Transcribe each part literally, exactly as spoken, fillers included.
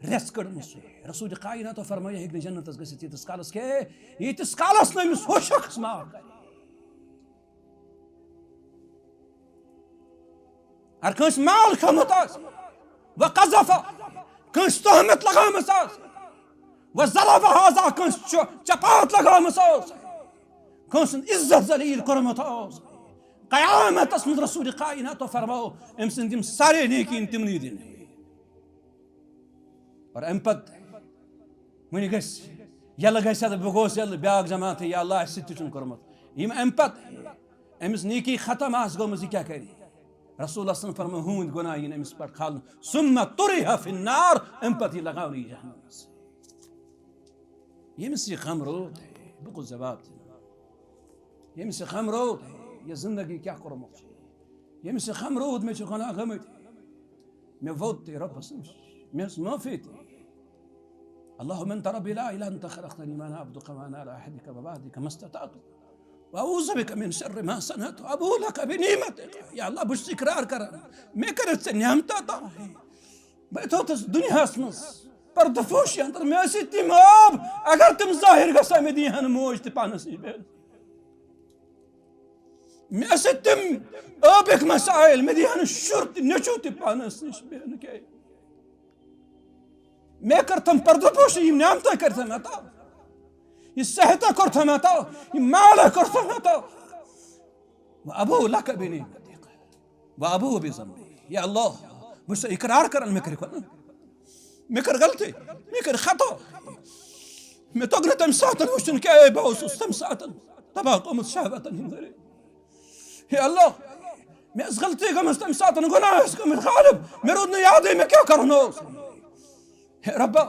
رٮ۪ژھ کٔڑمٕژ۔ رسول کائناتو فرمٲو، یہِ ہیٚکہِ نہٕ جنتس گٔژھِتھ ییٖتِس کالس کینٛہہ، ییٖتِس کالس نہٕ أمِس ہُہ شخص معاف کرِ۔ اگر کٲنٛسہِ مال کھیوٚمُت آسہِ، وقذف، کٲنٛسہِ تہمت لگٲومٕژ آسہِ، وضرب هذا، کٲنٛسہِ چ-، چپاوت لگٲومٕژ آسہِ، کٲنٛسہِ ہُنٛد عزت ذلیل کوٚرمُت آسہِ، قیامتس منٛز رسول کائناتو فرماوو، أمۍ سٕنٛدۍ یِم سارے نیکی یِن تِمنٕے دِنہٕ۔ اور اَمہِ پتہٕ وۄنۍ گژھِ، ییٚلہِ گژھِ تہٕ بہٕ گوس ییٚلہِ بیٛاکھ جماعت، یا اللہ، اَسہِ سۭتۍ تہِ چھُنہٕ کوٚرمُت۔ یِم اَمہِ پتہٕ أمِس نیکی ختم آسہِ گٔمٕژ، یہِ کیٛاہ کرِ؟ رسول اللہ صلی اللہ علیہ وسلم فرمٲو، ہُہُنٛد گۄناہ یِن أمِس پٮ۪ٹھ کھالنہٕ، ثم طرح فی النار، اَمہِ پتہٕ یہِ لگاونہٕ یہِ جہنمس۔ ییٚمِس یہِ غم روٗد، بہٕ کُس جواب دِمہٕ؟ ییٚمِس یہِ غم روٗد، یہِ زندگی کیٛاہ کوٚرمُت چھُ؟ ییٚمِس یہِ غم روٗد، مےٚ چھِ گۄناہ گٔمٕتۍ، مےٚ ووٚت تہِ رۄبَس نِش، مےٚ ٲس معٲفی تہِ۔ اللهم انت ربي لا اله الا انت خلقتني وانا عبدك وانا على عهدك ووعدك ما استطعت واعوذ بك من شر ما صنعت ابوء لك بنعمتك۔ یا اللہ، بہٕ چھُس اقرار کران، مےٚ کٔرِتھ ژےٚ نعمت عطا۔ بہٕ تھوٚوتھَس دُنیاہَس منٛز پردٕ پوشی اندر، مےٚ ٲسۍ تِم ٲب، اگر تِم ظٲہِر گژھان، مےٚ دِیہِ ہن موج تہِ پانَس نِش بیٚہنہٕ۔ مےٚ ٲسۍ تِم ٲبٕکۍ مسائل، مےٚ دِیہِ ہن شُر تہِ نیٚچوٗ تہِ پانَس نِش بیٚہنہٕ۔ کیٛازِ؟ مےٚ کٔرتھم پردٕ پوشی، یِم نعمتہ کٔرتھم عطا، یہِ صحتہ کوٚرتھم عطا، یہِ مالہ کوٚرتھم عطا۔ وابوء لک بنعمتک۔ وابوء بذنبی۔ یا اللہ، بہٕ چھُس اقرار کران، مےٚ کٔرۍ گۄناہ، مےٚ کٔر غلطی، مےٚ کٔر خطا۔ مےٚ توٚگ نہٕ تَمہِ ساتہٕ وٕچھُن کیٛاہ، بہٕ اوسُس تَمہِ ساتہٕ تباہ گوٚمُت شہوتن ہٕنٛدِ ذٔریعہٕ۔ ہے اللہ، مےٚ ٲس غلطی گٔمٕژ تَمہِ ساتہٕ، گۄناہ ٲسۍ گٔمٕتۍ غالب، مےٚ روٗد نہٕ یادٕے مےٚ کیٛاہ کرُن اوس۔ ہے ربا،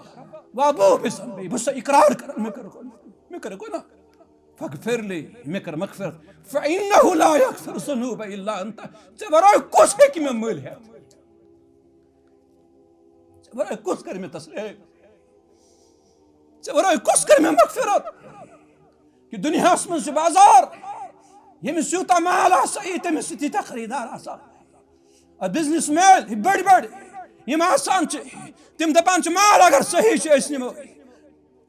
وابوء بذنبی، بہٕ چھُس اقرار کران، مےٚ کٔر گۄناہ، مےٚ کٔر گۄناہ۔ فاغفر لی، مےٚ کٔر مغفرت۔ فإنه لا يغفر الذنوب إلا أنت۔ ژےٚ ورٲے کُس ہیٚکہِ مےٚ مٔلۍ ہٮ۪تھ؟ ژےٚ ورٲے کُس کرِ مےٚ تسلیٖم؟ ژےٚ ورٲے کُس کرِ مےٚ مغفرت؟ یہِ دُنیاہَس منٛز چھُ بازار، ییٚمِس یوٗتاہ مال آسہِ، یہِ تٔمِس چھِ تیٖتیٛاہ خریٖدار آسان۔ آ، بزنس مین، یہِ بٔڑۍ بٔڑۍ یِم آسان چھِ، تِم دَپان چھِ، مال اگر صحیح چھُ، أسۍ نِمو۔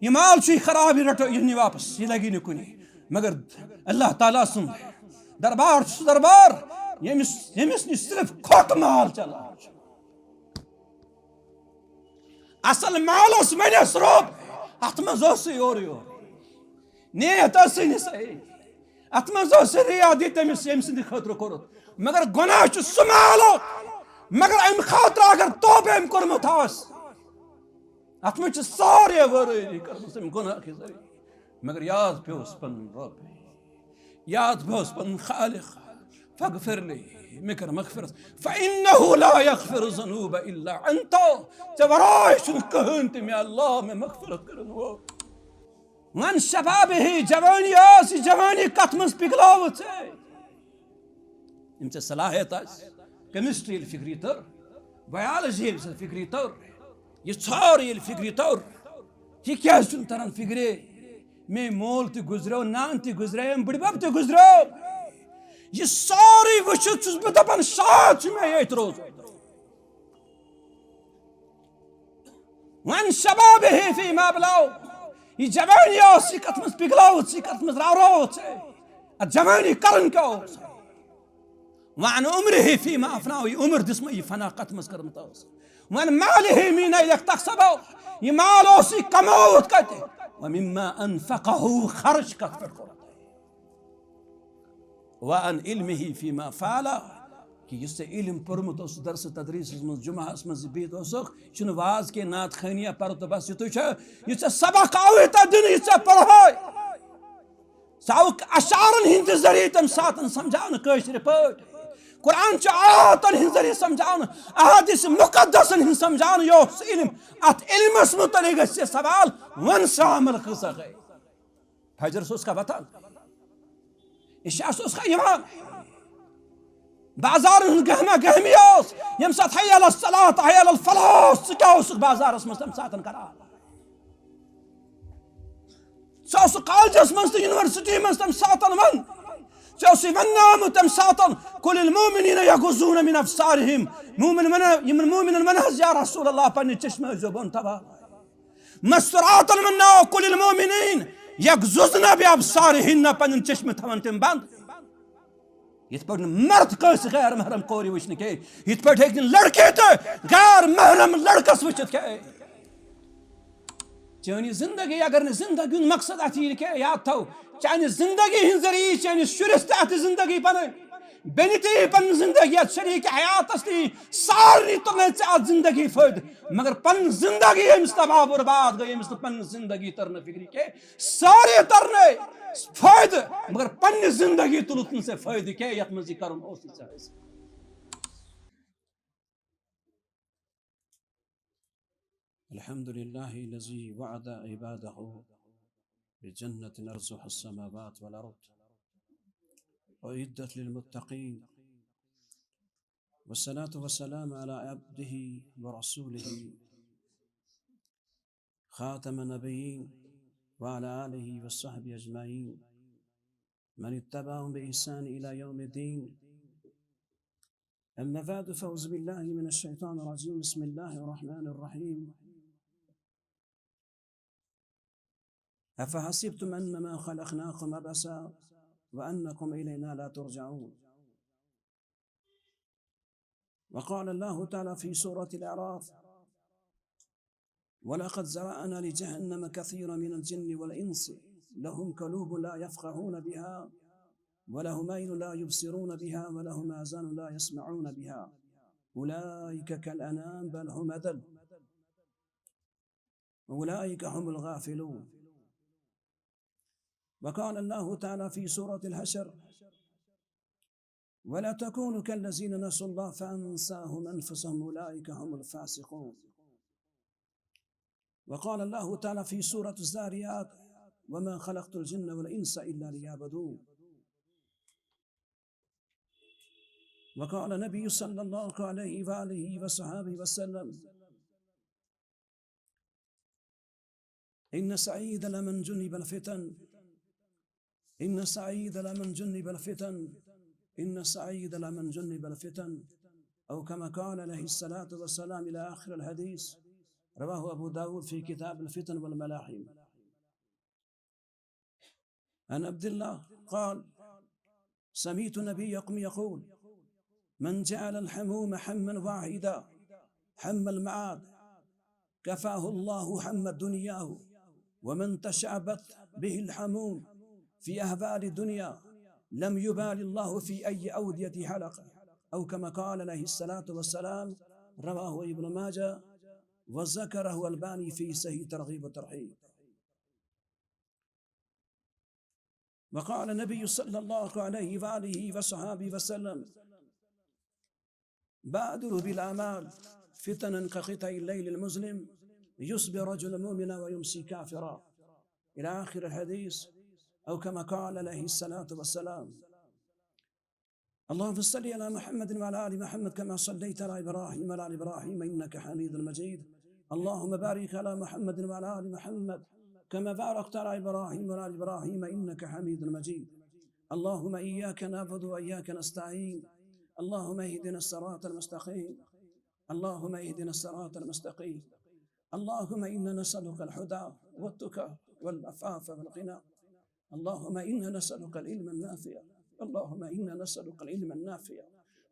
یہِ مال چھُ، یہِ خراب، یہِ رَٹو، یہِ نہِ واپس، یہِ لَگہِ نہٕ کُنہِ۔ مگر اللہ تعالیٰ سُنٛد دربار چھُ سُہ دربار، ییٚمِس، ییٚمِس نِش صرف کھوٚٹ مال چلان چھُ۔ اصل مالس ونس رۄب، اتھ منٛز اوس سُہ یورٕ یورٕ۔ نیت ٲسٕے نہٕ صحیح۔ اتھ منٛز اوس سُہ ریا، دِ تٔمِس، ییٚمہِ سٕنٛدِ خٲطرٕ کوٚرُتھ۔ مگر گۄناہ چھُ سُہ مال، مگر امہِ خٲطرٕ اگر توبہٕ أمۍ کوٚرمُت آسہِ، اتھ منٛز چھِ سارے وٲرٲوی کٔرمٕژ أمۍ گۄناہ کہِ ذٔریعہٕ۔ مگر یاد پیوس پنُن رۄب، یاد پیوس پنُن خالق۔ فاغفر لی، مےٚ کر مغفرت۔ فإنه لا يغفر الذنوب إلا أنت۔ ژےٚ ورٲے چھُنہٕ کٕہٕنۍ تہِ، مےٚ اللہ، مےٚ مغفرت کٔرِنۍ وول۔ وَعَنْ شَبَابِهِ، جوٲنی ٲس، یہِ جوٲنی کتھ منٛز پِگلٲوٕژ ژےٚ؟ یِم ژےٚ صلاحیت آسہِ، کیمسٹری ییٚلہِ فِکرِ تٔر، بایولوجی ییٚلہِ ژےٚ فِکرِ تٔر، یہِ ژھار ییٚلہِ فِکرِ تٔر، یہِ کیٛازِ چھُنہٕ تران فِکرِ؟ مے مول تہِ گُزریو، نان تہِ گُزریو، أمۍ بٕڈبب تہِ گُزریو۔ یہِ سورُے وٕچھِتھ چھُس بہٕ دپان، شاید چھُ مےٚ ییٚتہِ روزُن۔ وَعَنْ شَبَابِهِ فِيمَا أَبْلَاهُ۔ یہِ جوٲنی ٲس، یہِ کتھ منٛز پِگلٲوٕژ، یہِ کتھ منٛز راورووُژ؟ اتھ جوٲنی کرُن کیٛاہ اوس؟ وَعَنْ عُمْرِهِ فِيمَا أَفْنَاهُ، یہِ عمر دِژمٕژ، یہِ فنا کتھ منٛز کٔرمٕژ ٲس؟ وَعَنْ مَالِهِ مِنْ أَيْنَ اكْتَسَبَهُ، یہِ مال اوس یہِ کمووُت کتہِ؟ وَمِمَّا أَنْفَقَهُ، خرچ کتھ پٮ۪ٹھ کوٚرُتھ؟ وَعَنْ عِلْمِهِ فِيمَا فَعَلَ، کہِ یُس ژےٚ علم پوٚرمُت اوس درس تدریسس منٛز، جمعہس منٛز یہِ بِہِتھ اوسُکھ، یہِ چھُنہٕ واز کینٛہہ، نعت خوٲنی یا پرٕ تہٕ بس یُتُے چھُ، یہِ ژےٚ سبق آوُے تتھ دِنہٕ، یہِ ژےٚ پرہٲے۔ سُہ آوُکھ اشعارن ہٕنٛدِ ذٔریعہٕ تَمہِ ساتہٕ سمجھاونہٕ کٲشرِ پٲٹھۍ۔ قرآن چہِ آیاتن ہٕنٛدِ ذٔریعہٕ سمجھاونہٕ، احادیث مقدسن ہٕنٛدِ سمجھاونہٕ، یہِ اوس سُہ علم۔ اتھ علمس متعلق گژھِ ژےٚ سوال، وۄنۍ سا عمل کۭژاہ گٔے؟ فجرس اوس کھا وۄتھان؟ عشاءس اوس کھا یِوان؟ بازارن ہُنٛد گہما گہمی اوس، ییٚمہِ ساتہٕ حی علی الصلاۃ، حی علی الفلاح اوس، ژٕ کیٛاہ اوسُکھ بازارس منٛز تَمہِ ساتہٕ کران؟ ژٕ اوسُکھ کالجس منٛز تہٕ یونیورسٹی منٛز تَمہِ ساتہٕ وَن، ژےٚ اوسُے وننہٕ آمُت تَمہِ ساتَن، "قل المؤمنین یغضون من ابصارہم"، مومن ونان، یِمن مومنن ونان حظ، یا رسول اللہ، پننہِ چشمہٕ ٲسۍزیو بۄن تھاوان۔ مستوراتن ونناو، "قل المؤمنین یغضضن بابصارہن"، پنٕنۍ چشمہٕ تھاوان تِم بنٛد۔ یِتھ پٲٹھۍ نہٕ مرد کٲنٛسہِ غیر محرم کورِ وٕچھنہٕ کینٛہہ، یِتھ پٲٹھۍ ہیٚکہِ نہٕ لڑکہٕ تہِ غیر محرم لڑکس وٕچھِتھ کینٛہہ۔ چٲنۍ زندگی، اگر نہٕ زندگی ہُنٛد مقصد اتھ یی کینٛہہ، یاد تھاو، چانہِ زندگی ہٕنٛز ذٔریعہٕ یی چٲنِس شُرِس تہِ اتھ زندگی بنٲوِتھ، بیٚنہِ تہِ یی پنٕنۍ زندگی، اتھ شریٖک حیاتس تہِ یی سارنٕے تُلنَے ژےٚ اتھ زندگی فٲیدٕ، مگر پنٕنۍ زندگی ییٚمِس تباہ برباد گٔے، ییٚمِس نہٕ پنٕنۍ زندگی تٔر نہٕ فکرِ کینٛہہ، سارے ترنَے فٲیدٕ، مگر پننہِ زندگی تُلُتھ نہٕ ژےٚ فٲیدٕ کینٛہہ، یتھ منٛز یہِ کرُن اوس ژےٚ حٲصِل۔ الحمد لله الذي وعد عباده بجنة عرضها السماوات والأرض أعدت للمتقين، والصلاة والسلام على عبده ورسوله خاتم النبيين وعلى آله وصحبه أجمعين من اتبعهم بإحسان إلى يوم الدين. أما بعد، فأعوذ بالله من الشيطان الرجيم. بسم الله الرحمن الرحيم. أفحسبتم أنما خلقناكم عبثا وأنكم إلينا لا ترجعون. وقال الله تعالى في سورة الأعراف: ولقد ذرأنا لجهنم كثيرا من الجن والإنس لهم قلوب لا يفقهون بها ولهم عين لا يبصرون بها ولهم آذان لا يسمعون بها أولئك كالأنعام بل هم أضل أولئك هم الغافلون. وقال الله تعالى في سورة الحشر: ولا تكونوا كالذين نسوا الله فأنساهم أنفسهم أولئك هم الفاسقون. وقال الله تعالى في سورة الذاريات: وما خلقت الجن والإنس إلا ليعبدون. وقال النبي صلى الله عليه وآله وصحبه وسلم: إن السعيد لمن جنب الفتن. إن السعيد لمن جنب الفتن. إن السعيد لمن جنب الفتن. أو كما قال عليه الصلاة والسلام إلى آخر الحديث. رواه أبو داود في كتاب الفتن والملاحم. عن عبد الله قال: سمعت نبيكم يقول: من جعل الحموم حما واحدا حم المعاد كفاه الله حم دنياه، ومن تشعبت به الحموم في أهوال الدنيا لم يبال الله في أي أودية حلق، أو كما قال عليه الصلاة والسلام. رواه ابن ماجه، وذكره الألباني في صحيح ترغيب وترهيب. وقال النبي صلى الله عليه وآله وصحبه وسلم: بادروا بالأعمال فتنا كقطع الليل المظلم يصبح رجل مؤمنا ويمسي كافرا، إلى آخر الحديث، أو كما قال عليه الصلاة والسلام. اللهم صل على محمد وعلى آل محمد كما صليت على إبراهيم وعلى آل إبراهيم إنك حميد مجيد. اللهم بارك على محمد وعلى آل محمد كما باركت على إبراهيم وعلى آل إبراهيم إنك حميد مجيد. اللهم إياك نعبد وإياك نستعين. اللهم اهدنا الصراط المستقيم. اللهم اهدنا الصراط المستقيم. اللهم إنا نسألك الهدى والتقى والعفاف والغنى. اللهم إنا نسألك العلم النافع. اللهم إنا نسألك العلم النافع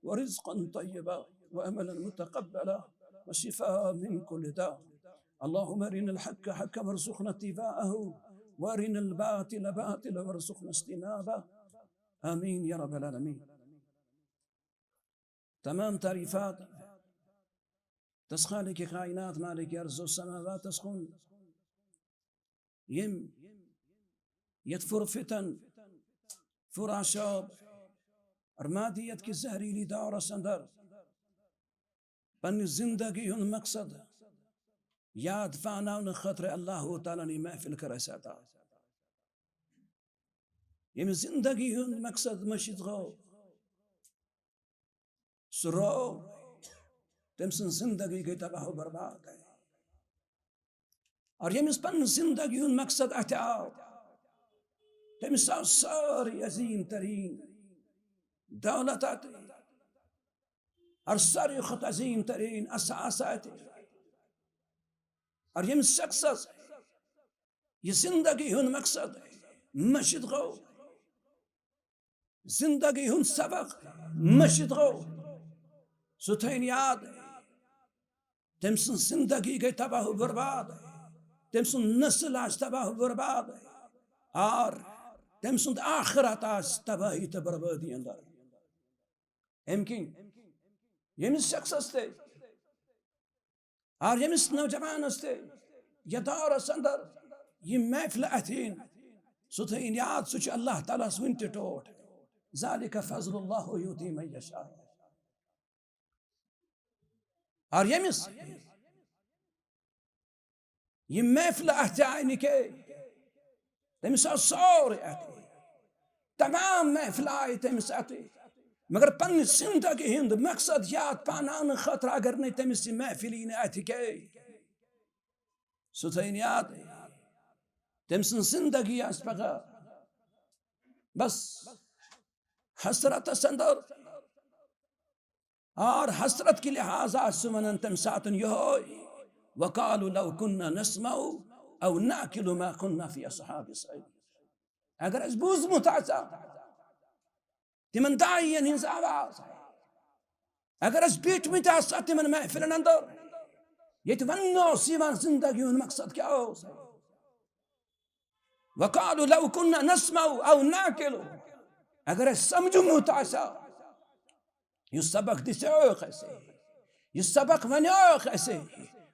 ورزقا طيبا وعملا متقبلا وشفاء من كل داء. اللهم أرنا الحق حقا وارزقنا اتباعه وأرنا الباطل باطلا وارزقنا اجتنابه. آمين يا رب العالمين. تمام تعریفات تس خالق کائنات مالک ارض و سماواتس کن، یم یتھ پھر فتن، پھر آشوب اور مادیت کس زہریلی دورس اندر پننہِ زندگی ہُنٛد مقصد یاد پاناونہٕ خٲطرٕ اللہ تعالیٰ ہن یہِ محفل کٔر اسہِ عطا۔ ییٚمہِ زندگی ہُنٛد مقصد مٔشِتھ گوٚو، سُہ روو، تٔمۍ سٕنٛز زندگی گٔے تباہ و برباد۔ اور ییٚمِس پنٕنۍ زندگی ہُنٛد مقصد اَتھِ آو، تٔمِس آو سٲرٕے عظیٖم تریٖن دولت اَتہِ، اور ساروی کھۄتہٕ عظیٖم تریٖن اثاثہ اَتہِ۔ اور ییٚمہِ شخصس یہِ زندگی ہُنٛد مقصد مٔشِتھ گوٚو، زندگی ہُنٛد سبق مٔشِتھ گوٚو، سُہ تھٲیِن یاد، تٔمۍ سٕنٛز زندگی گٔے تباہ و برباد، تٔمۍ سُنٛد نسل آسہِ تباہ و برباد، اور تٔمۍ سُنٛد آخرت آسہِ تباہی تہٕ بربٲدی اندر۔ امہِ کِنۍ ییٚمِس شخصس تہِ اور ییٚمِس نوجوانس تہِ یتھ دورس اندر یہِ محفل اتھِ یِن، سُہ تھٲیِن یاد، سُہ چھُ اللہ تعالیٰ ہس وُنہِ تہِ ٹوٹھ۔ ذالک فضل اللہ یؤتی من یشاء۔ اور ییٚمِس یہِ محفل اتھِ آیہِ نہٕ کینٛہہ، تٔمِس آو سورُے اتھِ، تمام محفل آیہِ تٔمِس اتھِ، مگر پننہِ زندگی ہُنٛد مقصد یاد پاناونہٕ خٲطرٕ اگر نہٕ تٔمِس یہِ محفل یی نہٕ اتھِ کینٛہہ، سُہ تھٲیِن یاد، تٔمۍ سٕنٛز زندگی آسہِ پگاہ بس حسرتس اندر۔ اور حسرت کہِ لحاظ آسہِ سُہ ونان تمہِ ساتن یِہوٚے، وقالوا لو كنا نسمع او نعقل ما كنا في اصحاب السعير۔ اگر اسہِ بوٗزمُت آسہِ ہا تِمن داعین ہٕنٛز آواز، اگر اسہِ بیٖٹھمٕتۍ آسہِ ہا تِمن محفلن اندر، ییٚتہِ وننہٕ اوس یِوان زندگی ہُنٛد مقصد کیٛاہ اوس۔ وقالوا لو كنا نسمع او نعقل۔ اگر اسہِ سمجھمُت آسہِ ہا، یُس سبق دِژیوکھ اسہِ، یُس سبق ونیوکھ اسہِ،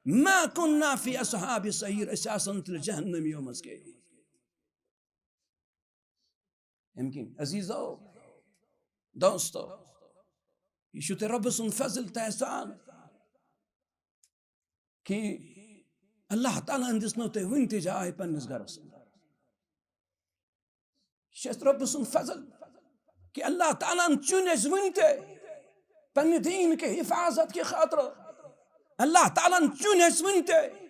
ما كنا في اصحاب السعير، أسۍ آسن تیٚلہِ جہنمیو منٛز کینٛہہ۔ امہِ کِنۍ عزیزو، دوستو، یہِ چھُ تۄہہِ رۄبہٕ سُنٛد فضل تہٕ احسان کہِ اللہ تعالیٰ ہن دِژنو تۄہہِ وُنہِ تہِ جاے پننِس گرس اندر۔ یہِ چھُ اَسہِ رۄبہٕ سُنٛد فضل کہِ اللہ تعالیٰ ہن چُن اَسہِ وُنہِ تہِ پننہِ دیٖن کہِ حفاظت کہِ خٲطرٕ۔ اللہ تعالیٰ ہن چُن اَسہِ وُنہِ تہِ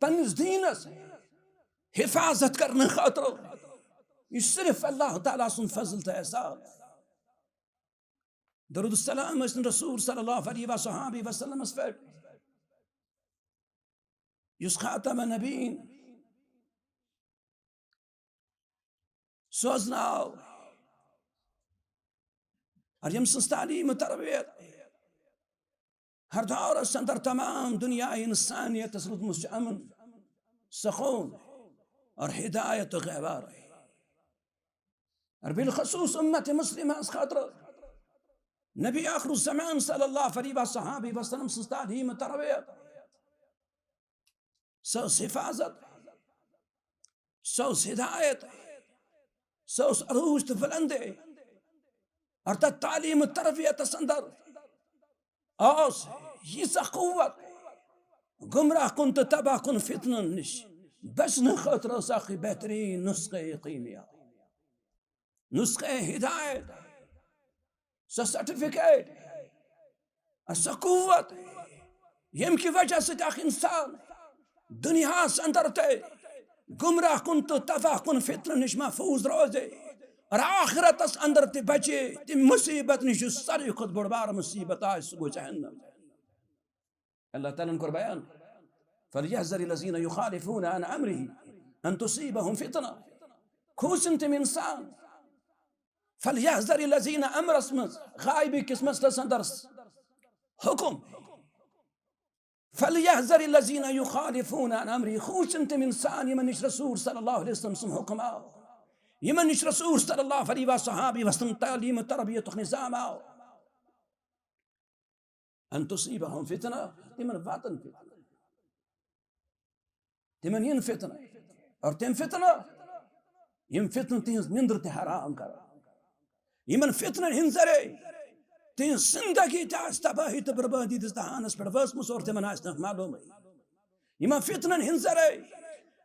پننِس دیٖنس حفاظت کرنہٕ خٲطرٕ۔ یہِ چھُ صرف اللہ تعالیٰ سُنٛد فضل تہٕ احسان۔ درود السلام ٲسِن رسول صلی اللہ علیہ وصحبہ وسلمس پٮ۪ٹھ، یُس خاتم النبیین سوزنہٕ آو، اور ییٚمہِ سٕنٛز تعلیٖم تربیت ہر دورس اندر تمام دنیا انسانیتس روٗدمُت چھُ امن، سکوٗن اور ہدایت و غیبار۔ اور بالخصوص امت مسلمہ ہس خٲطرٕ نبی آخر الزمان صلی اللہ علیہ وصحبہ وسلم سٕنٛز تعلیٖم تربیت، سۄ ٲس حفاظت، سۄ ٲس ہدایت، سۄ ٲس عروج تہٕ بلندی۔ اور تتھ تعلیٖم تربیتس اندر اوس ییٖژاہ قوت، گمراہ کُن تہٕ تباہ کُن فتنن نِش بچنہٕ خٲطرٕ ٲس اکھ بہتریٖن نسخہ کیٖمیا، نسخہ ہدایت، سۄ سرٹیفکیٹ، سۄ قوت، ییٚمہِ کہِ وجہ سۭتۍ اکھ انسان دنیاہس اندر تہِ گمراہ کُن تہٕ تباہ کُن فتنہٕ نِش محفوظ روزِ اور آخرتس اندر تہِ بچہِ تمہِ مصیبت نِش یُس ساروی کھۄتہٕ بوٚڑ بار مصیبت آسہِ، سُہ گوٚو جہنم۔ اللہ تعالیٰ ہن کوٚر بیان، فليحذر الذين يخالفون عن امره ان تصيبهم فتنة۔ کھوژن تِم انسان، فليحذر الذين، امرس منٛز، غائبی کِس مسلس اندر حکم، فليحذر الذين يخالفون عن امره، کھوژن تِم انسان یِمن نِش رسول صلی اللہ علیہ وسلم سُنٛد حکم آو، یِمن نِش رسول صلی اللہ علیہ وصحبہ وسلم تعلیٖم تربیتُک نظام آو۔ ان تصيبهم فتنة، تِمن واتن فتنہٕ، تِمن یِن فتنہٕ، اور تِم فتنہٕ، یِم فتنہٕ تِہنٛز نِندٕر تہِ حرام کرن، یِمن فتنن ہٕنٛدۍ ذٔریعہٕ تِہنٛز زندگی تہِ آسہِ تباہی تہٕ بربٲدی دِژ دہانس پٮ۪ٹھ وٲژمٕژ اور تِمن آسہِ نہٕ معلومٕے۔ یِمن فتنن ہٕنٛدۍ ذٔریعہٕ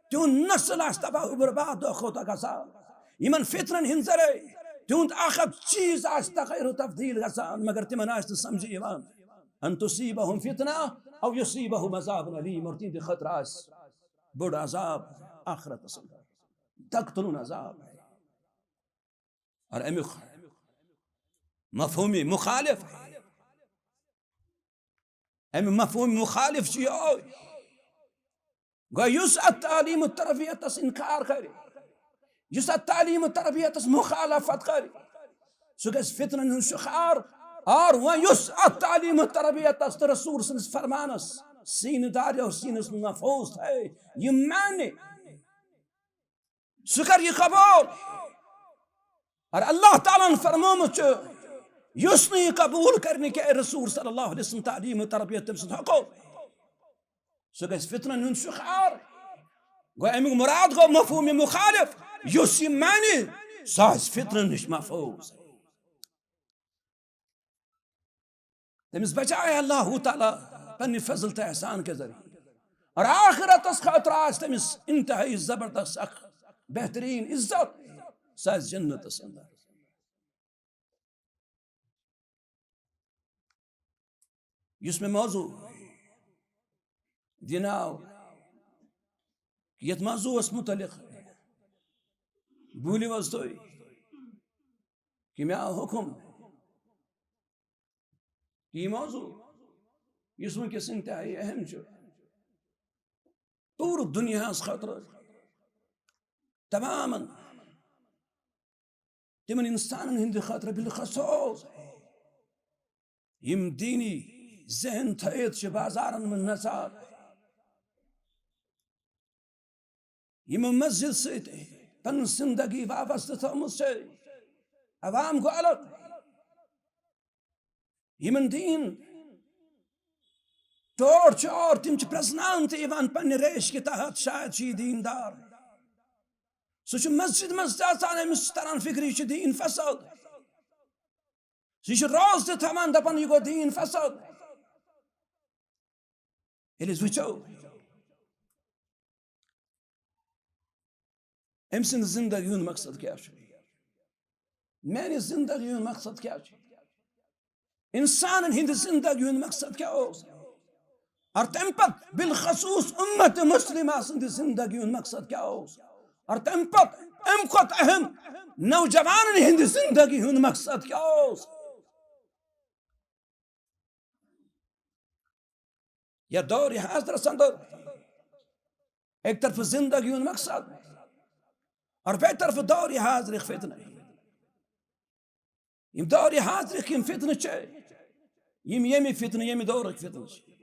تِہُنٛد نسل آسہِ تباہ و برباد دۄہ کھۄتہٕ دۄہ گژھان۔ یِمن فتنن ہٕنٛدۍ ذٔریعہٕ تِہُنٛد اکھ اکھ چیٖز آسہِ تغیر و تبدیل گژھان، مگر تِمن آسہِ نہٕ سمجھِ یِوان۔ ان تصيبهم فتنة او يصيبهم عذاب اليم، اور تِہنٛدِ خٲطرٕ آسہِ بوٚڑ عذاب آخرتس اندر، دکہٕ تُلُن عذاب۔ اور امیُک مفہوم مخالف۔ اَمہِ مفہوم مخالف چھُ یہِ۔ گوٚو یُس اَتھ تعلیٖم و تربیتس انکار کرِ، یُس اَتھ تعلیٖم و تربیتس مخالفت کرِ، سُہ گژھِ فتنن ہُنٛد شکار۔ اور وۄنۍ یُس اَتھ تعلیٖم و تربیتس تہٕ رسول سٕنٛدِس فرمانس سیٖنہٕ دارِ اور سیٖنس منٛز محفوظ تھایہِ، یہِ مانہِ، سُہ کر یہِ قبول۔ اور اللہ تعالیٰ ہن فرمومُت چھُ، یُس نہٕ یہِ قبول کرِ نہٕ کینٛہہ رسول صلی اللہ علیہ وسلم تعلیٖم و تربیت، تٔمۍ سُنٛد حقو، سُہ گژھِ فتنن ہُنٛد شکار۔ گوٚو اَمیُک مراد گوٚو مفہوم مخالف، یُس یہِ مانہِ، سُہ آسہِ فتنن نِش محفوظ۔ تٔمِس بچایہِ اللہ تعالیٰ پننہِ فضل تہٕ احسان کے ذریعہ۔ اور آخرتس خٲطرٕ آسہِ تٔمِس انتہائی زبردست اکھ بہترین عزت، سُہ آسہِ جنتس اندر۔ یُس مےٚ موضوع دِنہٕ آو، یتھ موضوعس متعلق بوٗلِو حظ تُہۍ، کہِ مےٚ آو حُکم، یہِ موضوع، یُس وٕنکیٚس انتہائی اہم چھُ پوٗرٕ دُنیاہَس خٲطرٕ، تمامن تِمن انسانن ہٕنٛدِ خٲطرٕ بالخصوص، یِم دینی ذہن تھٲیِتھ چھِ بازارن منٛز نژان، یِمو مسجد سۭتۍ پنٕنۍ زندگی وابستہٕ تھٲومٕژ چھِ۔ عوام گوٚو الگ۔ یِمن دین ٹوٹھ چھُ اور تِم چھِ پرٛزناونہٕ تہِ یِوان پننہِ ریش کہِ تحت، شاید چھُ یہِ دیندار۔ سُہ چھُ مسجد منٛز تہِ اژان، أمِس چھُ تران فکرِ، یہِ چھُ دین فساد۔ سُہ چھُ روزٕ تہِ تھاوان، دپان، یہِ گوٚو دین فساد۔ ییٚلہِ أسۍ وٕچھو، أمۍ سٕنٛدِ زندگی ہُنٛد مقصد کیٛاہ چھُ؟ میٛانہِ زندگی ہُنٛد مقصد کیٛاہ چھُ؟ انسانن ہٕنٛدِ زندگی ہُنٛد مقصد کیٛاہ اوس؟ اور تَمہِ پتہٕ بالخصوص امت مسلمہ سٕنٛدِ زندگی ہُنٛد مقصد کیٛاہ اوس؟ اور تَمہِ پتہٕ اَمہِ کھۄتہٕ اہم نوجوانن ہٕنٛدِ زندگی ہُنٛد مقصد کیٛاہ اوس؟ یا دور حاضرس اندر اکہِ طرفہٕ زندگی ہُنٛد مقصد اور بیٚیہِ طرفہٕ دور حاضرٕکۍ فتنہٕ۔ یِم دور حاضرٕکۍ یِم فتنہٕ چھِ، یِم ییٚمہِ فتنہٕ، ییٚمہِ دورٕکۍ فتنہٕ چھِ۔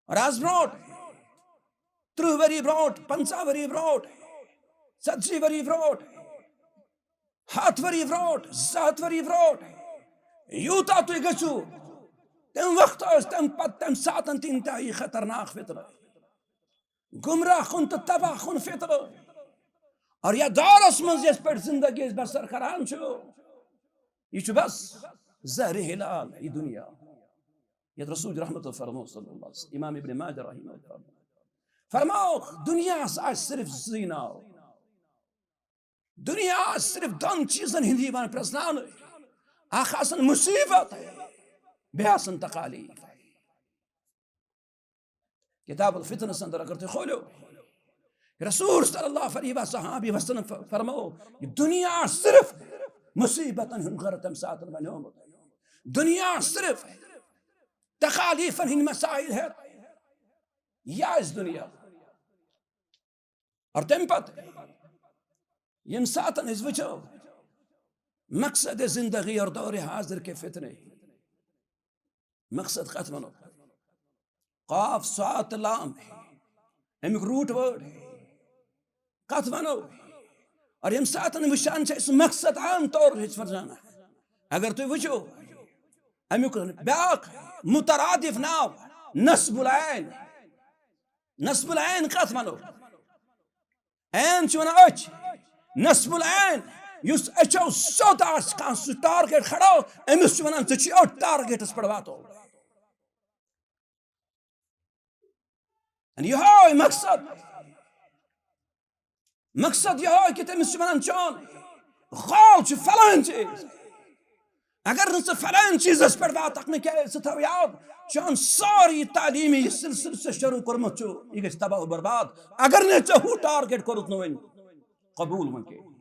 اور از برونٛٹھ ترٕٛہ ؤری برونٛٹھ، پنٛژاہ ؤری برونٛٹھ، ژتجی ؤری برونٛٹھ، ہتھ ؤری برونٛٹھ، زٕ ہتھ ؤری برونٛٹھ، یوٗتاہ تُہۍ گٔژھِو، تَمہِ وقتہٕ ٲسۍ تَمہِ پتہٕ، تَمہِ ساتن تہِ انتہائی خطرناک فتنہٕ، گمراہ کُن تہٕ تباہ کُن فتنہٕ۔ اور یتھ دورس منٛز یِتھ پٲٹھۍ زندگی أسۍ بسر کران چھِ، یہِ چھُ بس زہرِ ہلال، یہِ دُنیا۔ یتھ رسول رحمت فرمو صلی اللہ علیہ وسلم، امام ابن ماجہ رحمہ اللہ فرمو، فرموکھ، دُنیاہس آسہِ صرف زٕے ناو۔ دُنیا آسہِ صرف دۄن چیٖزن ہٕنٛدِ یِوان پرٛزناونہٕ۔ اکھ آسن مصیبت، بیٚیہِ آسن تکالیف۔ کتاب الفتنس اندر اگر تُہۍ کھوٗلِو، رسول صلی اللہ علیہ وسلم، صحابی وسلم ف-، فرمو، یہِ دُنیا صرف مصیبتن ہُنٛد گرٕ تَمہِ ساتہٕ بنیومُت۔ دُنیا صرف تکالیفن ہٕنٛدۍ مسائل ہٮ۪تھ۔ یہِ آسہِ دُنیا۔ اور تَمہِ پتہٕ ییٚمہِ ساتہٕ أسۍ وٕچھو مقصد زندگی اور دور حاضر کے فتنے، مقصد کتھ ونو؟ قاف، صاد تہٕ لام، امیُک root word کتھ ونو؟ اور ییٚمہِ ساتہٕ وٕچھان چھِ أسۍ مقصد، عام طور چھِ أسۍ وَنان، اگر تُہۍ وٕچھو امیُک بیٛاکھ مترادف ناو نصب العین۔ نصب العین کتھ ونو؟ عین چھِ ونان أچھ۔ نصب العین، یُس أچھو سیوٚد آسہِ کانٛہہ سُہ target کھڑا، أمِس چھِ ونان، ژےٚ چھُے أتھۍ targetس پٮ۪ٹھ واتُن۔ یعنی یِہوٚے مقصد، مقصد یِہوٚے کہِ تٔمِس چھِ ونان، چون goal چھُ فلٲنۍ چیٖز۔ اگر نہٕ ژٕ فلٲنۍ چیٖزس پٮ۪ٹھ واتکھ نہٕ، کیٛازِ، ژٕ تھاو یاد، چون سورُے یہِ تعلیٖمی یہِ سلسلہٕ ژےٚ شروٗع کوٚرمُت چھُ، یہِ گژھِ تباہ و برباد۔ اگر نہٕ ژےٚ ہُہ target کوٚرُتھ نہٕ وۄنۍ قبوٗل وۄنۍ کینٛہہ،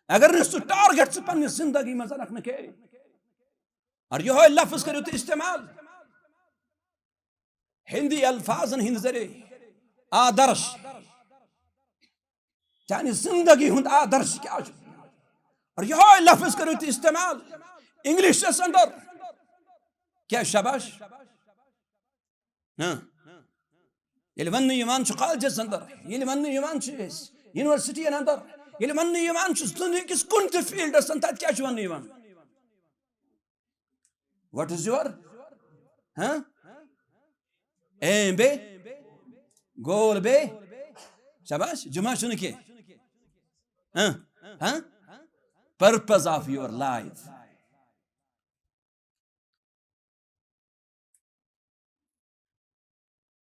اگر نہٕ سُہ target ژٕ پننہِ زندگی منٛز رکھ نہٕ کینٛہہ، اور یہوے لفظ کٔرِو تُہۍ استعمال ہندی الفاظن ہٕنٛدِ ذٔریعہٕ، آدرش، چانہِ زندگی ہُنٛد آدرش کیٛاہ چھُ؟ اور یہوے لفظ کٔرِو تُہۍ استعمال انگلشس اندر۔ کیٛاہ شاباش؟ ہاں۔ ییٚلہِ وننہٕ یِوان چھُ کالجس اندر، ییٚلہِ وننہٕ یِوان چھُ أسۍ یونیورسٹین اندر، ییٚلہِ وننہٕ یِوان چھُ دُنیہکِس کُنہِ تہِ فیلڈس اندر، تتہِ کیٛاہ چھُ وننہٕ یِوان؟ What is your, ہاں؟ Aim بیٚیہِ، goal بیٚیہِ۔ شاباش، جمعہ چھُنہٕ کینٛہہ۔ ہاں؟ ہاں؟ Purpose of your life۔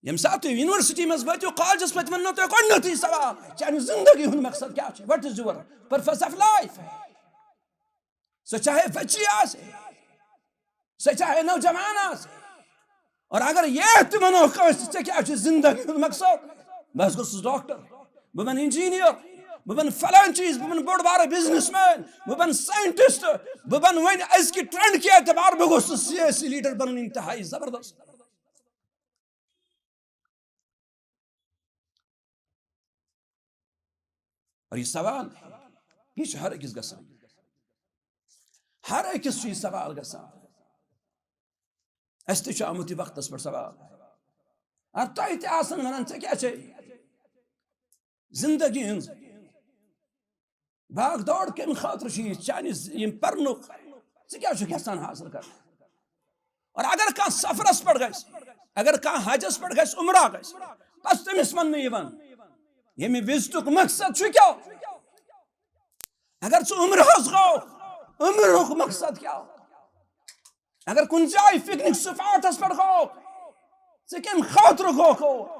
ییٚمہِ ساتہٕ تُہۍ یونیورسٹی منٛز وٲتِو، کالجس پٮ۪ٹھ وَننو تۄہہِ گۄڈٕنیتھٕے سوال، چانہِ زندگی ہُنٛد مقصد کیٛاہ چھُ؟ What is your purpose of life؟ سُہ چاہے بچی آسہِ، سُہ چاہے نوجوان آسہِ، اور اگر یہِ تہِ وَنو کٲنٛسہِ، ژےٚ کیٛاہ چھُ زندگی ہُنٛد مقصد؟ بہٕ حظ گوٚژھُس ڈاکٹر، بہٕ بنہٕ انجینئر، بہٕ بنہٕ فلٲنۍ چیٖز، بہٕ بنہٕ بوٚڑ بارٕ بزنس مین، بہٕ بنہٕ ساینٹسٹ، بہٕ بنہٕ وۄنۍ أزکہِ ٹرینڈ کہِ اعتبار، بہٕ گوٚژھُس سیٲسی لیڈر بنُن، انتہائی زبردست۔ اور یہِ سوال، یہِ چھُ ہر أکِس گژھان۔ ہر أکِس چھُ یہِ سوال گژھان۔ اَسہِ تہِ چھُ آمُت یہِ وقتس پٮ۪ٹھ سوال۔ اور تۄہہِ تہِ آسن ونان، ژےٚ کیٛاہ چھے زندگی ہٕنٛز باغ دور کمہِ خٲطرٕ چھُ یہِ چانہِ ز-، یِم پرنُک، ژٕ کیٛاہ چھُکھ یژھان حٲصِل کرُن؟ اور اگر کانٛہہ سفرس پٮ۪ٹھ گژھِ، اگر کانٛہہ حجس پٮ۪ٹھ گژھِ، عمرہ گژھِ، بس تٔمِس وننہٕ یِوان، ییٚمہِ وِزٹُک مقصد چھُ کیٛاہ؟ اگر ژٕ عمرہس گوٚو، عمرُک مقصد کیٛاہ؟ اگر کُنہِ جایہِ پکنک سپاٹس پٮ۪ٹھ گوٚو، ژٕ کمہِ خٲطرٕ گوٚو؟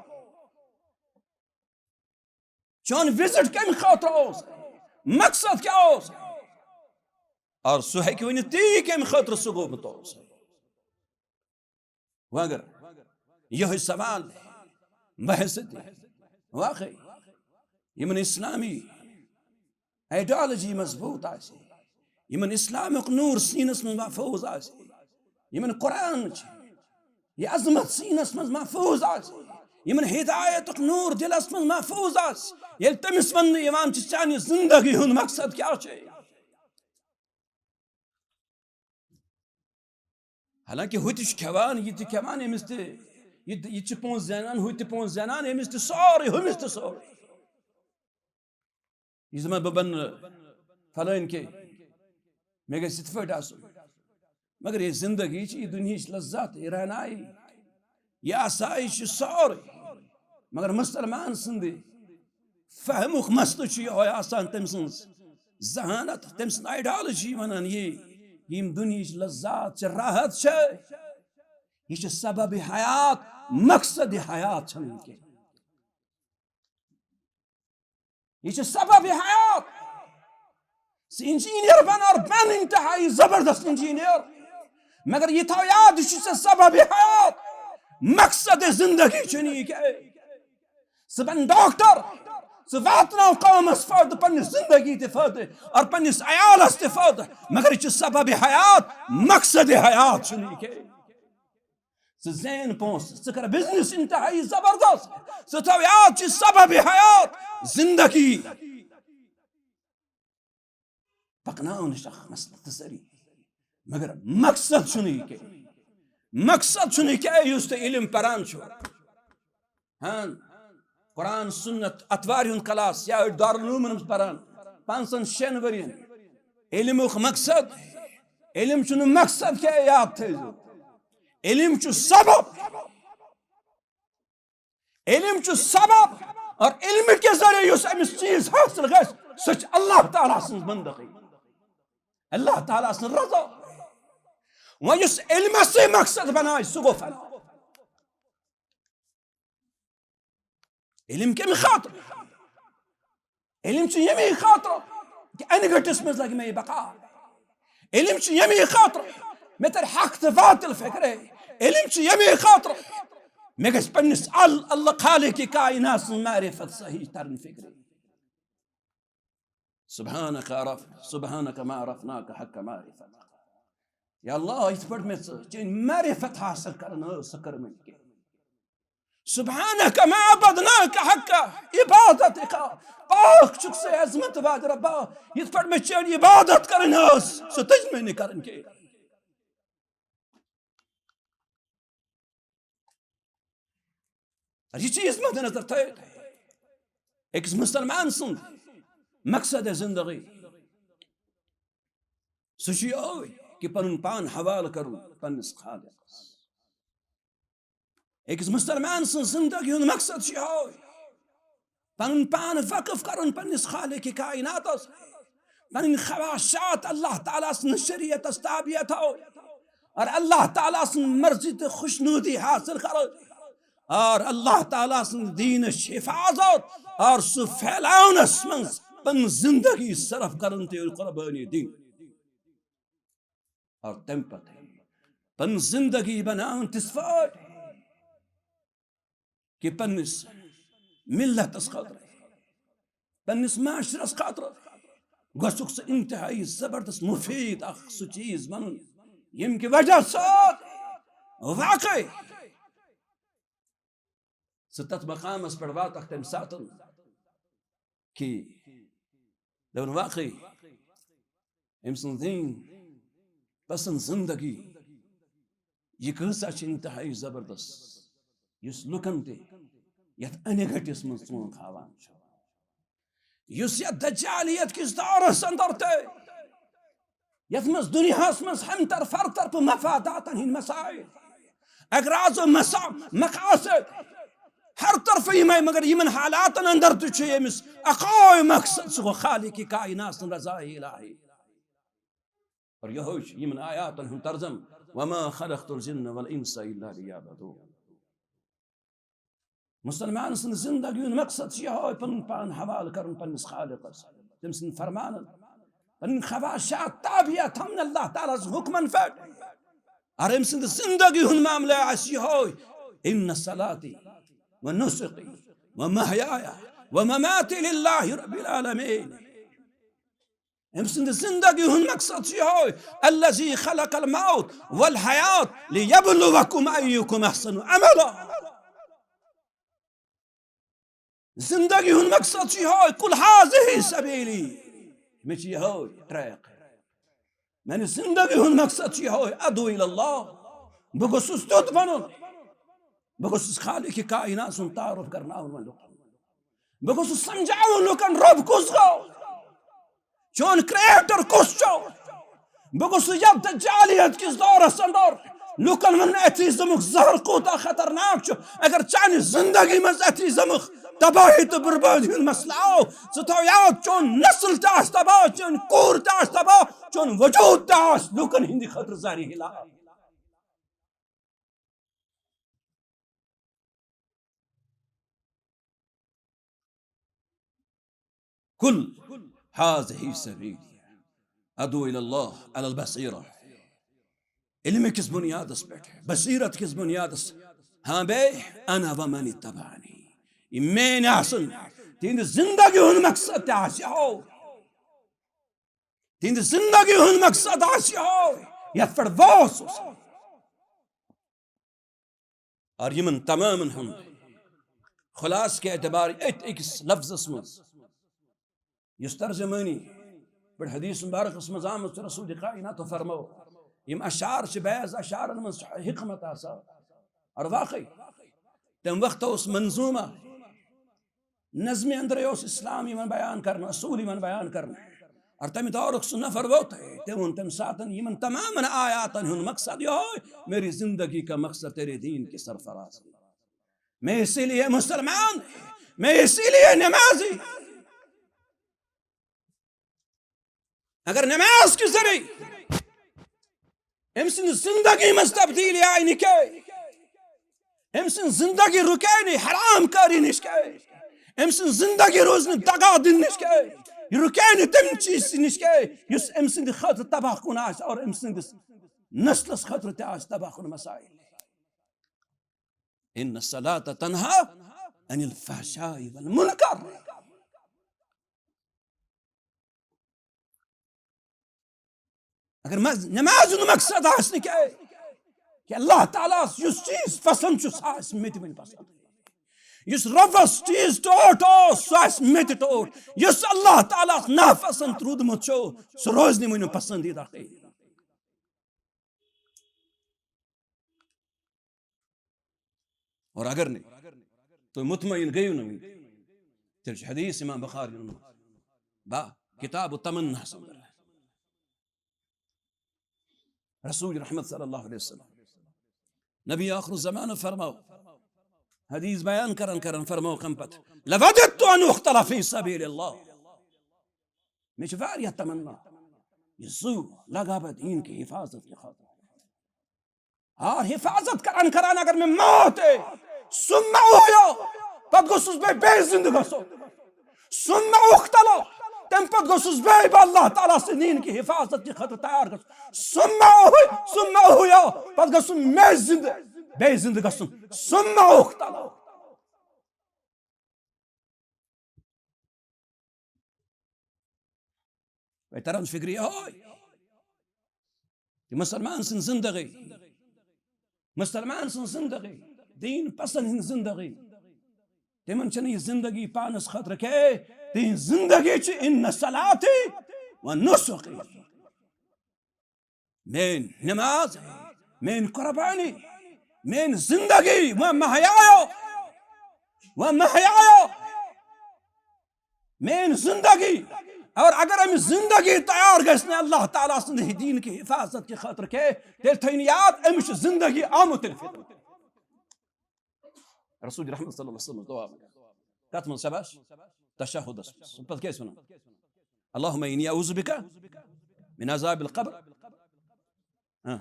چون وزٹ کمہِ خٲطرٕ اوس؟ مقصد کیٛاہ اوس؟ اور سُہ ہیٚکہِ ؤنِتھ تی کمہِ خٲطرٕ سُہ گوٚمُت اوس۔ وۄنۍ اگر یِہوٚے سوال بحث تہِ واقعی یِمن اسلامی آئیڈیالوجی مضبوط آسہِ، یِمن اسلامُک نور سیٖنس منٛز محفوظ آسہِ، یِمن قرآن چھِ یہِ عظمت سیٖنس منٛز محفوظ آسہِ، یِمن ہدایتُک نور دِلس منٛز محفوظ آسہِ، ییٚلہِ تٔمِس وننہٕ یِوان چھُ، چانہِ زندگی ہُنٛد مقصد کیٛاہ چھُ؟ حالانکہ ہُہ تہِ چھُ کھٮ۪وان، یہِ تہِ کھٮ۪وان، أمِس تہِ، یہِ تہِ، یہِ تہِ چھُ پونٛسہٕ زینان، ہُہ تہِ پونٛسہٕ زینان، أمِس تہِ سورُے، ہُمِس تہِ سورُے۔ یہِ زِ ما بہٕ بنہٕ فلٲنۍ کے، مےٚ گژھِ یِتھ پٲٹھۍ آسُن۔ مگر یہِ زندگی چھِ، یہِ دُنہِچ لذت، یہِ رہنائی، یہِ آسایش چھِ سورُے۔ مگر مسلمان سٕنٛدِ فہمُک مسلہٕ چھُ یِہوٚے آسان، تٔمۍ سٕنٛز ذہانت، تٔمۍ سٕنٛز آئیڈیالوجی ونان یی، یِم دُنہِچ لذات چھِ، راحت چھِ، یہِ چھِ سبب حیات، مقصد حیات چھَنہٕ یہِ کینٛہہ۔ یہِ چھِ سبب حیات۔ ژٕ انجینئر بن اور بن انتہائی زبردست انجینئر، مگر یہِ تھاو یاد، یہِ چھُ ژےٚ سبب حیات، مقصد زندگی چھُنہٕ یہِ کینٛہہ۔ ژٕ بن ڈاکٹر، ژٕ واتناو قومس فٲیدٕ، پننہِ زندگی تہِ فٲیدٕ اور پننِس عیالس تہِ فٲیدٕ، مگر یہِ چھُ سبب حیات، مقصد حیات چھُنہٕ یہِ کینٛہہ۔ ژٕ زین پونٛسہٕ، ژٕ کر بزنس انتہائی زبردست، ژٕ تھاو یاد، چھِ سبب حیات زندگی پکناونٕچ اکھ مسلہٕ تہٕ ذٔریعہٕ۔ مگر مقصد چھُنہٕ یہِ کینٛہہ۔ مقصد چھُنہٕ یہِ کینٛہہ یُس تُہۍ علم پران چھِو۔ ہاں، قرآن سنت اتوارِ ہُنٛد کلاس یا أڑۍ دارالعلومن منٛز پران پانٛژن شٮ۪ن ؤرین۔ علمُک مقصد، علم چھُنہٕ مقصد کینٛہہ، یاد تھٲیزیو۔ علم چھُ سبب۔ علم چھُ سبب، اور علم کے ذریعے یُس أمِس چیٖز حٲصِل گژھِ، سُہ چھُ اللہ تعالیٰ سٕنٛز بندگی، اللہ تعالیٰ سٕنٛز رضا۔ وۄنۍ یُس علمس سۭتۍ مقصد بنایہِ، سُہ گوٚو فنا۔ علم کمہِ خٲطرٕ؟ علم چھُ ییٚمے خٲطرٕ کہِ انہِ گٔٹِس منٛز لگہِ مےٚ یہِ بقا۔ علم چھُ ییٚمے خٲطرٕ مےٚ ترِ حق تہٕ باطل فکرے۔ علم چھُ ییٚمے خٲطرٕ مےٚ گژھِ پننِس ال-، اللہ خالق کائنات سٕنٛز معرفت صحیح ترٕنۍ فکرے۔ سبحانك عرف-، سبحانك ما عرفناك حق معرفتك۔ یا اللہ، یِتھ پٲٹھۍ مےٚ ژٕ چٲنۍ معرفت حاصل کرن ٲس، سۄ کٔر مےٚ نہٕ کینٛہہ۔ سبحانک ما عبدناک حق عبادتک، پاک چھُکھ ژٕ عظمت واد ربا، یِتھ پٲٹھۍ مےٚ چٲنۍ عبادت کرٕنۍ ٲس، سۄ تٔج مےٚ نہٕ کرٕنۍ کینٛہہ۔ یہِ چیٖز مدِ نظر تھٲیِو، أکِس مسلمان سُنٛد مقصد زندگی سُہ چھُ یِہوٚے کہِ پنُن پان حوالہٕ کرُن پننِس خالقس۔ أکِس مسلمان سٕنٛز زندگی ہُنٛد مقصد چھُ یِہوٚے، پنُن پان وقف کرُن پننِس خالق کائناتس، پنٕنۍ خواہشات اللہ تعالیٰ سٕنٛدِس شریعتس تابع تھاوٕنۍ اور اللہ تعالیٰ سٕنٛز مرضی تہٕ خوشنودی حاصل کرٕنۍ اور اللہ تعالیٰ سٕنٛدِ دیٖنٕچ حفاظت اور سُہ پھیلاونس منٛز پنٕنۍ زندگی صرف کرٕنۍ تہٕ قربٲنی دِنۍ۔ اور تمہِ پتہٕ پنٕنۍ زندگی بناوٕنۍ تِژھ پٲٹھۍ کہِ پننِس ملتس خٲطرٕ، پننِس معاشرس خٲطرٕ گوٚژھُکھ سُہ انتہائی زبردست مفید اکھ سُہ چیٖز بنُن، ییٚمہِ کہِ وجہ سۭتۍ واقعی ژٕ تتھ مقامس پٮ۪ٹھ واتکھ تمہِ ساتہٕ کہِ دپن واقعی أمۍ سٕنٛز دیٖن پسند زندگی، یہِ کۭژاہ چھِ انتہائی زبردست، یُس لُکن تہِ یتھ انہِ گٔٹِس منٛز ژوٗنٛٹھ ہاوان چھُ، یُس یتھ دجالیت کِس دورس اندر تہِ، یتھ منٛز دُنیاہس منٛز ہمتر فرطرفہٕ مفاداتن ہٕنٛدۍ مسائل، اغراض و مسا-، مقاصد، ہر طرفہٕ یِمے، مگر یِمن حالاتن اندر تہِ چھُ ییٚمِس اکوے مقصد، سُہ گوٚو خالق کائنات سُنٛد رضا الہی۔ اور یِہوٚے چھُ یِمن آیاتن ہُنٛد ترجمہٕ، وما خلقت الجن والانس الا لیعبدون۔ مسلمان سٕنٛز زندگی ہُنٛد مقصد چھُ یِہوٚے پنُن پان حوالہٕ کرُن پننِس خالقس، تٔمۍ سٕنٛدۍ فرمانن، پنٕنۍ خواہشات تابع تھاوٕنۍ اللہ تعالیٰ سٕنٛدۍ حُکمن پٮ۪ٹھ۔ اور أمۍ سٕنٛدِ زندگی ہُنٛد معاملہٕ آسہِ یِہوٚے، ان صلاتی و نسکی و محیای و مماتی للہ رب العالمین۔ أمۍ سٕنٛدِ زندگی ہُنٛد مقصد چھُ یِہوٚے، الذی خلق الموت والحیات لیبلوکم ایکم احسن عملا۔ زندگی ہُنٛد مقصد چھُ یِہوٚے، قل ھذہ سبیلی، مےٚ چھِ یِہوٚے ٹریک۔ میانہِ زندگی ہُنٛد مقصد چھُ یِہوٚے، ادعو الی اللہ، بہٕ گوٚژھُس تیُتھ بنُن، بہٕ گوٚژھُس خالق کائنات سُنٛد تعارف کرناوُن وۄنۍ لُکن۔ بہٕ گوٚژھُس سمجھاوُن لُکن رۄب کُس گوٚو، چون کریٹر کُس چھُ۔ بہٕ گوٚژھُس یتھ دجالیت کِس دورس اندر لُکن ونُن ایتھیزمُک زہر کوٗتاہ خطرناک چھُ۔ اگر چانہِ زندگی منٛز ایتھیزمُک تباہی تہٕ بربٲدی ہُنٛد مسلہٕ آو، ژٕ تھاو یاد، چون نسل تہِ آسہِ تباہ، چٲنۍ کوٗر تہِ آسہِ تباہ، چون وجود تہِ آسہِ لُکن ہٕنٛدِ خٲطرٕ زہرِ ہلال۔ قل ھذہ سبیلی ادعو الی اللہ علی البصیرہ۔ علم کِس بنیادس پٮ۪ٹھ، بصیرت کِس بنیادس۔ ہاں بے، انا و من اتبعنی۔ یہِ میٲنۍ آسن، تِہنٛدِ زندگی ہُنٛد مقصد تہِ آسہِ ہو۔ تِہنٛدِ زندگی ہُنٛد مقصد آسہِ ہو، یتھ پٮ۪ٹھ بہٕ اوسُس۔ اور یِمن تمامن ہُنٛد خلاصہٕ کہِ اعتبار أتھۍ أکِس لفظس منٛز، یُس ترجمٲنی پٮ۪ٹھ حدیث مبارکس منٛز آمٕژ چھِ، رسول کائناتو فرمٲو، یِم اشعار چھِ، بعض اشعارن منٛز چھِ حکمت آسان۔ اور واقعی تمہِ وقتہٕ اوس منظومہ، نظمہِ اندرے اوس اسلام یِوان بیان کرنہٕ، اصوٗل یِوان بیان کرنہٕ۔ اور تمہِ دورُک سُہ نفر ووت، تٔمۍ ووٚن تمہِ ساتہٕ یِمن تمامن آیاتن ہُنٛد مقصد یِہوٚے، میری زندگی کا مقصد تیرے دین کی سرفرازی، میں اسی لیے مسلمان، میں اسی لیے نمازی۔ اگر نماز کہِ ذریعہ أمۍ سٕنٛدِ زندگی منٛز تبدیٖلی آیہِ نہٕ کینٛہہ، أمۍ سٕنٛز زندگی رُکے نہٕ حرام کٲری نِش کینٛہہ، أمۍ سٕنٛز زندگی روٗز نہٕ دغا دِنہٕ نِش کینٛہہ، یہِ رُکے نہٕ تَمہِ چیٖزٕ نِش کینٛہہ یُس أمۍ سٕنٛدِ خٲطرٕ تباہ کُن آسہِ اور أمۍ سٕنٛدِس نسلس خٲطرٕ تہِ آسہِ تباہ کُن مسائل۔ ان الصلاۃ تنہا عن الفحشاء والمنکر۔ اگر مز-، نماز ہُنٛد مقصد آسہِ نہٕ کیٛاہ، کہِ اللہ تعالیٰ ہس یُس چیٖز پسنٛد چھُ، سُہ آسہِ مےٚ تہِ وۄنۍ پسنٛد۔ یُس رۄبس چیٖز ٹوٹھ اوس، سُہ آسہِ مےٚ تہِ ٹوٹھ۔ یُس اللہ تعالیٰ ہس ناپسنٛد روٗدمُت چھُ، سُہ روزِ نہٕ وۄنۍ پسنٛدیٖدہ۔ اور اگر نہیں، تو مطمئن گئے نا، تیرے حدیث امام بخاری، با، کتاب التمناہس اندر۔ رسول رحمت صلی اللہ علیہ وسلم، نبی آخر الزمان فرماو، حدیث بیان کرن کرن فرماو کم پت، "لوددت ان اقتل فی سبیل اللہ۔" مےٚ چھِ واریاہ تمنا، یہِ زُو لگا بہٕ دین کی حفاظت کی خاطر۔ اور حفاظت کران کران اگر مےٚ موت یی، ثم احیا، پتہٕ گوٚژھُس بہٕ بیٚیہِ زندٕ گژھُن۔ ثم اقتل، تمہِ پتہٕ گوٚژھُس بیٚیہِ بہٕ اللہ تعالیٰ سٕنٛدِ دین کہِ حفاظت کہِ خٲطرٕ تیار گژھُن۔ ثم احیا، ثم احیا، پتہٕ گژھُن مےٚ زندٕ، بیٚیہِ زندٕ گژھُن۔ ثم اقتل۔ وۄنۍ تران فکرِ یہوے۔ یہِ مسلمان سٕنٛز زندگی، مسلمان سٕنٛز زندگی، دین پسند ہٕنٛز زندگی، تِمن چھنہٕ یہِ زندگی پانس خٲطرٕ کینٛہہ۔ تِہنٛز زندگی چھِ ان صلاتی و نسخی، میٲنۍ نماز، میٲنۍ قربانی، میٲنۍ زندگی، و محیایا و محیایا، میٲنۍ زندگی۔ اور اگر أمِس زندگی تیار گژھِ نہٕ اللہ تعالیٰ سٕنٛدِ دین کہِ حفاظت کہِ خٲطرٕ کینٛہہ، تیٚلہِ تھٲیِن یاد، أمِس چھِ زندگی آمُت تیٚلہِ فطرت۔ رسول رحمت صلی اللہ علیہ وسلم دعا منٛگان۔ کتھ منٛز؟ شاباش، تشہدس منٛز۔ پتہٕ کیٛاہ ٲسۍ ونان؟ اللہم انی اعوذ بک من عذاب القبر۔ ہاں۔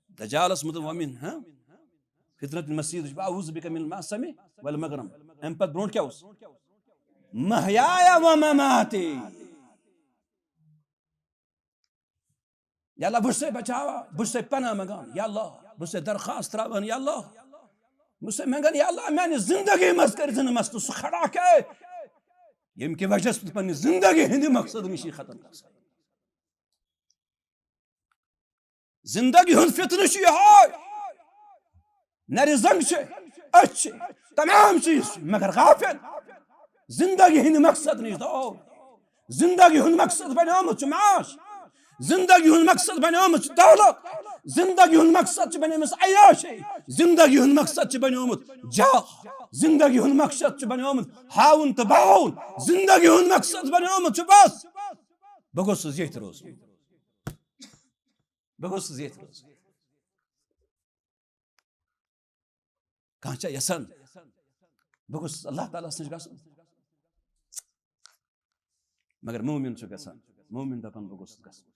دجالس متعلق ومن، ہاں؟ فتنة المسیح، اعوذ بک من المأثم والمغرم۔ امہِ پتہٕ برونٛٹھ کیٛاہ اوس؟ محیایا و مماتی۔ یا اللہ، بہٕ چھُسے بچاوان، بہٕ چھُسے پناہ منٛگان، یا اللہ، بہٕ چھُسے درخواست تراوان، یا اللہ، بہٕ چھُسے منٛگان، یا اللہ، میانہِ زندگی منٛز کٔرۍ زِ نہٕ مسلہٕ سُہ کھڑا کینٛہہ، ییٚمہِ کہِ وجہ سۭتۍ پننہِ زندگی ہٕنٛدِ مقصد نِشی ختم گژھٕ۔ زندگی ہُنٛد فتنہٕ چھُ یِہوے۔ نرِ زنگ چھِ، أچھ چھِ، تمام چیٖز چھِ، مگر غافل۔ زندگی ہٕنٛدِ مقصد نِش دوٗر۔ زندگی ہُنٛد مقصد بنیومُت چھُ معاش۔ زندگی ہُنٛد مقصد بنیومُت چھُ دولت۔ زندگی ہُنٛد مقصد چھُ بنیومُت عیاشی۔ زندگی ہُنٛد مقصد چھُ بنیومُت جاہ۔ زندگی ہُنٛد مقصد چھُ بنیومُت ہاوُن تہٕ باوُن۔ زندگی ہُنٛد مقصد بنیومُت چھُ بس، بہٕ گوٚژھُس ییٚتھۍ روزُن۔ بہٕ گوٚژھُس ییٚتھۍ روزُن۔ کانٛہہ چھا یژھان بہٕ گوٚژھُس اللہ تعالیٰ ہس نِش گژھُن؟ مگر مومن چھُ گژھان، مومن دپان بہٕ گوٚژھُس گژھُن۔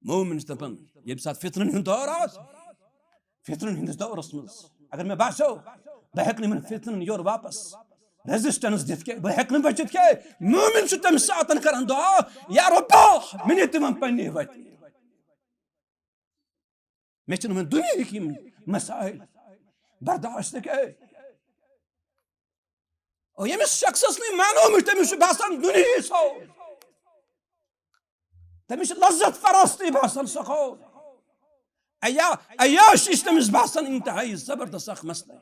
مومن چھُ دپان ییٚمہِ ساتہٕ فتنن ہُنٛد دور آسہِ، فتنن ہٕنٛدِس دورس منٛز اگر مےٚ باسیو بہٕ ہٮ۪کہٕ نہٕ یِمن فتنن یورٕ واپس ریزسٹنس دِتھ کینٛہہ، بہٕ ہٮ۪کہٕ نہٕ بٔچِتھ کینٛہہ، مومن چھُ تمہِ ساتہٕ کران دعا، یا ربا، مےٚ نہِ تِمن پننہِ وتہِ۔ مےٚ چھِنہٕ وۄنۍ دُنیہٕکۍ یِم مسائل برداشت کینٛہہ۔ اور ییٚمِس شخصس نہٕ مانومُت، تٔمِس چھُ باسان دُنیاہٕے سو، تٔمِس چھِ لذت پرستی باسان سکون۔ عیا-، عیاشی چھِ تٔمِس باسان انتہائی زبردست اکھ مسئلہ۔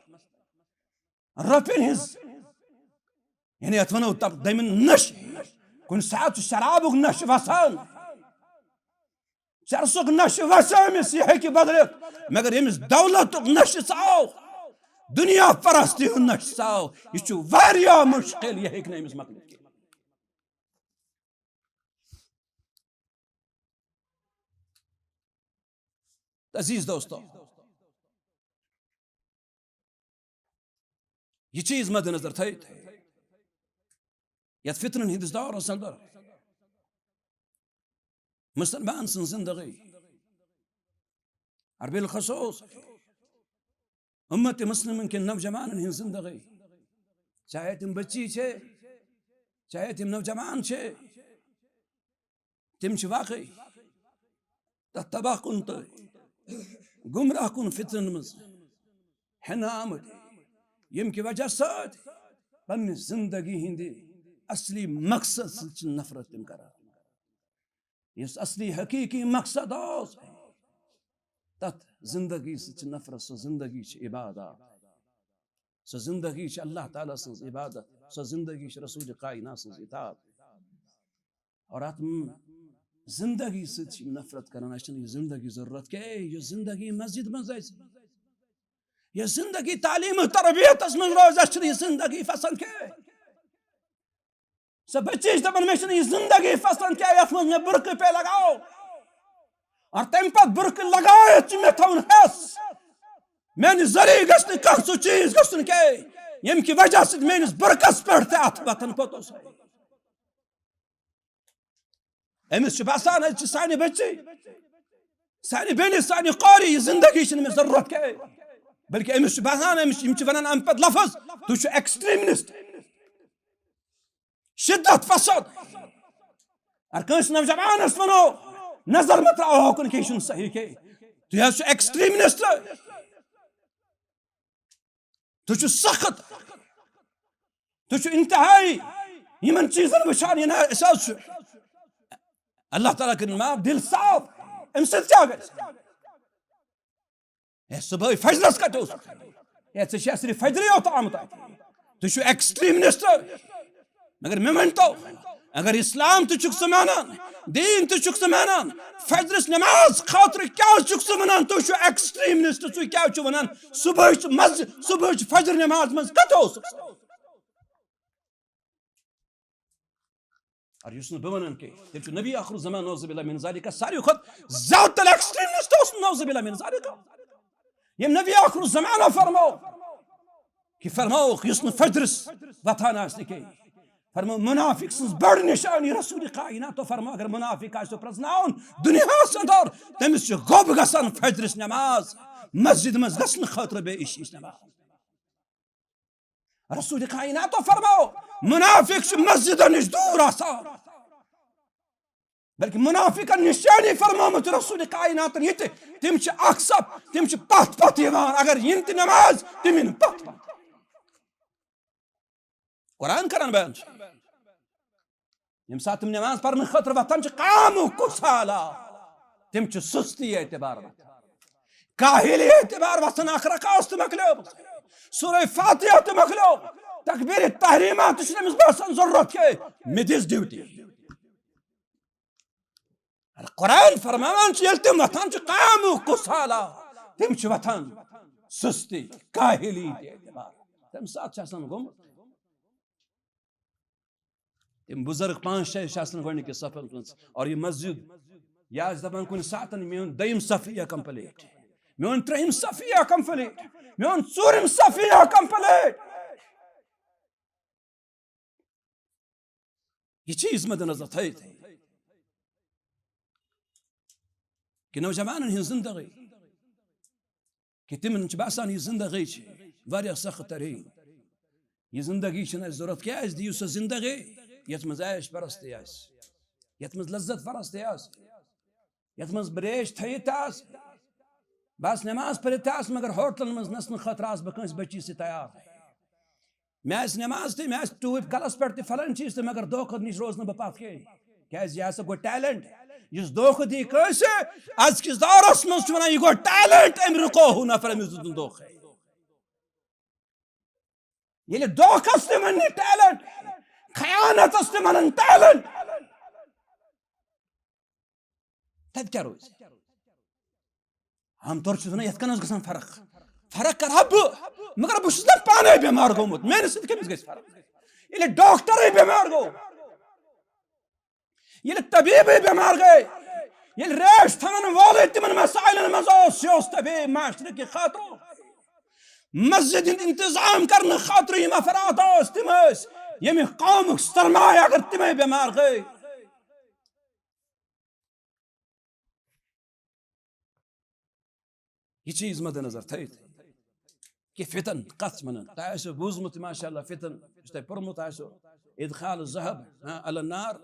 رۄپین ہٕنٛز، یعنی یتھ ونو تم-، دٔمِن نشہٕ۔ کُنہِ ساتہٕ چھُ شرابُک نشہٕ وسان، چرسُک نشہٕ وسہِ أمِس، یہِ ہیٚکہِ بدلِتھ، مگر ییٚمِس دولتُک نشہٕ ژاو، دُنیا پرستی ہُنٛد نشہٕ ژاو، یہِ چھُ واریاہ مُشکِل، یہِ ہیٚکہِ نہٕ أمِس مۄکلِتھ کینٛہہ۔ عزیز دوستو، یہِ چیٖز مدِ نظر تھٲیِتھ، یتھ فتنن ہٕنٛدِس دورس اندر مسلمان سٕنٛز زندگی، اور بالخصوص امت مسلمن کٮ۪ن نوجوانن ہٕنٛز زندگی، چاہے تِم بچی چھِ، چاہے تِم نوجوان چھِ، تِم چھِ واقعی تتھ تباہ کُن تہٕ گمراہ کُن فتنن منٛز ہٮ۪نہٕ آمٕتۍ، ییٚمہِ کہِ وجہ سۭتۍ پننہِ زندگی ہٕنٛدِ اصلی مقصد سۭتۍ چھِ نفرت تِم کران۔ یُس اصلی حقیقی مقصد اوس، تتھ زندگی سۭتۍ چھِ نفرت، سۄ زندگی چھِ عبادت، سۄ زندگی چھِ اللہ تعالیٰ سٕنٛز عبادت، سۄ زندگی چھِ رسول کائنات سٕنٛز اطاعت۔ اور اتھ م-، زندگی سۭتۍ چھِ یِم نفرت کران، اسہِ چھنہٕ یہِ زندگی ضرورت کینٛہہ، یہِ زندگی مسجد منٛز آسہِ، یہِ زندگی تعلیم و تربیتس منٛز روزِ، اسہِ چھنہٕ یہِ زندگی پسند کینٛہہ۔ سۄ بچی چھِ دپان، مےٚ چھنہٕ یہِ زندگی پسند کینٛہہ، یتھ منٛز مےٚ برقعہٕ پیٚیہِ لگاوُن۔ اور تمہِ پتہٕ برقعہٕ لگٲیِتھ چھُ مےٚ تھاوُن ہٮ۪س۔ میانہِ ذٔریعہٕ گژھِ نہٕ کانٛہہ سُہ چیٖز گژھُن کینٛہہ، ییٚمہِ کہِ وجہ سۭتۍ میٲنِس برقعس پٮ۪ٹھ تہِ اتھ وتن پوٚتُس۔ أمِس چھُ باسان، أسۍ چھِ سانہِ بچی، سانہِ بیٚنہِ، سانہِ قاری، یہِ زندگی چھِنہٕ مےٚ ضرورت کینٛہہ۔ بلکہِ أمِس چھُ باسان، أمِس، یِم چھِ ونان امہِ پتہٕ لفظ، تُہۍ چھِو ایکسٹریمسٹ، شدت پسند۔ اگر کٲنٛسہِ نوجوانس ونو، نظر مہ تراو ہوکُن کینٛہہ، یہِ چھُنہٕ صحیح کینٛہہ، تُہۍ حظ چھِو ایکسٹریمسٹ، تُہۍ چھِو سخت، تُہۍ چھِو انتہائی یِمن چیٖزن وٕچھان، یہِ نہ، أسۍ حظ چھِ، اللہ تعالیٰ کٔرِنۍ معاف، دِل صاف۔ امہِ سۭتۍ کیٛاہ گژھِ؟ ہے، صبحٲے فجرس کتہِ اوسُکھ؟ ہے، ژےٚ چھےٚ صرف فجرٕے یوت آمُت اتہِ۔ تُہۍ چھِو ایکسٹریمسٹ۔ مگر مےٚ ؤنۍ تو، اگر اسلام تہِ چھُکھ ژٕ مانان، دین تہِ چھُکھ ژٕ مانان، فجرس نماز خٲطرٕ کیٛاہ چھُکھ ژٕ ونان؟ تُہۍ چھِو ایکسٹریمسٹ، ژٕ کیٛاہ چھُکھ ونان؟ صبحٲے چھُ مسجد، صبحٲے چھُ فجر نماز منٛز کتہِ اوسُکھ ژٕ؟ اور یُس نہٕ بہٕ وَنان کینٛہہ، تیٚلہِ چھُ نبی آخر الزمان نعوذ باللہ من ذالک ساروی کھۄتہٕ زیادٕ تیٚلہِ ایکسٹریمسٹ اوس نعوذ باللہ من ذالک۔ ییٚمۍ نبی آخر الزمانو فرمو کہِ فرمووُکھ، یُس نہٕ فجرس وۄتھان آسہِ نہٕ کینٛہہ، فرمو منافق سٕنٛز بٔڑ نِشانی۔ رسول کائناتو فرمو، اگر منافق آسہِ تو پرٛزناوُن دُنیاہس اندر، تٔمِس چھُ غوب گژھان فجرس نماز، مسجد منٛز گژھنہٕ خٲطرٕ بیٚیہِ عشیٖچ نماز۔ رسول کائناتو فرمو، منافق چھُ مسجدن نِش دوٗر آسان۔ بلکہِ منافقن نِشٲنی فرمٲومٕژ رسول کائناتن یہِ تہِ، تِم چھِ اکھ صف، تِم چھِ پتھ پتھ یِوان، اگر یِن تہِ نماز، تِم یِن پتھ پتھ۔ قرآن کران بیان چھُ۔ ییٚمہِ ساتہٕ تِم نماز پرنہٕ خٲطرٕ وۄتھان چھِ، قاموا کسالی، تِم چھِ سُستی اعتبار وۄتھان، کاہلی اعتبار وۄتھان، اکھ رکعت تہِ مۄکلیو، سورہ فاتحہ تہِ مۄکلیو، تکبیر تحریمہ تہِ چھُنہٕ أمِس باسان ضرورت کینٛہہ، مےٚ دِژ ڈیوٹی۔ قرآن فرماوان چھُ، ییٚلہِ تِم وۄتھان چھِ، قاموا کسالی، تِم چھِ وۄتھان سُستی، کاہلی تہِ اعتبار۔ تَمہِ ساتہٕ چھُ آسان گوٚمُت۔ تِم بُزرگ پانٛژھ شےٚ چھِ آسان گۄڈٕنِکِس صفس منٛز، اور یہِ مسجد، یہِ آسہِ دَپان کُنہِ ساتہٕ، میون دوٚیِم صف یی complete، میون ترٛیٚیِم صف یی complete، میون ژوٗرِم صف یی complete۔ یہِ چیٖز مدِ نظر تھٲیِتھ کہِ نوجوانن ہٕنٛز زندگی، کہِ تِمن چھُ باسان، یہِ زندگی چھِ واریاہ سخت ترین۔ یہِ زندگی چھِنہٕ اَسہِ ضروٗرت کینٛہہ، اَسہِ دِیِو سۄ زندگی یَتھ منٛز عیش پرستی آسہِ، یَتھ منٛز لذت پرستی آسہِ، یَتھ منٛز بریش تھٲیِتھ تہِ آسہِ، بس نماز پٔرِتھ تہِ آسہِ، مگر ہوٹلن منٛز نژنہٕ خٲطرٕ آسہٕ بہٕ کٲنٛسہِ بچی سۭتۍ تیار۔ مےٚ آسہِ نماز تہِ، مےٚ آسہِ ٹوٗپۍ کلس پٮ۪ٹھ تہِ، فلٲنۍ چیٖز تہِ، مگر دھوکہٕ نِش روزٕ نہٕ بہٕ پتھ کینٛہہ۔ کیٛازِ یہِ ہسا گوٚو ٹیلنٹ۔ یُس دھوکہٕ دی کٲنٛسہِ، أزکِس دورس منٛز چھِ ونان، یہِ گوٚو ٹیلنٹ، أمۍ رُکو ہُہ نفر، أمِس دیُت نہٕ دھوکہٕ۔ ییٚلہِ دھوکس تہِ ونہِ ٹیلنٹ، خیانتس تہِ ونان ٹیلنٹ، تتہِ کیٛاہ روزِ؟ عام طور چھُس ونان، یتھ کٔنۍ ٲس گژھان فرق۔ فرق کرٕ ہا بہٕ، مگر بہٕ چھُس نہ پانے بٮ۪مار گوٚمُت، میانہِ سۭتۍ کٔمِس گژھِ فرق؟ ییٚلہِ ڈاکٹرٕے بٮ۪مار گوٚو، ییٚلہِ طبیبٕے بٮ۪مار گٔے، ییٚلہِ ریش تھاون وولٕے تِمن مسائلن منٛز اوس، یہِ اوس طبیب معاشرٕ کہِ خٲطرٕ، مسجد ہُنٛد انتظام کرنہٕ خٲطرٕ یِم افراد ٲسۍ، تِم ٲسۍ ییٚمہِ قومُک سرمایہ، اگر تِمے بٮ۪مار گٔے۔ یہِ چیٖز مدِ نظر تھٲیِتھ کہِ فتن کتھ چھِ ونان۔ تۄہہِ آسیو بوٗزمُت، ماشاء اللہ، فتن یُس تۄہہِ پوٚرمُت آسیو، ادخال الذهب، ہاں، علی النار۔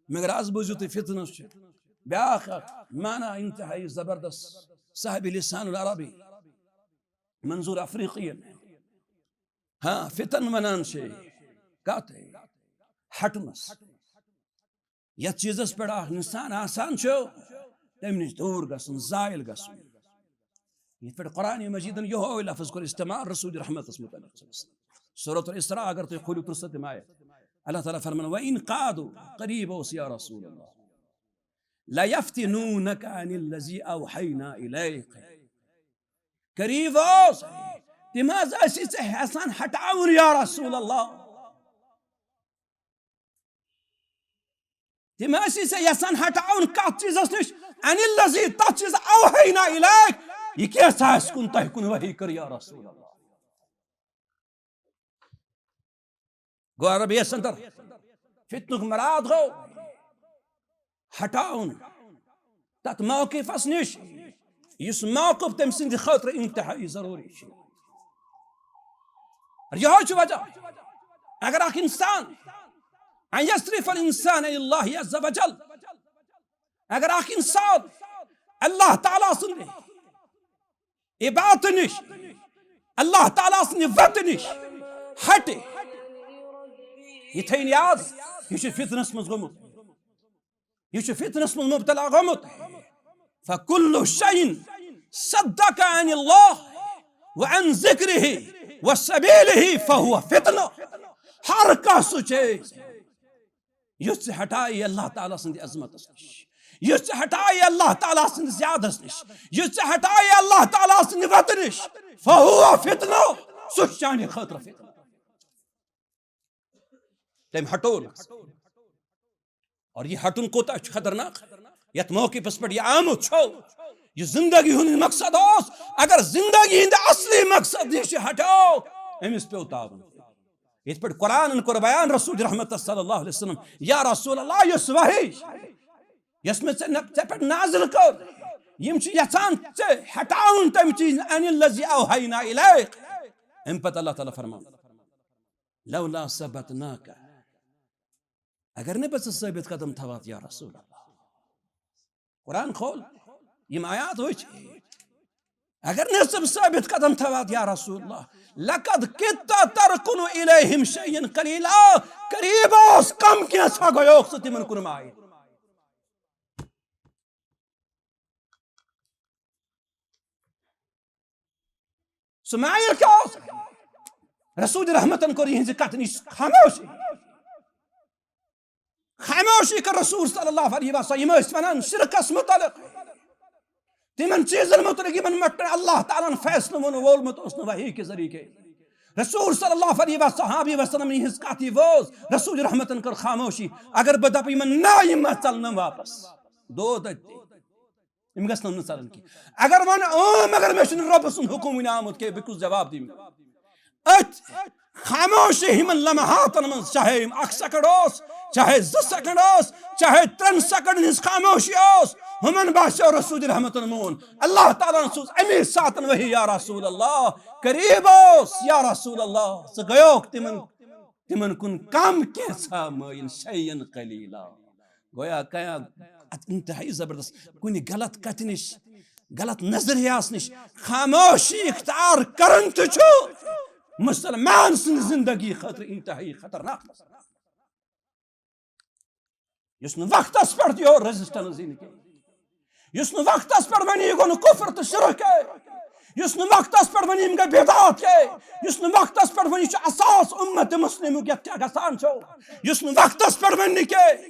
مگر از بوٗزِو تُہۍ، فتنس چھُ بیٛاکھ اکھ معنی انتہائی زبردست، صاحب لسان العربی منظور افریقین۔ ہاں، فتن ونان چھِ کتھ؟ ہٹنس۔ یتھ چیزس پٮ۪ٹھ اکھ انسان آسان چھُ، تمہِ نِش دوٗر گژھُن، زٲیِل گژھُن۔ یتھ پٮ۪ٹھ قرآن مجیدن یہوے لفظ کوٚر استعمال رسول رحمتس متعلق۔ سورۃ الاسراء اگر تُہۍ کھوٗلِو، ترٕٛہ سَتِم آیت، اللہ تعالیٰ فرمان: "وَإِنْ قَالُوا"، قریب اوس یا رسول اللہ، "لَيَفْتِنُونَكَ عَنِ الَّذِي أَوْحَيْنَا إِلَيْكَ"۔ قریب اوس، تِم حظ ٲسی ژےٚ یژھان ہٹاوُن یا رسول اللہ۔ تِم ٲسی ژےٚ یژھان ہٹاوُن کتھ چیزس نِش؟ عن الذی، تتھ چیز، اوحینا الیک، یہِ کیٛاہ ژےٚ اسہِ کُن، تۄہہِ کُن وحی کٔر یا رسول اللہ۔ گوٚو عرب یس اندر فتنُک مراد گوٚو ہٹاوُن تتھ موقفس نِش، یُس موقف تٔمۍ سٕنٛدِ خٲطرٕ انتہائی ضروری چھُ۔ اور یہوے چھُ وجہ، اگر اکھ انسان، ان یصرف الانسان الی اللہ عز وجل، اگر اکھ انسان اللہ تعالیٰ سٕنٛدِ عبادت نِش، اللہ تعالیٰ سٕنٛدِ وتہٕ نِش ہٹہِ، یہِ تھٲیِن یاد، یہِ چھُ فتنس منٛز گوٚمُت۔ یہِ چھُ فتنس منٛز مبتلا گوٚمُت۔ فکل شیء صدک عن اللہ وعن ذکرہ وسبیلہ فہو فتنہ۔ ہر کانٛہہ سُہ چیز یُس ژےٚ ہٹایہِ اللہ تعالیٰ سٕنٛدِ عظمتس نِش، یُس ژےٚ ہٹایہِ اللہ تعالیٰ سٕنٛدِ زیادس نِش، یُس ژےٚ ہٹایہِ اللہ تعالیٰ سٕنٛدِ وتہٕ نِش، فہو فتنہ، سُہ چھُ چانہِ خٲطرٕ فتنہ۔ تٔمۍ ہٹو نہٕ۔ اور یہِ ہٹُن کوٗتاہ چھُ خطرناک، یتھ موقفس پٮ۪ٹھ یہِ آمُت چھُ، یہِ زندگی ہُنٛد مقصد اوس، اگر زندگی ہُنٛد اصلی مقصد نِش یہِ ہٹو، أمِس پیوٚو تاوُن۔ یِتھ پٲٹھۍ قرآنن کوٚر بیان رسول رحمت صلی اللہ علیہ وسلم، یا رسول اللہ، یۄس وحی، یۄس مےٚ ژےٚ نہ-، ژےٚ پٮ۪ٹھ نازل کٔر، یِم چھِ یژھان ژےٚ ہٹاوُن تَمہِ چیٖز، عن الذی اوحینا الیک۔ اَمہِ پتہٕ اللہ تعالیٰ فرمان، لولا ثبتناک، اگر نہٕ بہٕ ژٕ ثٲبت قدم تھاواتھ یا رسول اللہ۔ قرآن کھول، یِم آیات وٕچھ، اگر نہٕ ژٕ ثٲبت قدم تھاواتھ یا رسول اللہ، لقد کدت ترکن الیہم شیئا قلیلا، قریب اوس کم کینٛژھا گوٚیوکھ ژٕ تِمن کُن مایل۔ سُہ مایل کیٛاہ اوس؟ رسول رحمتن کوٚر یِہنٛزِ کتھِ نِش خاموشی۔ خاموشی کٔر رسول صلی اللہ علیہ وسلم۔ یِم ٲسۍ ونان شرکس متعلق، تِمن چیزن متعلق یِمن پٮ۪ٹھ اللہ تعالیٰ ہن فیصلہٕ ووٚن، وولمُت اوس نہٕ وحی کہِ ذریعہٕ کینٛہہ۔ رسول صلی اللہ علیہ وصحبہ وسلم یِہنٛز کتھ یہِ بوز، رسول رحمتن کٔر خاموشی۔ اگر بہٕ دپہٕ یِمن نہ، یِم ما ژلنم واپس؟ دود اَتہِ۔ یِم گژھن نہٕ ژلٕنۍ کینٛہہ۔ اگر وۄنۍ اۭں، مگر مےٚ چھُنہٕ رۄبہٕ سُنٛد حُکُم وُنہِ آمُت کینٛہہ، بہٕ کُس جواب دِمہٕ؟ أتھۍ خاموشی ہِمن لمحاتن منٛز، چاہے یِم اکھ سیکنڈ اوس، چاہے زٕ سیکنڈ اوس، چاہے ترٛٮ۪ن سیکنڈن ہٕنٛز خاموشی اوس، ہُمن باسیو رسول رحمتن مون۔ اللہ تعالیٰ ہن سوٗز امی ساتن وحی، یا رسول اللہ، قریب اوس، یا رسول اللہ، ژٕ گٔیوکھ تِمن، تِمن کُن کم کینٛژھا مٲیِل، شیئا قلیلا۔ گویا کیا اتھ انتہائی زبردست کُنہِ غلط کتھِ نِش، غلط نظریاہس نِش خاموشی اختیار کرُن تہِ چھُ مسلمان سٕنٛدِ زندگی خٲطرٕ انتہائی خطرناک مسئلہٕ۔ یُس نہٕ وقتس پٮ۪ٹھ یور ریزسٹنس یِنہٕ کینٛہہ، یُس نہٕ وقتس پٮ۪ٹھ ونہِ یہِ گوٚو نہٕ کفر تہٕ شرک کینٛہہ، یُس نہٕ وقتس پٮ۪ٹھ ونہِ یِم گٔے بدعات کینٛہہ، یُس نہٕ وقتس پٮ۪ٹھ ونہِ یہِ چھُ اساس امت مسلمُک یتھ کیٛاہ گژھان چھُ، یُس نہٕ وقتس پٮ۪ٹھ ونہِ نہٕ کینٛہہ،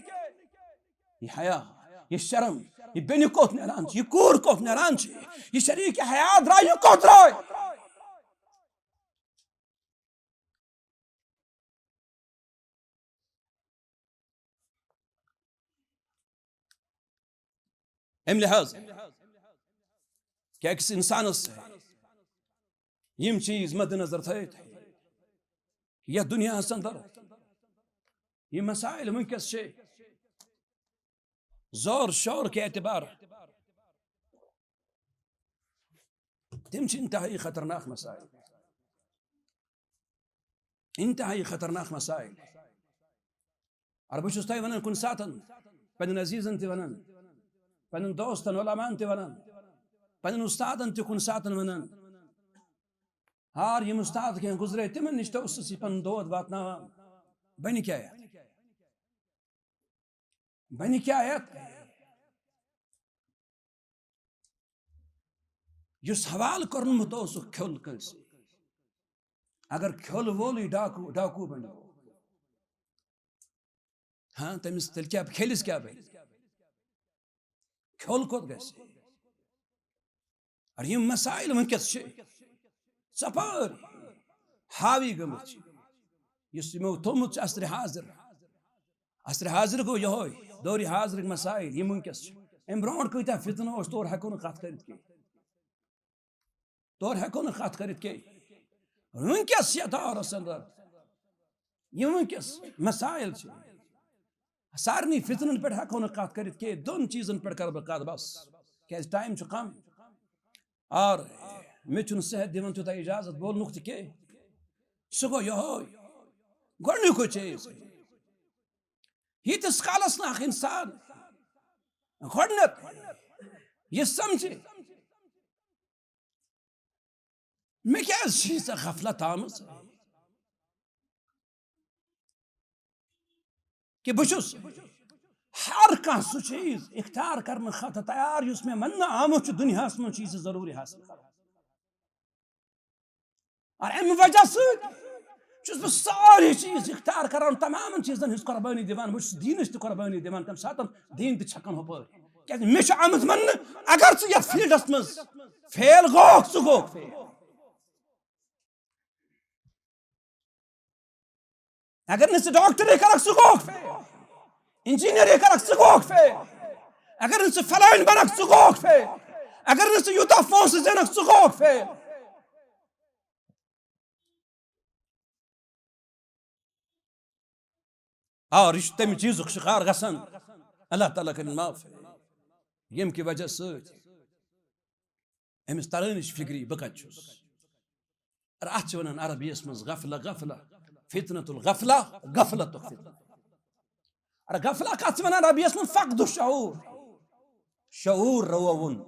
یہِ حیا، یہِ شرم، یہِ بیٚنہِ کوٚت نیران چھِ، یہِ کوٗر کوٚت نیران چھِ، یہِ شریٖک حیا درٛاے، یہِ کوٚت درٛاے؟ امہِ لحاظ کہ أکِس انسانس یِم چیٖز مدِ نظر تھٲیِتھ، یتھ دُنیاہس اندر یِم مسائل وٕنکیٚس چھِ زور شور کہِ اعتبار، تِم چھِ انتہائی خطرناک مسائل، انتہائی خطرناک مسائل۔ اور بہٕ چھُس تۄہہِ ونان کُنہِ ساتن، پننٮ۪ن عزیزن تہِ ونان، پننٮ۪ن دوستن علماہن تہِ ونان، پننٮ۪ن استادن تہِ کُنہِ ساتن ونان، ہار یِم استاد کینٛہہ گُزرے، تِمن نِش تہِ اوسُس یہِ پنُن دود واتناوان۔ بنہِ کیٛاہ یتھ؟ بنہِ کیٛاہ یتھ؟ یُس حوالہٕ کوٚرمُت اوسُکھ کھیوٚل کٲنٛسہِ، اگر کھیوٚل وولٕے ڈاکوٗ، ڈاکوٗ بنہِ، ہاں، تٔمِس تیٚلہِ کیٛاہ، کھیلِس کیٛاہ بنہِ؟ کھیوٚل کوٚت گژھِ؟ اور یِم مسائل وٕنکیٚس چھِ ژۄپٲرۍ حاوی گٔمٕتۍ چھِ، یُس یِمو تھوٚومُت چھُ عصرِ حاضر۔ عصرِ حاضر گوٚو یِہوٚے، دورِ حاضرٕکۍ مسائل یِم وٕنکیٚس چھِ۔ اَمہِ برونٛٹھ کۭتیٛاہ فتنہٕ اوس، تورٕ ہٮ۪کو نہٕ کَتھ کٔرِتھ کینٛہہ۔ تورٕ ہٮ۪کو نہٕ کَتھ کٔرِتھ کینٛہہ۔ وٕنکیٚس یَتھ دورَس اندر یِم وٕنکیٚس مسائل چھِ، سارنٕے فتنن پٮ۪ٹھ ہٮ۪کو نہٕ کَتھ کٔرِتھ کینٛہہ۔ دۄن چیٖزن پٮ۪ٹھ کَرٕ بہٕ کَتھ بس، کیٛازِ ٹایم چھُ کم۔ اور مےٚ چھُنہٕ صحت دِوان تیوٗتاہ اجازت بولنُک تہِ کینٛہہ۔ سُہ گوٚو یِہوٚے گۄڈٕنیُکُے چیٖز۔ ییٖتِس کالس نہٕ اکھ انسان گۄڈٕنٮ۪تھ یہِ سمجھِ، مےٚ کیٛازِ چھِ ییٖژاہ غفلت آمٕژ؟ کہِ بہٕ چھُس ہر کانٛہہ سُہ چیٖز اختیار کرنہٕ خٲطرٕ تیار، یُس مےٚ وننہٕ آمُت چھُ، دُنیاہَس منٛز چھُ یہِ ضروٗری حٲصِل کرُن۔ اور اَمہِ وجہ سۭتۍ چھُس بہٕ سٲری چیٖز اختیار کران، تمامن چیٖزن ہٕنٛز قربٲنی دِوان۔ بہٕ چھُس دیٖنٕچ تہِ قربٲنی دِوان، تَمہِ ساتہٕ دیٖن تہِ چھکان ہُپٲرۍ۔ کیٛازِ مےٚ چھُ آمُت وننہٕ، اگر ژٕ یَتھ فیلڈس منٛز فیل گوکھ، ژٕ گوکھ فیل۔ اگر نہٕ ژٕ ڈاکٹری کرکھ، ژٕ گوکھ فیل۔ انجینئرنگ کرکھ، ژٕ گوکھ فیل۔ اگر نہٕ ژٕ فلٲنۍ بنکھ، ژٕ گوکھ فیل۔ اگر نہٕ ژٕ یوٗتاہ پونٛسہٕ زینکھ، ژٕ گوکھ فیل۔ اور یہِ چھُ تَمہِ چیٖزُک شِکار گژھان۔ اللہ تعالیٰ کٔرِنۍ معاف۔ ییٚمہِ کہِ وجہ سۭتۍ أمِس ترٲنٕچ فِکری بہٕ کَتہِ چھُس۔ اور اَتھ چھِ وَنان عربیَس منٛز غفلہ، غفلہ، فتنة الغفلہ، غفلتُک فتنہ۔ اور غفلہ کَتھ چھِ وَنان عربیَس منٛز؟ فقد الشعور، شعور رٲوُن۔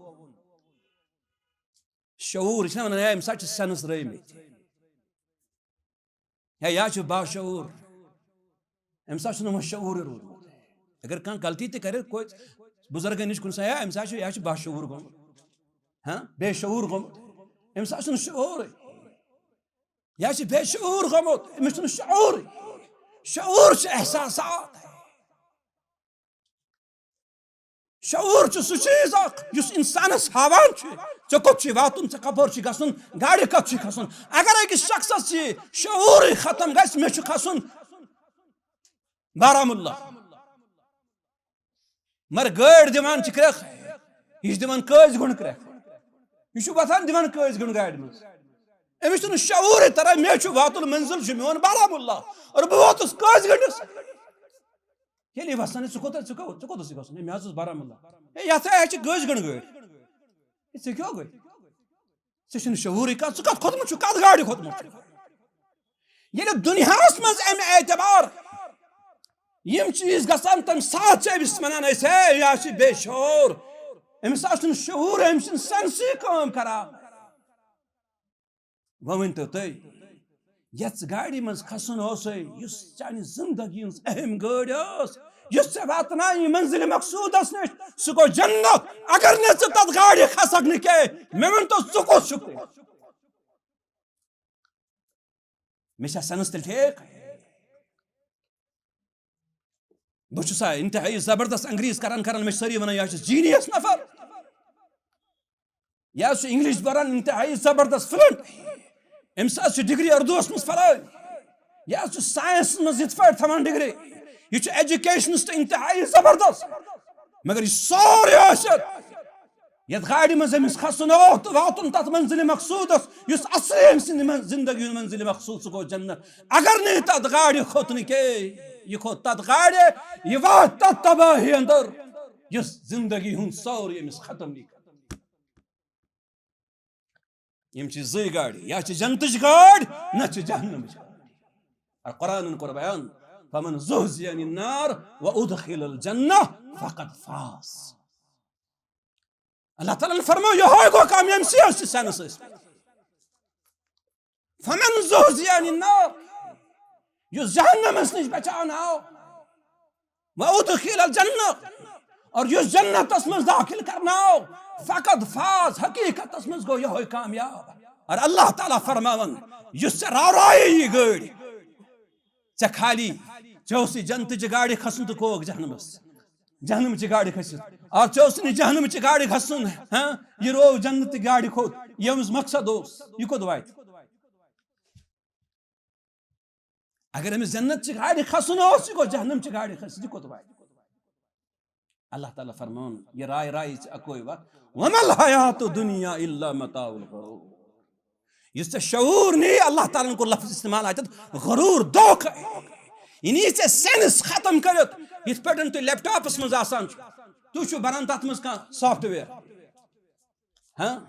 شعور، یہِ چھِنہ وَنان، ہے، أمِس ہا چھِ سٮ۪نٕس رٲومٕتۍ۔ ہے، یا چھُ باشعوٗر، أمِس ہا چھُنہٕ وۄنۍ شعوٗرٕے روٗدمُت۔ اگر کانٛہہ غلطی تہِ کرِ، کوئی بُزرگن نِش کُنہِ ساتہٕ، ہے، أمِس ہا چھُ، یا چھُ باشعوٗر گوٚمُت، ہاں، بے شعوٗر گوٚمُت، أمِس ہا چھُنہٕ شعوٗرٕے، یا چھُ بے شعوٗر گوٚمُت، أمِس چھُنہٕ شعوٗرٕے۔ شعوٗر چھُ احساسات۔ شعوٗر چھُ سُہ چیٖز اکھ یُس اِنسانَس ہاوان چھُ، ژےٚ کوٚت چھُے واتُن، ژےٚ کَپٲرۍ چھُے گژھُن، گاڑِ کَتھ چھُے کھسُن۔ اگر أکِس شخصَس یہِ شعوٗرٕے ختم گژھِ، مےٚ چھُ کھسُن بارہمولہ، مگر گٲڑۍ دِوان چھِ کرٛٮ۪کھ، یہِ چھُ دِوان کٲزۍ گُنٛڈ کرٛٮ۪کھ، یہِ چھُ وۄتھان دِوان کٲزۍ گُنٛڈ گاڑِ منٛز۔ أمِس چھُنہٕ شعوٗرٕے تران، مےٚ چھُ واتُن، منزل چھُ میون بارہمولہ، اور بہٕ ووتُس کٲزۍ گُنٛڈِس۔ ییٚلہِ یہِ وَسان، ژٕ کوٚت، ژٕ کوٚت، ژٕ کوٚت اوسُے گژھُن؟ ہے، مےٚ حظ اوس بارہمولہ۔ ہے، یَتھ ہے چھِ گٔج گٔنٛڈ گٲڑۍ۔ ہے، ژےٚ کیٛاہ گوٚے؟ ژےٚ چھُنہٕ شعوٗرٕے کانٛہہ، ژٕ کَتھ کھوٚتمُت چھُکھ، کَتھ گاڑِ کھوٚتمُت چھُکھ؟ ییٚلہِ دُنیاہَس منٛز اَمہِ اعتبار یِم چیٖز گژھان، تَمہِ ساتہٕ چھِ أمِس وَنان أسۍ، ہے، یہِ ہا چھِ بے شعوٗر، أمِس ہا چھُنہٕ شعوٗر، أمِس چھِنہٕ سٮ۪نسٕے کٲم کَران۔ وۄنۍ ؤنۍ تو تُہۍ، یَتھ گاڑِ منٛز کھسُن اوسُے، یُس چانہِ زندگی ہٕنٛز اہم گٲڑۍ ٲس، یُس ژےٚ واتنایہِ منزلِ مقصوٗدس نِش، سُہ گوٚو جنت۔ اگر نہٕ ژٕ تَتھ گاڑِ کھسکھ نہٕ کینٛہہ، مےٚ ؤنۍ تو، ژٕ کُس چھُکھ تیٚلہِ؟ مےٚ چھا سٮ۪نٕس تیٚلہِ ٹھیٖک؟ بہٕ چھُسا انتہائی زبردست انگریز کران کران، مےٚ چھِ سٲری ونان، یہِ حظ چھُ جینیس نفر، یہِ حظ چھُ انگلش پران انتہائی زبردست، فلنٹ، أمِس حظ چھِ ڈگری اردوس منٛز پران، یہِ حظ چھُ ساینسس منٛز یِتھ پٲٹھۍ تھاوان ڈگری، یہِ چھُ ایجوکیشنسٹ انتہائی زبردست۔ مگر یہِ سورُے ٲسِتھ، یتھ گاڑِ منٛز أمِس کھسُن اوس تہٕ واتُن تتھ منزلِ مقصودس، یُس اصلی أمۍ سٕنٛدِ من-، زندگی ہُنٛد منزلِ مقصود، سُہ گوٚو جنت۔ اگر نہٕ یہِ تتھ گاڑِ کھوٚت نہٕ کینٛہہ، یہِ کھوٚت تتھ گاڑِ، یہِ واتہِ تتھ تباہی اندر، یُس زندگی ہُنٛد سورُے أمِس ختم یی کرنہٕ۔ یِم چھِ زٕے گاڑِ، یا چھِ جنتٕچ گاڑِ، نہ چھِ جہنمٕچ گاڑِ۔ اور قرآنن کوٚر بیان، فمن زحزح عن النار وادخل الجنہ فقد فاز۔ اللہ تعالیٰ ہن فرموو، یہوے گوٚو کامیاب، ییٚمۍ سٕے ٲسۍ سٮ۪نٕس ٲسۍ۔ فمن زحزح عن النار، یُس جہنمس نِش بچاونہٕ آو، وادخل الجنہ، اور یُس جنتس منٛز داخل کرناو، فقد فاز، حقیقتس منٛز گوٚو یہوے کامیاب۔ اور اللہ تعالیٰ فرماوان، یُس ژےٚ راورایے یہِ گٲڑۍ، ژےٚ خالی، ژےٚ اوسُے جنتٕچہِ گاڑِ کھسُن تہٕ کھووُکھ جہنمس، جہنمٕچہِ گاڑِ کھٔسِتھ۔ اور ژےٚ اوسُے نہٕ جہنمٕچہِ گاڑِ کھسُن، ہاں، یہِ روو جنتٕچہِ گاڑِ کھوٚت، ییٚمِس مقصد اوس، یہِ کوٚت واتہِ؟ اگر أمِس جنتٕچہِ گاڑِ کھسُن اوس، یہِ گوٚو جہنمٕچہِ گاڑِ کھٔسِتھ، یہِ کوٚت واتہِ؟ اللہ تعالیٰ فرماوان، یہِ راے راے ژےٚ اکوے وقت، وما الحیات الدنیا الا متاع الغرور۔ یُس ژےٚ شعور نی، اللہ تعالیٰ ہن کوٚر لفظ استعمال اتٮ۪تھ، غرور، دھوکہٕ۔ یہِ نی ژےٚ سینس ختم کٔرِتھ، یِتھ پٲٹھۍ تُہۍ لیپ ٹاپس منٛز آسان چھُ، تُہۍ چھِو بران تتھ منٛز کانٛہہ سافٹ ویئر۔ ہاں،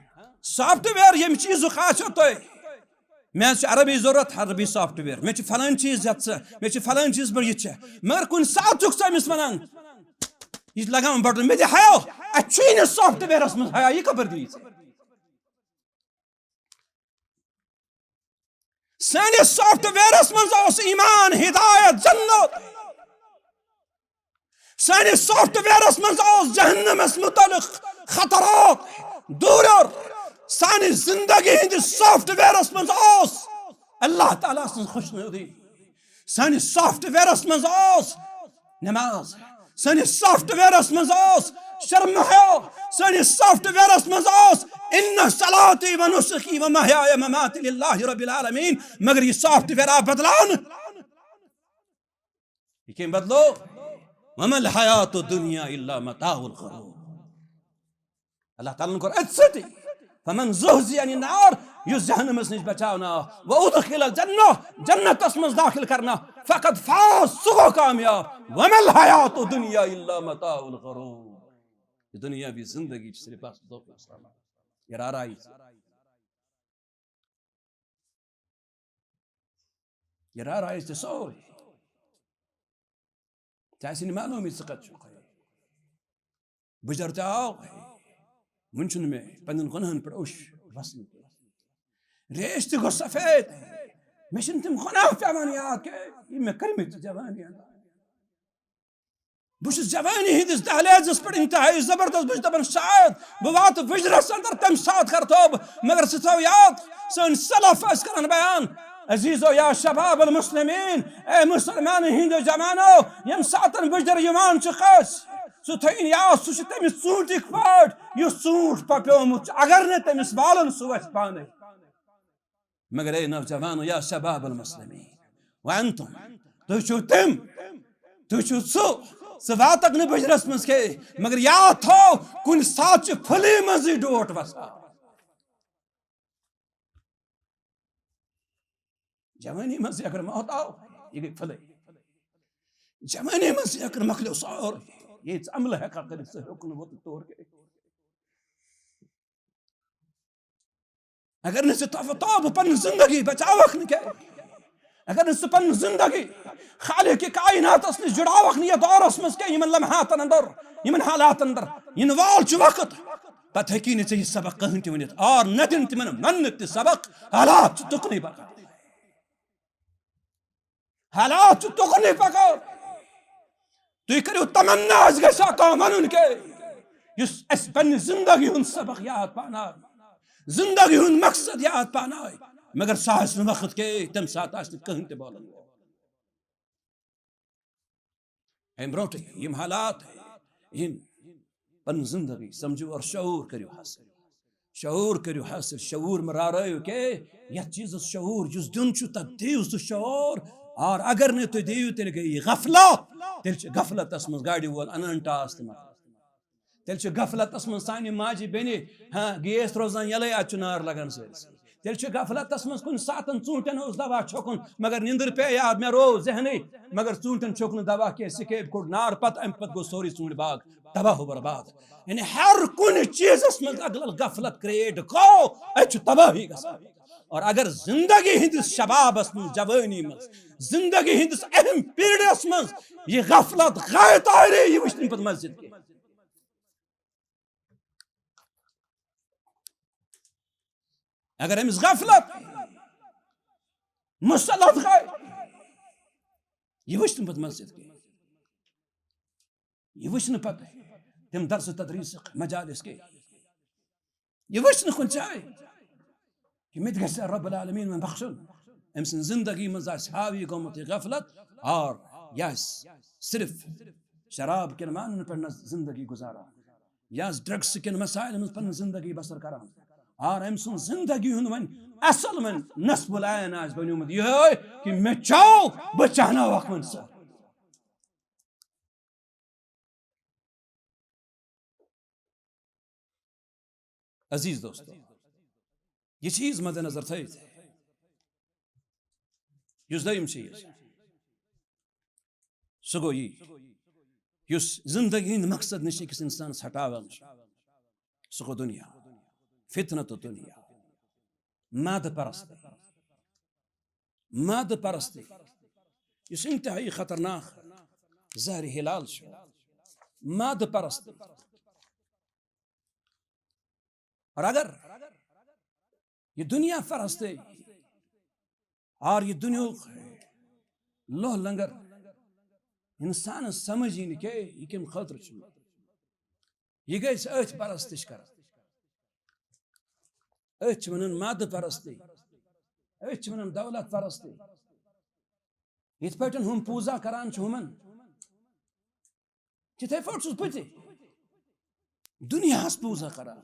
سافٹ ویئر ییٚمہِ چیٖزُک آسیو تۄہہِ، مےٚ حظ چھُ عربی ضروٗرت، عربی سافٹ ویئر، مےٚ چھُ فلٲنۍ چیٖز یتھ ژٕ، مےٚ چھُ فلٲنۍ چیٖز بہٕ یہِ چھِ، مگر کُنہِ ساتہٕ چھُکھ ژٕ أمِس ونان، یہِ چھُ لگاوان بٹن، مےٚ دِ حیا، اَتہِ چھُے نہٕ سافٹ ویئرس منٛز حیا، یہِ کپٲرۍ دِیہِ ژےٚ؟ سٲنِس سافٹ ویئرس منٛز اوس ایمان، ہدایت، جنت۔ سٲنِس سافٹ ویئرس منٛز اوس جہنمس متعلق خطرات، دوٗرر۔ سانہِ زندگی ہٕنٛدِس سافٹ ویئرس منٛز اوس اللہ تعالیٰ سٕنٛز خوشنودی۔ سٲنِس سافٹ ویئرس منٛز اوس نماز، سٲنِس سافٹ ویئرس منٛز اوس شرم حیا، سٲنِس سافٹ ویئرس منٛز اوس ان صلاتی و نسکی و محیای و مماتی للہ رب العالمین۔ مگر یہِ سافٹ ویئر آو بدلاونہٕ۔ یہِ کٔمۍ بدلو؟ وما الحیات الدنیا الا متاع الغرور۔ اللہ تعالیٰ ہن کوٚر أتھۍ سۭتۍ، فمن زحزح عن النار، یُس جہنمس نِش بچاونہٕ آو، وادخل الجنہ، جنتس منٛز داخل کرنہٕ آو، فقد فاز، سُہ گوٚو کامیاب، وما الحیات الدنیا الا متاع الغرور۔ یہِ دنیاوی زندگی چھِ صرف بس دھوکہٕ۔ یہِ رارایی، یہِ رارایی ژےٚ سورُے۔ ژےٚ آسہِ نہٕ معلوٗمٕے ژٕ کتہِ چھُکھ۔ بُجر تہِ آو، وُنہِ چھُنہٕ مےٚ پننٮ۪ن گۄناہن پٮ۪ٹھ اوٚش وسنہٕ کینٛہہ۔ ریش تہِ گوٚو سفید، مےٚ چھِنہٕ تِم گۄناہ پٮ۪وان یاد کینٛہہ، یِم مےٚ کٔرمٕتۍ چھِ جوانی اندر۔ بہٕ چھُس جوانی ہٕنٛدِس دہلیزس پٮ۪ٹھ انتہائی زبردست، بہٕ چھُس دپان شاید بہٕ واتہٕ وُجرس اندر، تمہِ ساتہٕ کرٕ توبہٕ۔ مگر ژٕ تھاو یاد، سٲنۍ سلف ٲسۍ کران بیان، عزیزو یا شباب المسلمین، اے مسلمان ہٕنٛدیو جوانو، ییٚمہِ ساتہٕ وُجر یِوان چھُ کٲنٛسہِ، سُہ تھٲیِن یاد، سُہ چھُ تٔمِس ژوٗنٛٹھِکۍ پٲٹھۍ، یُس ژوٗنٛٹھ پپیومُت چھُ، اگر نہٕ تٔمِس والُن، سُہ وَسہِ پانے۔ مگر اے نوجوانو یا شباب المسلمین، وانتم، تُہۍ چھِو تِم، تُہۍ چھِو سُہ، ژٕ واتکھ نہٕ بُجرس منٛز کینٛہہ، مگر یاد تھاو، کُنہِ ساتہٕ چھُ پھُلی منٛزٕے ڈوٹھ وسان۔ جوانی منٛز اگر موت آو، یہِ گٔے پھُلے۔ جوانی منٛز اگر مۄکلیو سورُے، یہِ ژٕ عملہٕ ہٮ۪ککھ کٔرِتھ، ژٕ ہیوٚک نہٕ ووتُن تور کٔرِتھ۔ اگر نہٕ ژٕ توبہٕ، توبہٕ پنٕنۍ زندگی بچاوکھ نہٕ کینٛہہ، اگر نہٕ ژٕ پنٕنۍ زندگی خالق کائناتس نِش جُڑاوکھ نہٕ یتھ دورس منٛز کینٛہہ، یِمن لمحاتن اندر، یِمن حالاتن اندر یِنہٕ وول چھُ وقت، پتہٕ ہیٚکی نہٕ ژےٚ یہِ سبق کٕہٕنۍ تہِ ؤنِتھ۔ اور نہ دِن تِمن وننہٕ تہِ سبق، حالات چھِ تُکنُے پکان۔ حالات چھِ تُکنُے پکان۔ تُہۍ کٔرِو تمنا، اَسہِ گژھِ ہا کانٛہہ وَنُن کہِ یُس اَسہِ پننہِ زندگی ہُنٛد سبق یاد پاناے، زندگی ہُنٛد مقصد یاد پاناے، مگر سُہ آسہِ نہٕ وقت کہِ تَمہِ ساتہٕ آسہِ نہٕ کٕہٕنۍ تہِ بولان۔ اَمہِ برونٛٹھٕے یِم حالات یِن، پنٕنۍ زندگی سمجھِو اور شعور کٔرِو حٲصِل۔ شعور کٔرِو حٲصِل، شعور مہ رارٲیِو کینٛہہ۔ یَتھ چیٖزَس شعور یُس دیُن چھُ، تَتھ دِیِو سُہ شعور۔ اور اگر نہٕ تُہۍ دِیِو، تیٚلہِ گٔے یہِ غفلت۔ تیٚلہِ چھِ غفلتَس منٛز گاڑِ وول اَنان ٹاس تہٕ مَران۔ تیٚلہِ چھِ غفلتَس منٛز سانہِ ماجہِ بیٚنہِ، ہاں، گیس روزان یَلَے، اَتھ چھُ نار لَگان سٲرسٕے۔ تیٚلہِ چھُ غفلتس منٛز کُنہِ ساتن ژوٗنٛٹھٮ۪ن اوس دوا چھوٚکُن، مگر نِندٕر پیٚیہِ یاد، مےٚ روو ذہنٕے، مگر ژوٗنٛٹھٮ۪ن چھوٚک نہٕ دوا کینٛہہ، سِکیپ کوٚڑ نار، پتہٕ امہِ پتہٕ گوٚو سورُے ژوٗنٛٹھۍ باغ تباہ و برباد۔ یعنی ہر کُنہِ چیٖزس منٛز اگر غفلت کریٹ گوٚو، اتہِ چھُ تباہی گژھان۔ اور اگر زندگی ہٕنٛدِس شبابس منٛز، جوٲنی منٛز، زندگی ہٕنٛدِس اہم پیریڈس منٛز یہِ غفلت غایت آرے، یہِ وٕچھ نہٕ پتہٕ مسجد کینٛہہ۔ اگر أمِس غفلت مسلط گٔے، یہِ وٕچھ نہٕ پتہٕ مسجد کینٛہہ۔ یہِ وٕچھ نہٕ پتہٕ تِم درس و تدریسٕکۍ مجالس کینٛہہ۔ یہِ وٕچھ نہٕ کُنہِ جایہِ کہِ مےٚ تہِ گژھِ رب العالمین وۄنۍ بخشُن۔ أمۍ سٕنٛز زندگی منٛز آسہِ حاوی گوٚمُت یہِ غفلت، اور یہِ آسہِ صرف شراب کٮ۪ن مانن پٮ۪ٹھ نہ زندگی گُزاران، یہِ آسہِ ڈرگس کٮ۪ن مسائلن منٛز پنٕنۍ زندگی بسر کران، اور أمۍ سٕنٛز زندگی ہُنٛد وۄنۍ اصل وۄنۍ نصب العین آسہِ بنیومُت یِہوٚے کہِ مےٚ چاو، بہٕ چاہناوکھ وۄنۍ سٲری۔ عزیز دوستو، یہِ چیٖز مدِ نظر تھٲیِتھ، یُس دوٚیِم چیٖز، سُہ گوٚو یی، یُس زندگی ہٕنٛدۍ مقصد نِش أکِس اِنسانَس ہٹاوان چھُ، سُہ گوٚو دُنیا، فتنہ تہٕ دُنیا، مادٕ پرستی۔ مادٕ پرستی، یُس انتہائی خطرناک زہرِ ہلال چھُ، مادٕ پرستی۔ اور اگر یہِ دُنیا پرستی اور یہِ دُنیاہُک لوہ لنگر اِنسانَس سمجھ یی نہٕ کینٛہہ، یہِ کَمہِ خٲطرٕ چھُ، یہِ گژھِ أتھۍ پرستش کران۔ أتھۍ چھِ وَنان مادٕ پرستی، أتھۍ چھِ وَنان دولت پرستی۔ یِتھ پٲٹھۍ ہُم پوٗزا کران چھِ ہُمن، تِتھے پٲٹھۍ چھُس بہٕ تہِ دُنیاہَس پوٗزا کران۔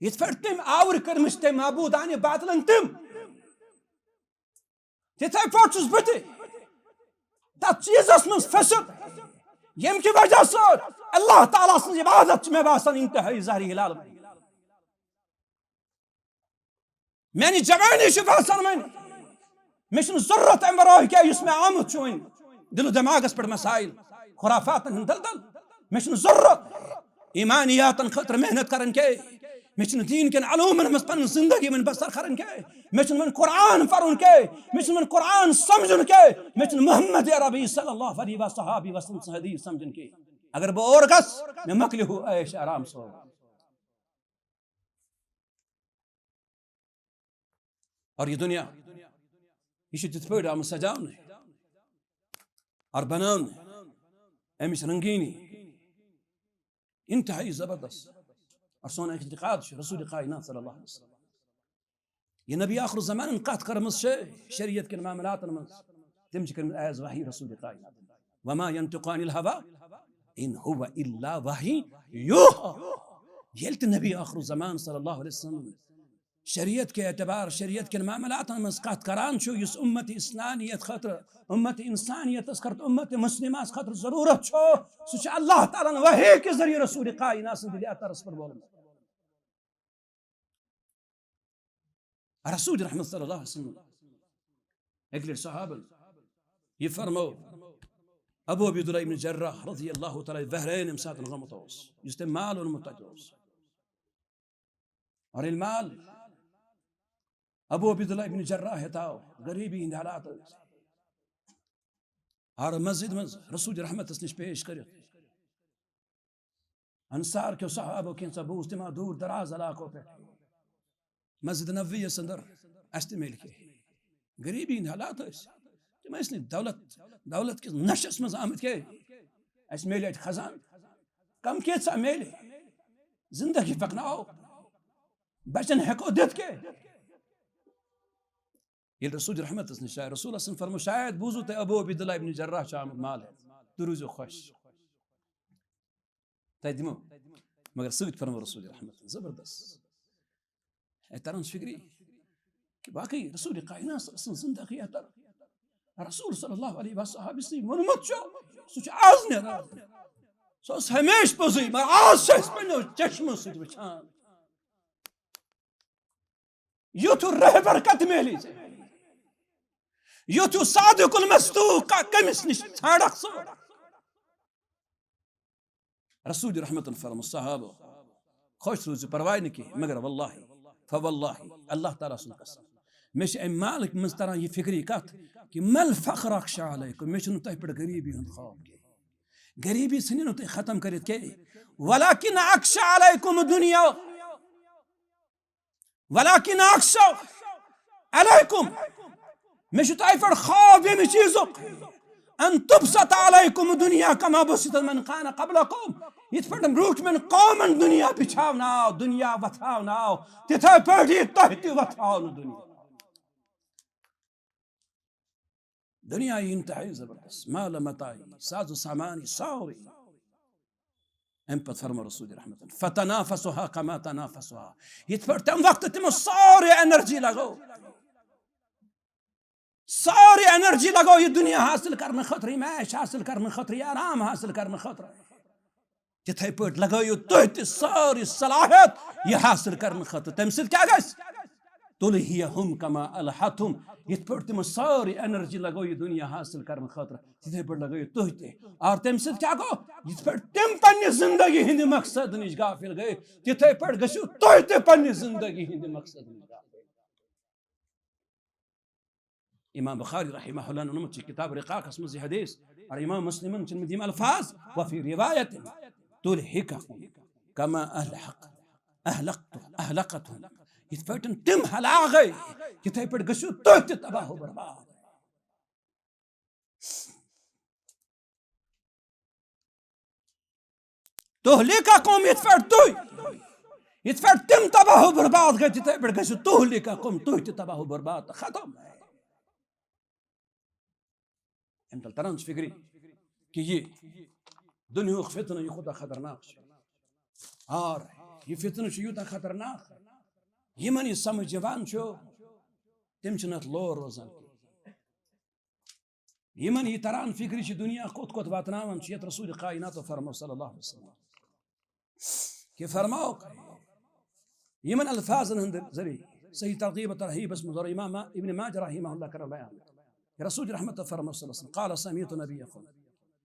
یِتھ پٲٹھۍ تٔمۍ آوٕرۍ کٔرمٕتۍ چھِ تٔمۍ معبوٗدانہِ باطلن تِم، تِتھے پٲٹھۍ چھُس بہٕ تہِ تَتھ چیٖزَس منٛز پھٔسِتھ، ییٚمہِ کہِ وجہ سۭتۍ اللہ تعالیٰ سٕنٛز عبادت چھِ مےٚ باسان انتہٲئی زہرِ ہلال۔ میانہِ جوانی چھِ باسان وۄنۍ، مےٚ چھُنہٕ ضروٗرت اَمہِ ورٲے کینٛہہ یُس مےٚ آمُت چھُ وۄنۍ۔ دِل و دٮ۪ماغَس پٮ۪ٹھ مسائل، خرافاتَن ہُنٛد دلدل، مےٚ چھُنہٕ ضروٗرت ایمانیاتَن خٲطرٕ محنت کرٕنۍ کینٛہہ۔ مےٚ چھُنہٕ دیٖن کٮ۪ن علومَن منٛز پنٕنۍ زندگی وۄنۍ بسر کرٕنۍ کینٛہہ۔ مےٚ چھُنہٕ وۄنۍ قرآن پرُن کینٛہہ۔ مےٚ چھُنہٕ وۄنۍ قرآن سمجھُن کینٛہہ۔ مےٚ چھُنہٕ محمد عربی صلی اللہ علیہ وصحبہ وسلم سٕنٛز حدیث سمجھُن کینٛہہ۔ اگر بہٕ اور گژھٕ، مےٚ مۄکلہِ ہُہ عیش آرام سورُے۔ اور یہِ دُنیا، یہِ چھُ تِتھ پٲٹھۍ آمُت سجاونہٕ اور بناونہٕ، اَمِچ رنگیٖنی انتہائی زبردست۔ اور سون اعتقاد چھُ رسول کائنات صلی اللہ علیہ وسلم، یہِ نبی آخر الزمانن کتھ کٔرمٕژ چھِ شریعت کٮ۪ن معاملاتن منٛز، تِم چھِ کٔرمٕژ ایز وحی رسول کائنات۔ وما ينطق عن الهوى ان هو الا وحي يوحى۔ ییٚلہِ تہِ نبی آخر الزمان صلی اللہ علیہ وسلم شریعت کے اعتبار، شریعت کٮ۪ن معاملاتن منٛز کتھ کران چھُ، یُس امت اسلانیت خٲطرٕ، امت انسانیتس خٲطرٕ، امت مسلمس خٲطرٕ ضروٗرت چھُ، سُہ چھُ اللہ تعالیٰ ہن وحی کہِ ذٔریعہٕ رسول کائنات سٕنٛدِ دِلہِ اطہرس پٮ۪ٹھ بولمُت۔ رسول رحمت صلی اللہ علیہ وسلم، اکہِ لٹہِ صحابن یہِ فرمو، ابو عبیداللہ ابن جراح رضی اللہ تعالیٰ بحرین ییٚمہِ ساتہٕ گوٚمُت اوس، یُس تٔمۍ مال اوٚنمُت تتہِ اوس، اور ییٚلہِ مال ابو عبیداللہ ابن جراح ہیتاو، غریبی ہٕنٛدۍ حالات ٲسۍ۔ اور مسجد منٛز رسول رحمتس نِش پیش کٔرِتھ، انصار کیو صحابو کینٛژھا بوٗز تِمو دوٗر دراز علاقو پٮ۪ٹھ مسجد نبوی یس اندر، اسہِ تہِ میلہِ کینٛہہ۔ غریبی ہٕنٛدۍ حالات ٲسۍ، تِم ٲسۍ نہٕ دولت، دولت کِس نشس منٛز آمٕتۍ کینٛہہ۔ اسہِ میلہِ اتہِ خزانہٕ، کم کینٛژھا میلہِ، زندگی پکناوو، بچن ہیکو دِتھ کینٛہہ۔ ییٚلہِ رسول رحمتس نِش آے، رسول حسن فرمو، شاید بوٗزوٕ تۄہہِ ابو عبیداللہ ابن جراح چھُ آمُت مال ہٮ۪تھ، تُہۍ روٗزِو خۄش، تۄہہِ دِمو۔ مگر سۭتۍ فرمو رسول رحمت، زبردست۔ اے تران چھُ فکری کہ باقٕے رسول کائنات صلی اللہ علیہ وسلم زندگی اندر رسول صلی اللہ علیہ وسلم سٕے ووٚنمُت چھُ، سُہ چھُ آز نیران۔ سُہ اوس ہمیشہِ پوٚزُے، مگر آز چھِ أسۍ پننیو چشمو سۭتۍ وٕچھان۔ یُتھ ہیوٗ رہبر کتہِ میلہِ ژےٚ؟ یُتھ ہیوٗ صادق المصدوق کا-، کٔمِس نِش ژھانڈکھ ژٕ؟ رسول رحمتن فرمو صحابو، خۄش روٗزِو، پرواے نہٕ کینٛہہ، مگر واللہ، فواللہ، اللہ تعالیٰ سُنٛد قسم، مےٚ چھِ اَمہِ مالٕکۍ منٛز تران یہِ فِکری کتھ کہِ ما الفقر اخشی علیکم، مےٚ چھُنہٕ تۄہہِ پٮ۪ٹھ غریٖبی ہُنٛد خوف کینٛہہ، غریٖبی ژھٕنہِ نہٕ تُہۍ ختم کٔرِتھ کینٛہہ، ولکن اخشی علیکم الدنیا۔ ولکن اخشی علیکم، مےٚ چھُ تۄہہِ پٮ۪ٹھ خوف ییٚمہِ چیٖزُک، ان تبسط علیکم دنیا کما بسطت من کان قبلکم۔ یِتھ پٲٹھۍ برونٛٹھمٮ۪ن قومن دنیا بچھاونہٕ آو، دنیا وۄتھاونہٕ آو، تِتھے پٲٹھۍ یی تۄہہِ تہِ وۄتھاونہٕ دنیا۔ دنیا یی انتہائی زبردست، مال متاع یی، ساز و سامان یی، سورُے۔ امہِ پتہٕ فرمو رسول رحمت، فتنافسها کما تنافسها، یِتھ پٲٹھۍ تمہِ وقتہٕ تِمو سورُے انرجی لگٲو، سورُے انرجی لگٲو یہِ دنیا حٲصِل کرنہٕ خٲطرٕ، یہِ معاش حٲصِل کرنہٕ خٲطرٕ، یہِ آرام حٲصِل کرنہٕ خٲطرٕ۔ تِتھے پٲٹھۍ لگٲیِو تُہۍ تہِ سٲرٕے صلاحیت یہِ حٲصِل کرنہٕ خٲطرٕ۔ تَمہِ سۭتۍ کیٛاہ گژھِ؟ تُلہیہم کما الہتہم، یِتھ پٲٹھۍ تِمو سٲرٕے انرجی لگٲو یہِ دنیا حٲصِل کرنہٕ خٲطرٕ، تِتھے پٲٹھۍ لگٲیِو تُہۍ تہِ۔ اور تَمہِ سۭتۍ کیٛاہ گوٚو؟ یِتھ پٲٹھۍ تِم پننہِ زندگی ہٕنٛدِ مقصد نِش غافل گٔے، تِتھے پٲٹھۍ گٔژھِو تُہۍ تہِ پننہِ زندگی ہٕنٛدِ مقصد نِش غافل۔ امام بخاری رحمہ اللہ نوٚنمُت چھُ کتاب رقاقس منٛز یہِ حدیث، اور امام مسلمن چھِ یِم الفاظ، وفی روایت تلحقکم کما اہلق اہلقت اہلقتہم، یِتھ پٲٹھۍ تِم ہلاک گٔے، تِتھے پٲٹھۍ گٔژھِو تُہۍ تہِ تباہ و برباد۔ تہلککم، یِتھ پٲٹھۍ تُہۍ، یِتھ پٲٹھۍ تِم تباہ و برباد گٔے، تِتھے پٲٹھۍ گٔژھِو تہلککم، تُہۍ تہِ تباہ و برباد تہٕ ختم۔ امہِ تل تران چھُ فکرِ کہِ یہِ دُنیاہُک فتنہٕ یہِ کوٗتاہ خطرناک چھُ۔ اور یہِ فتنہٕ چھُ یوٗتاہ خطرناک، یِمن یہِ سمجھ یِوان چھُ، تِم چھِنہٕ اتھ لور روزان کینٛہہ۔ یِمن یہِ تران فکرِ چھِ دُنیا کوٚت کوٚت واتناوان چھُ، یتھ رسول کائناتو فرمو صلی اللہ علیہ وسلم کہِ فرماو یِمن الفاظن ہٕنٛدِ ذٔریعہٕ صحیح ترغیب و ترہیبس منٛز اور امام ابن ماجہ رحمہ اللہ کرن بیان کہ رسول رحمت فرمو صلی اللہ علیہ وسلم قال سمعت نبیکم،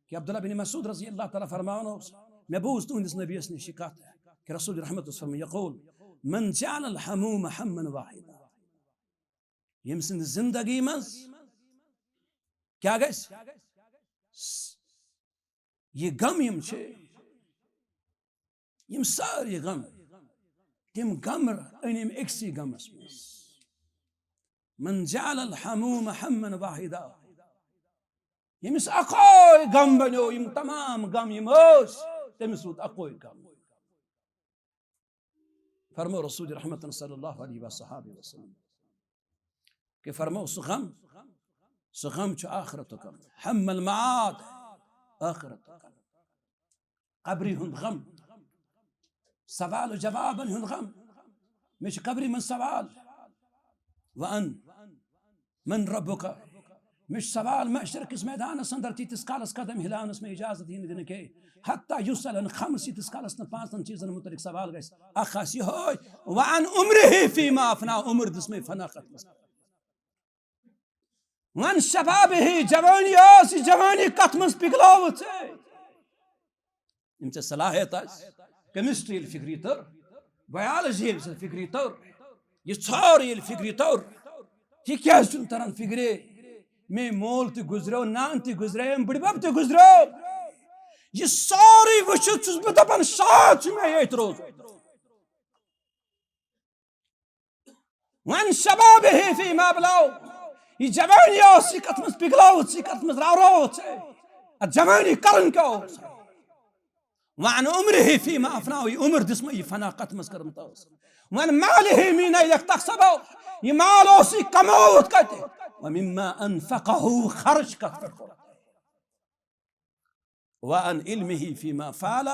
کہ عبداللہ بن مسعود رضی اللہ تعالیٰ فرماوان اوس، مےٚ بوٗز تُہنٛدِس نبیَس نِش یہِ کتھ کہ رسول رحمت اوس فرماوان یقول من جعل الحموم ہما واحدا، ییٚمہِ سٕنٛدِ زندگی منٛز کیٛاہ گژھِ؟ س-، یہِ غم یِم چھِ، یِم سٲری غم، تِم غم أنۍ أمۍ أکسٕے غمس منٛز۔ من جعل الحموم ہما واحدا، ییٚمِس اکوے غم بنیو، یِم تمام غم یِم ٲسۍ، تٔمِس روٗد اکوے غم۔ فرمو رسول رحمتن صلی اللہ علیہ وصحبہ وسلم کہ فرمو سُہ غم، سُہ غم چھُ آخرتُک غم، ہم المعاد، آخرتُک غم، قبرِ ہُنٛد غم، سوال و جوابن ہُنٛد غم۔ مےٚ چھُ قبرِ منٛز سوال، وَأَنْ مَنْ رَبُّكَ؟ مےٚ چھُ سوال محشر کِس میدانس اندر تیٖتِس کالس قدم ہلاونس مےٚ اجازت یی نہٕ دِنہٕ کینٛہہ، حتیٰ یُسأل عن خمس، ییٖتِس کالس نہٕ پانٛژن چیٖزن متعلق سوال گژھِ۔ اکھ آسہِ یِہوے، وَعَنْ عُمْرِهِ فِيمَا أَفْنَاهُ، عمر دِژ مےٚ فنا کتھ منٛز۔ وَعَنْ شَبَابِهِ، جوانی ٲس، یہِ جوانی کتھ منٛز پِگلٲوٕژ ژےٚ؟ یِم ژےٚ صلاحیت آسہِ، کیمسٹری ییٚلہِ فکری تٔر، بایولوجی ییٚلہِ ژےٚ فکری تٔر، یہِ ژھار ییٚلہِ فکری تٔر، یہِ کیازِ چھُنہٕ تران فکرے؟ میٲنۍ مول تہِ گُزریو، نان تہِ گُزرے، أمۍ بٕڈبب تہِ گُزریو۔ یہِ سورُے وٕچھِتھ چھُس بہٕ دپان، شاید چھُ مےٚ ییٚتہِ روزُن۔ وَعَنْ شَبَابِهِ فِيمَا أَبْلَاهُ، یہِ جوانی ٲس، یہِ کتھ منٛز پِگلٲوٕژ، یہِ کتھ منٛز راورووٕژ ژےٚ؟ اتھ جوانی کرُن کیٛاہ اوس؟ وَعَنْ عُمْرِهِ فِيمَا أَفْنَاهُ، یہِ عمر دِژ مےٚ یہِ فنا کتھ منٛز کٔرمٕژ ٲس؟ وَعَنْ مَالِهِ مِنْ أَيْنَ اكْتَسَبَهُ، یہِ مال اوس یہِ کمووُت کتہِ؟ وَمِمَّا أَنْفَقَهُ، خرچ کتھ پٮ۪ٹھ کوٚر؟ وَعَنْ عِلْمِهِ فِيمَا فَعَلَ،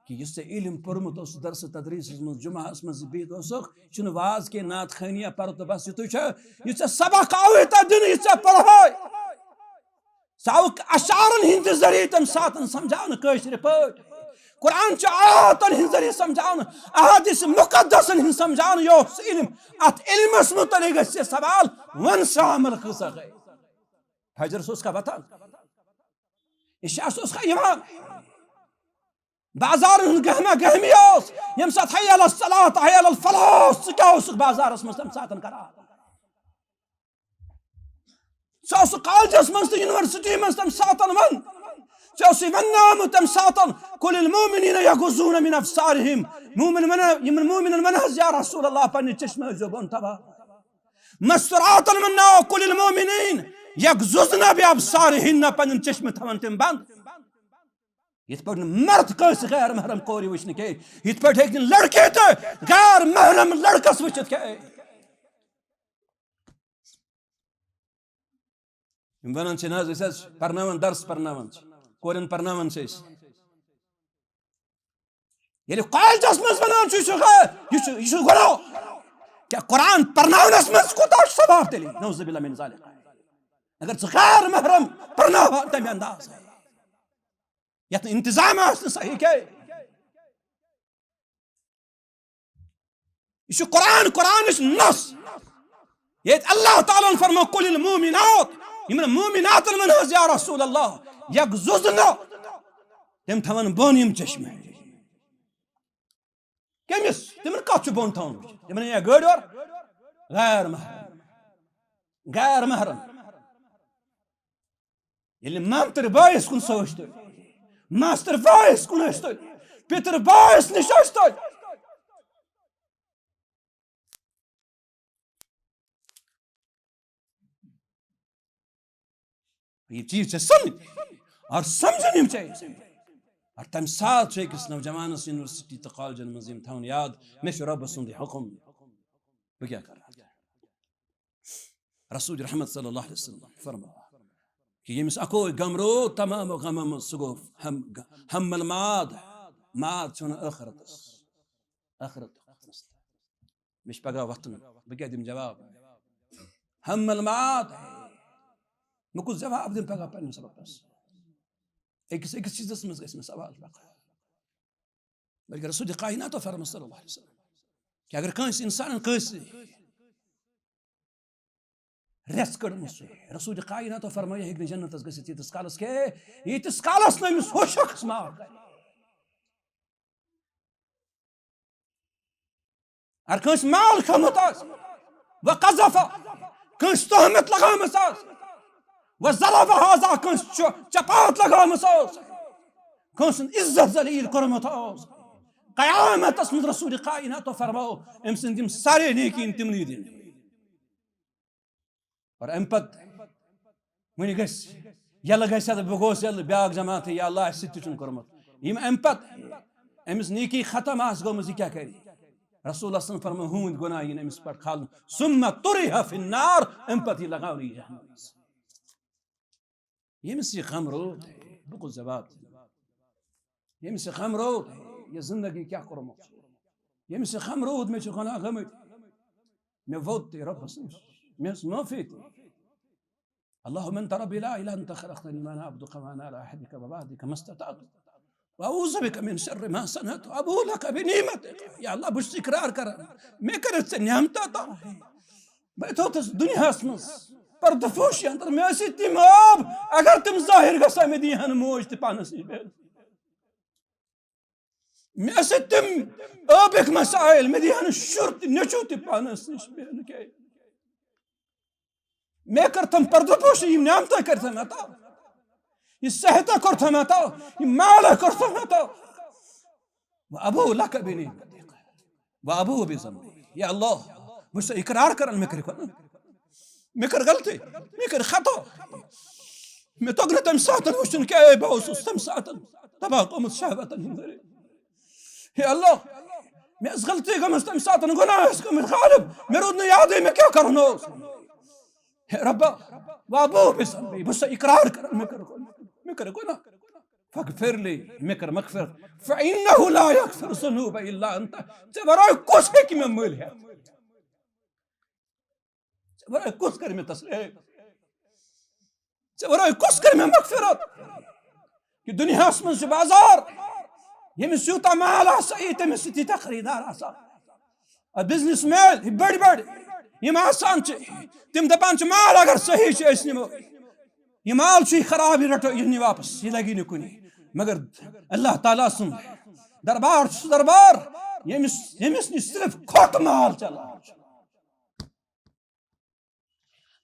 کہِ یُس ژےٚ علم پوٚرمُت اوس درس تدریسس منٛز، جمعہس منٛز بِہِتھ اوسُکھ، یہِ چھُنہٕ واز کینٛہہ، نعت خٲنی یا پرو تہٕ بس یُتُے چھُ، یہِ ژےٚ سبق آوُے تتھ دِنہٕ، یہِ ژےٚ پرہوے۔ ژٕ آوُکھ اشعارن ہٕنٛدِ ذٔریعہٕ تمہِ ساتن سمجھاونہٕ کٲشرِ پٲٹھۍ، قرآن چہِ آیاتن ہٕنٛدِ ذٔریعہٕ سمجھاونہٕ، احادیث مقدسن ہٕنٛدِ سمجھاونہٕ، یہِ اوس علم۔ اتھ علمس متعلق گژھِ ژےٚ سوال، ون سا عمل کۭژاہ گٔے؟ فجر سوز کا وتھان۔ عشاء اوس کھا یِوان۔ بازارن ہُنٛد گہما گہمی اوس۔ ییٚمہِ ساتہٕ حی علی الصلاۃ، حی علی الفلاح اوس، ژٕ کیٛاہ اوسُکھ بازارس منٛز تَمہِ ساتہٕ کران؟ ژٕ اوسُکھ کالجس منٛز تہٕ یونیورسٹی منٛز تَمہِ ساتہٕ وَن-، ژےٚ اوسُے وَننہٕ آمُت تَمہِ ساتہٕ، "قل للمؤمنین یغضوا من ابصارہم"۔ مومن وَنان، یِمن مومنن وَن حظ، یا رسول اللہ، پننہِ چشمہٕ ٲسۍزیو بۄن تھاوان۔ مستوراتن منٛز ناو قل للمؤمنین، یغضضن بأبصارهن، پنٕنۍ چشمہٕ تھاوَن تِم بنٛد۔ یِتھ پٲٹھۍ نہٕ مرد کٲنٛسہِ غیر محرم کورِ وٕچھنہٕ کینٛہہ، یِتھ پٲٹھۍ ہیٚکہِ نہٕ لڑکی تہِ غیر محرم لڑکس وٕچھِتھ کینٛہہ۔ یِم ونان چھِ نہ حظ، أسۍ حظ پرناوان، درس پرناوان چھِ، کورٮ۪ن پرناوان چھِ أسۍ۔ ییٚلہِ کالجس منٛز ونان چھُ، یہِ چھُ غ-، یہِ چھُ، یہِ چھُ گۄناہ۔ کیٛاہ قرآن پرناونس منٛز کوٗتاہ چھُ ثواب تیٚلہِ؟ نعوذ باللہ من ذالک۔ اگر ژٕ غیر محرم پرناوان تمہِ انداز، یتھ نہٕ انتظام آسہِ نہٕ صحیح کینٛہہ۔ یہِ چھُ قرآن، قرآنٕچ نص۔ ییٚتہِ اللہ تعالیٰ ہن فرمو، "قل المؤمنات"، یِمن مومناتن وَن حظ، یا رسول اللہ، "یغضضن"، تِم تھاوَن بۄن یِم چشمہٕ۔ کٔمِس؟ تِمن کَتھ چھُ بۄن تھاوُن؟ تِمن یا گٲڑۍ اورٕ؟ غیر محرم۔ غیر محرم۔ ییٚلہِ مامتٕرۍ بٲیِس کُن سُہ ٲسۍ تُہۍ، ماستٕرۍ بٲیِس کُن ٲسۍ تُہۍ، پِتٕرۍ بٲیِس نِش ٲسۍ تُہۍ۔ یہِ چیٖز چھِ سمجھ، اور سمجھن یِم چیٖز۔ اور تَمہِ ساتہٕ چھُ أکِس نوجوانَس یونیورسٹی تہٕ کالجن منٛز یِم تھاوُن یاد، مےٚ چھُ رۄبہٕ سُنٛد یہِ حُکُم، بہٕ کیٛاہ کَرٕ؟ رسول رحمت صلی اللہ علیہ وسلم فرماوان کہ ییٚمِس اکوے غم روٗد تمام غمو منٛز، سُہ گوٚو ہم، ہم المعاد۔ معاد چھُ وَنان ٲخرتس، ٲخرتُک مسلہٕ۔ مےٚ چھُ پگاہ وۄتھُن، بہٕ کیٛاہ دِمہٕ جواب؟ ہم المعاد۔ بہٕ کُس جواب دِمہٕ پگاہ پننِس رۄبس؟ أکِس أکِس چیٖزس منٛز گژھِ مےٚ سوال پکُن۔ بلکہ رسول کائنات فرموو صلی اللہ علیہ وسلم کہ اگر کٲنٛسہِ انسانن کٲنٛسہِ رٮ۪ژھ کٔڑمٕژ چھِ، رسول کائناتو فرمٲیہِ، ہیٚکہِ نہٕ جنتس گٔژھِتھ ییٖتِس کالس کہِ، ییٖتِس کالس نہٕ أمِس ہُہ شخص معاف کرِ۔ اگر کٲنٛسہِ مال کھیوٚمُت آسہِ، وقذف، کٲنٛسہِ تہمت لگٲومٕژ آسہِ، وضرب هذا، کٲنٛسہِ چ-، چپات لگٲومٕژ آسہِ، کٲنٛسہِ ہُنٛد عزت ذلیل کوٚرمُت آسہِ، قیامتس منٛز رسول کائناتو فرمٲو، أمۍ سٕنٛدۍ یِم سارے نیکی یِن تِمنٕے دِنہٕ۔ اور اَمہِ پتہٕ وۄنۍ گژھِ، ییٚلہِ گژھِ، بہٕ گوس ییٚلہِ بیٛاکھ جماعت، یا اللہ، اَسہِ سۭتۍ تہِ چھُنہٕ کوٚرمُت۔ یِم اَمہِ پتہٕ أمِس نیکی ختم آسہِ گٔمٕژ، یہِ کیٛاہ کرِ؟ رسول اللہ صلی اللہ علیہ وسلم فرمٲو، ہُہُنٛد گۄناہ یِن أمِس پٮ۪ٹھ کھالنہٕ، ثم طرح فی النار، اَمہِ پتہٕ یہِ لگاونہٕ یہِ جہنمس۔ ییٚمِس یہِ غم روٗد، بہٕ کُس جواب دِمہٕ؟ ییٚمِس یہِ غم روٗد، یہِ زندگی کیٛاہ کوٚرمُت چھُ؟ ییٚمِس یہِ غم روٗد، مےٚ چھِ گۄناہ گٔمٕتۍ، مےٚ ووٚت تہِ رۄبَس نِش، مےٚ ٲس معٲفی تہِ۔ اللهم انت ربی لا الہ الا انت خلقتنی وانا عبدک وانا علی عہدک ووعدک ما استطعت واعوذ بک من شر ما صنعت ابوء لک بنعمتک۔ یا اللہ، بہٕ چھُس اقرار کران، مےٚ کٔرِتھ ژےٚ نعمتہٕ عطا۔ بہٕ تھوٚوتھس دُنیاہس منٛز پردٕ پوشی اندر، مےٚ ٲسۍ تِم ٲب، اگر تِم ظٲہِر گژھان، مےٚ دِیہِ ہن موج تہِ پانس نِش بیٚہنہٕ۔ مےٚ ٲسۍ تِم ٲبٕکۍ مسائل، مےٚ دِیہِ ہن شُر تہِ، نیٚچو تہِ پانس نِش بیٚہنہٕ۔ کیٛازِ؟ مےٚ کٔرتھم پردٕ پوشی، یِم نعمتہ کٔرتھم عطا، یہِ صحتہ کوٚرتھم عطا، یہِ مالہ کوٚرتھم عطا۔ وابوء لک بنعمتک وابوء بذنبی۔ یا اللہ، بہٕ چھُس اقرار کران، مےٚ کٔرۍ گۄناہ، مےٚ کٔر غلطی، مےٚ کٔر خطا۔ مےٚ توٚگ نہٕ تَمہِ ساتہٕ وٕچھُن کیٛاہ، بہٕ اوسُس تَمہِ ساتہٕ تباہ گوٚمُت شہوتن ہٕنٛدِ ذٔریعہٕ۔ ہے اللہ، مےٚ ٲس غلطی گٔمٕژ تَمہِ ساتہٕ، گۄناہ ٲسۍ گٔمٕتۍ غالب، مےٚ روٗد نہٕ یادٕے مےٚ کیٛاہ کَرُن اوس۔ ہے ربا، وابوء بذنبی، بہٕ چھُس اقرار کران، مےٚ کٔر گۄناہ، مےٚ کٔر گۄناہ۔ فاغفر لی، مےٚ کٔر مغفرت۔ فإنه لا يغفر الذنوب إلا أنت، ژےٚ ورٲے کُس ہیٚکہِ مےٚ مٔلۍ ہٮ۪تھ؟ ژےٚ ورٲے کُس کرِ مےٚ تسلیٖم؟ ژےٚ ورٲے کُس کرِ مےٚ مغفرت؟ یہِ دُنیاہس منٛز چھُ بازار، ییٚمِس یوٗتاہ مال آسہِ، یہِ تٔمِس چھِ تیٖتیٛاہ خریٖدار آسان۔ آ، بزنس مین، یہِ بٔڑۍ بٔڑۍ یِم آسان چھِ، تِم دپان چھِ، مال اگر صحیح چھُ، أسۍ نِمو۔ یہِ مال چھُ، یہِ خراب، یہِ رٹو، یہِ نہِ واپس، یہِ لگہِ نہٕ کُنہِ۔ مگر اللہ تعالیٰ سُنٛد دربار چھُ سُہ دربار، ییٚمِس، ییٚمِس نِش صرف کھوٚت مال چلان چھُ۔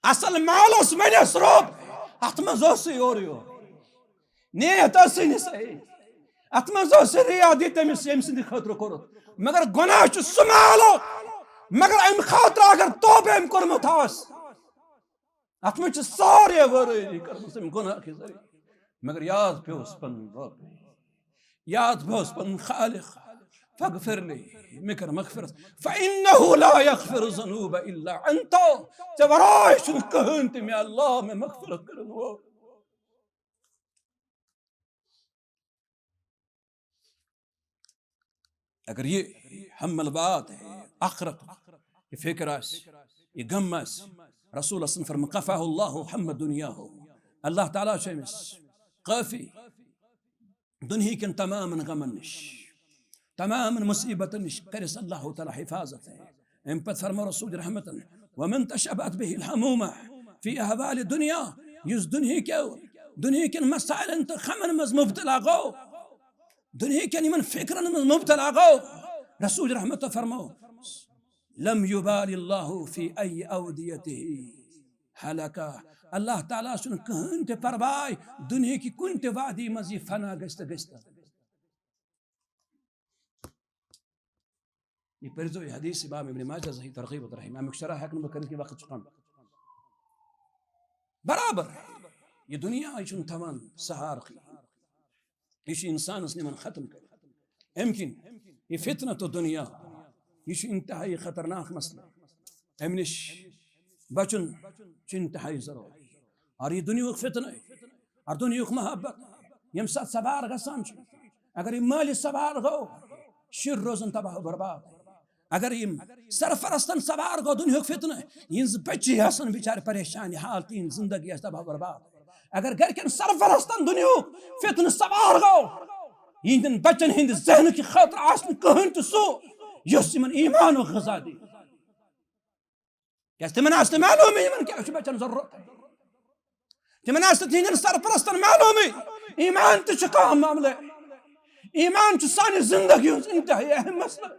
اصل مالس ونیس رۄب، اتھ منٛز اوسُے اورٕ یور، نیت ٲسٕے نہٕ صحیح، اتھ منٛز اوسُے ریا، دِ تٔمِس ییٚمہِ سٕنٛدِ خٲطرٕ کوٚرُتھ۔ مگر گۄناہ چھُ سُہ مال، مگر امہِ خٲطرٕ اگر توبہٕ أمۍ کوٚرمُت آسہِ، اتھ منٛز چھِ سارے وٲرٲوی کٔرمٕژ تٔمۍ گۄناہ کہِ ذٔریعہٕ۔ مگر یاد پیوس پنُن رۄب، یاد پیوس پنُن خالق۔ فاغفر لی، مےٚ کر مغفرت۔ فإنه لا يغفر الذنوب إلا أنت۔ ژےٚ ورٲے چھُنہٕ کٕہٕنۍ تہِ مےٚ اللہ مےٚ مغفرت کٔرِتھ وول۔ اگر یہ ہم البات ہے، آخرت، یہ فکر آسہِ، یہ غم آسہِ، رسول صلی اللہ علیہ وسلم فرماو، "کفاہ اللہ ہم دنیا ہو"، اللہ تعالیٰ چھُ أمِس کٲفی دنیا کٮ۪ن تمامن غمن نِش، تمامن مصیبتن نِش کرس اللہ تعالیٰ حفاظت ہے۔ امہِ پتہٕ فرموو رسول رحمتن، "ومن تشبث به الحمومہ فی احوال دنیا"، یُس دُنہیٖکیو، دُنہیٖکٮ۪ن مسائلن تہٕ غمن منٛز مبتلا گوٚو، دُنہیٖکٮ۪ن یِمن فکرن منٛز مبتلا گوٚو، رسول رحمتو فرموو، "لم یبال اللہ فی ای اودیتہ ہلکہ"، اللہ تعالیٰ چھُنہٕ کٕہٕنۍ تہِ پرواے دُنہیٖکہِ کُنہِ تہِ وادی منٛز یہِ فنا گژھِ تہٕ گژھِ تہٕ۔ یہِ پٔرۍزیو یہِ حدیث امام ابن ماجہ صحیح ترغیب و ترہیب۔ امیُک شرح ہٮ۪کہٕ نہٕ بہٕ کٔرِتھ، یہِ وقت چھُ کم۔ برابر۔ یہِ دُنیا، یہِ چھُنہٕ تھاوان سہارٕ کِہیٖنۍ۔ یہِ چھُ اِنسانَس نِوان ختم کٔرِتھ۔ اَمہِ کِنۍ یہِ فتنہ تہٕ دُنیا، یہِ چھُ انتہائی خطرناک مسئلہٕ۔ اَمہِ نِش بچُن چھُ انتہائی ضروٗری۔ اور یہِ دُنیاہُک فتنہٕ، اور دُنیاہُک محبت، ییٚمہِ ساتہٕ سوار گژھان چھُ، اگر یہِ مٲلِس سوار گوٚو، شُرۍ روزن تباہ و برباد۔ اگر یِم سرپرستن سوار گوٚو دُنیاہُک فتنہٕ، یِہنٛز بچی آسن بچارِ پریشان حال، تِہنٛز زندگی آسہِ تباہ و برباد۔ اگر گرِکٮ۪ن سرپرستن دُنیاہُک فتنہٕ سوار گوٚو، یِہنٛدٮ۪ن بچن ہٕنٛدِ ذہنہٕ کہِ خٲطرٕ آسہِ نہٕ کٕہٕنۍ تہِ سُہ، یُس یِمن ایٖمانُک غذا دِیہِ۔ کیازِ تِمن آسہِ نہٕ معلومٕے یِمن کیٛاہ چھُ بچن ضروٗرت۔ تِمن آسہِ نہٕ تِہنٛدٮ۪ن سرپرستن معلومٕے ایٖمان تہِ چھُ کانٛہہ معاملہٕ۔ ایٖمان چھُ سانہِ زندگی ہُنٛد انتہٲیی اہم مسلہٕ۔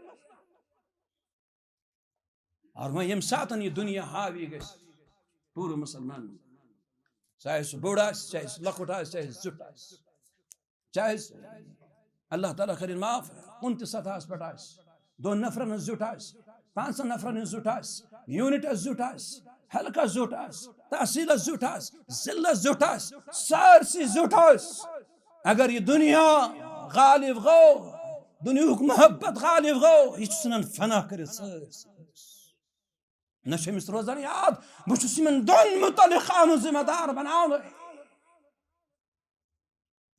اور وۄنۍ ییٚمہِ ساتن یہِ دُنیا حاوی گژھِ پوٗرٕ مسلمان، چاہے سُہ بوٚڑ آسہِ، چاہے سُہ لۄکُٹ آسہِ، چاہے سُہ زیُٹھ آسہِ، چاہے سُہ، اللہ تعالیٰ کٔرِن معاف، کُنہِ تہِ سطحس پٮ۪ٹھ آسہِ، دۄن نفرن ہٕنٛز زیُٹھ آسہِ، پانٛژن نفرن ہٕنٛز زیُٹھ آسہِ، یوٗنٹس زیُٹھ آسہِ، حلقس زیُٹھ آسہِ، تحصیلس زیُٹھ آسہِ، ضلعس زیُٹھ آسہِ، سٲرسٕے زیُٹھ آسہِ۔ اگر یہِ دُنیا غالب گوٚو، دُنیاہُک محبت غالب گوٚو، یہِ چھُ ژھٕنان فنا کٔرِتھ سٲرسٕے۔ نہ چھُ أمِس روزان یاد، بہٕ چھُس یِمن دۄن مُتعلِق آمُت ذمہ دار بناونہٕ۔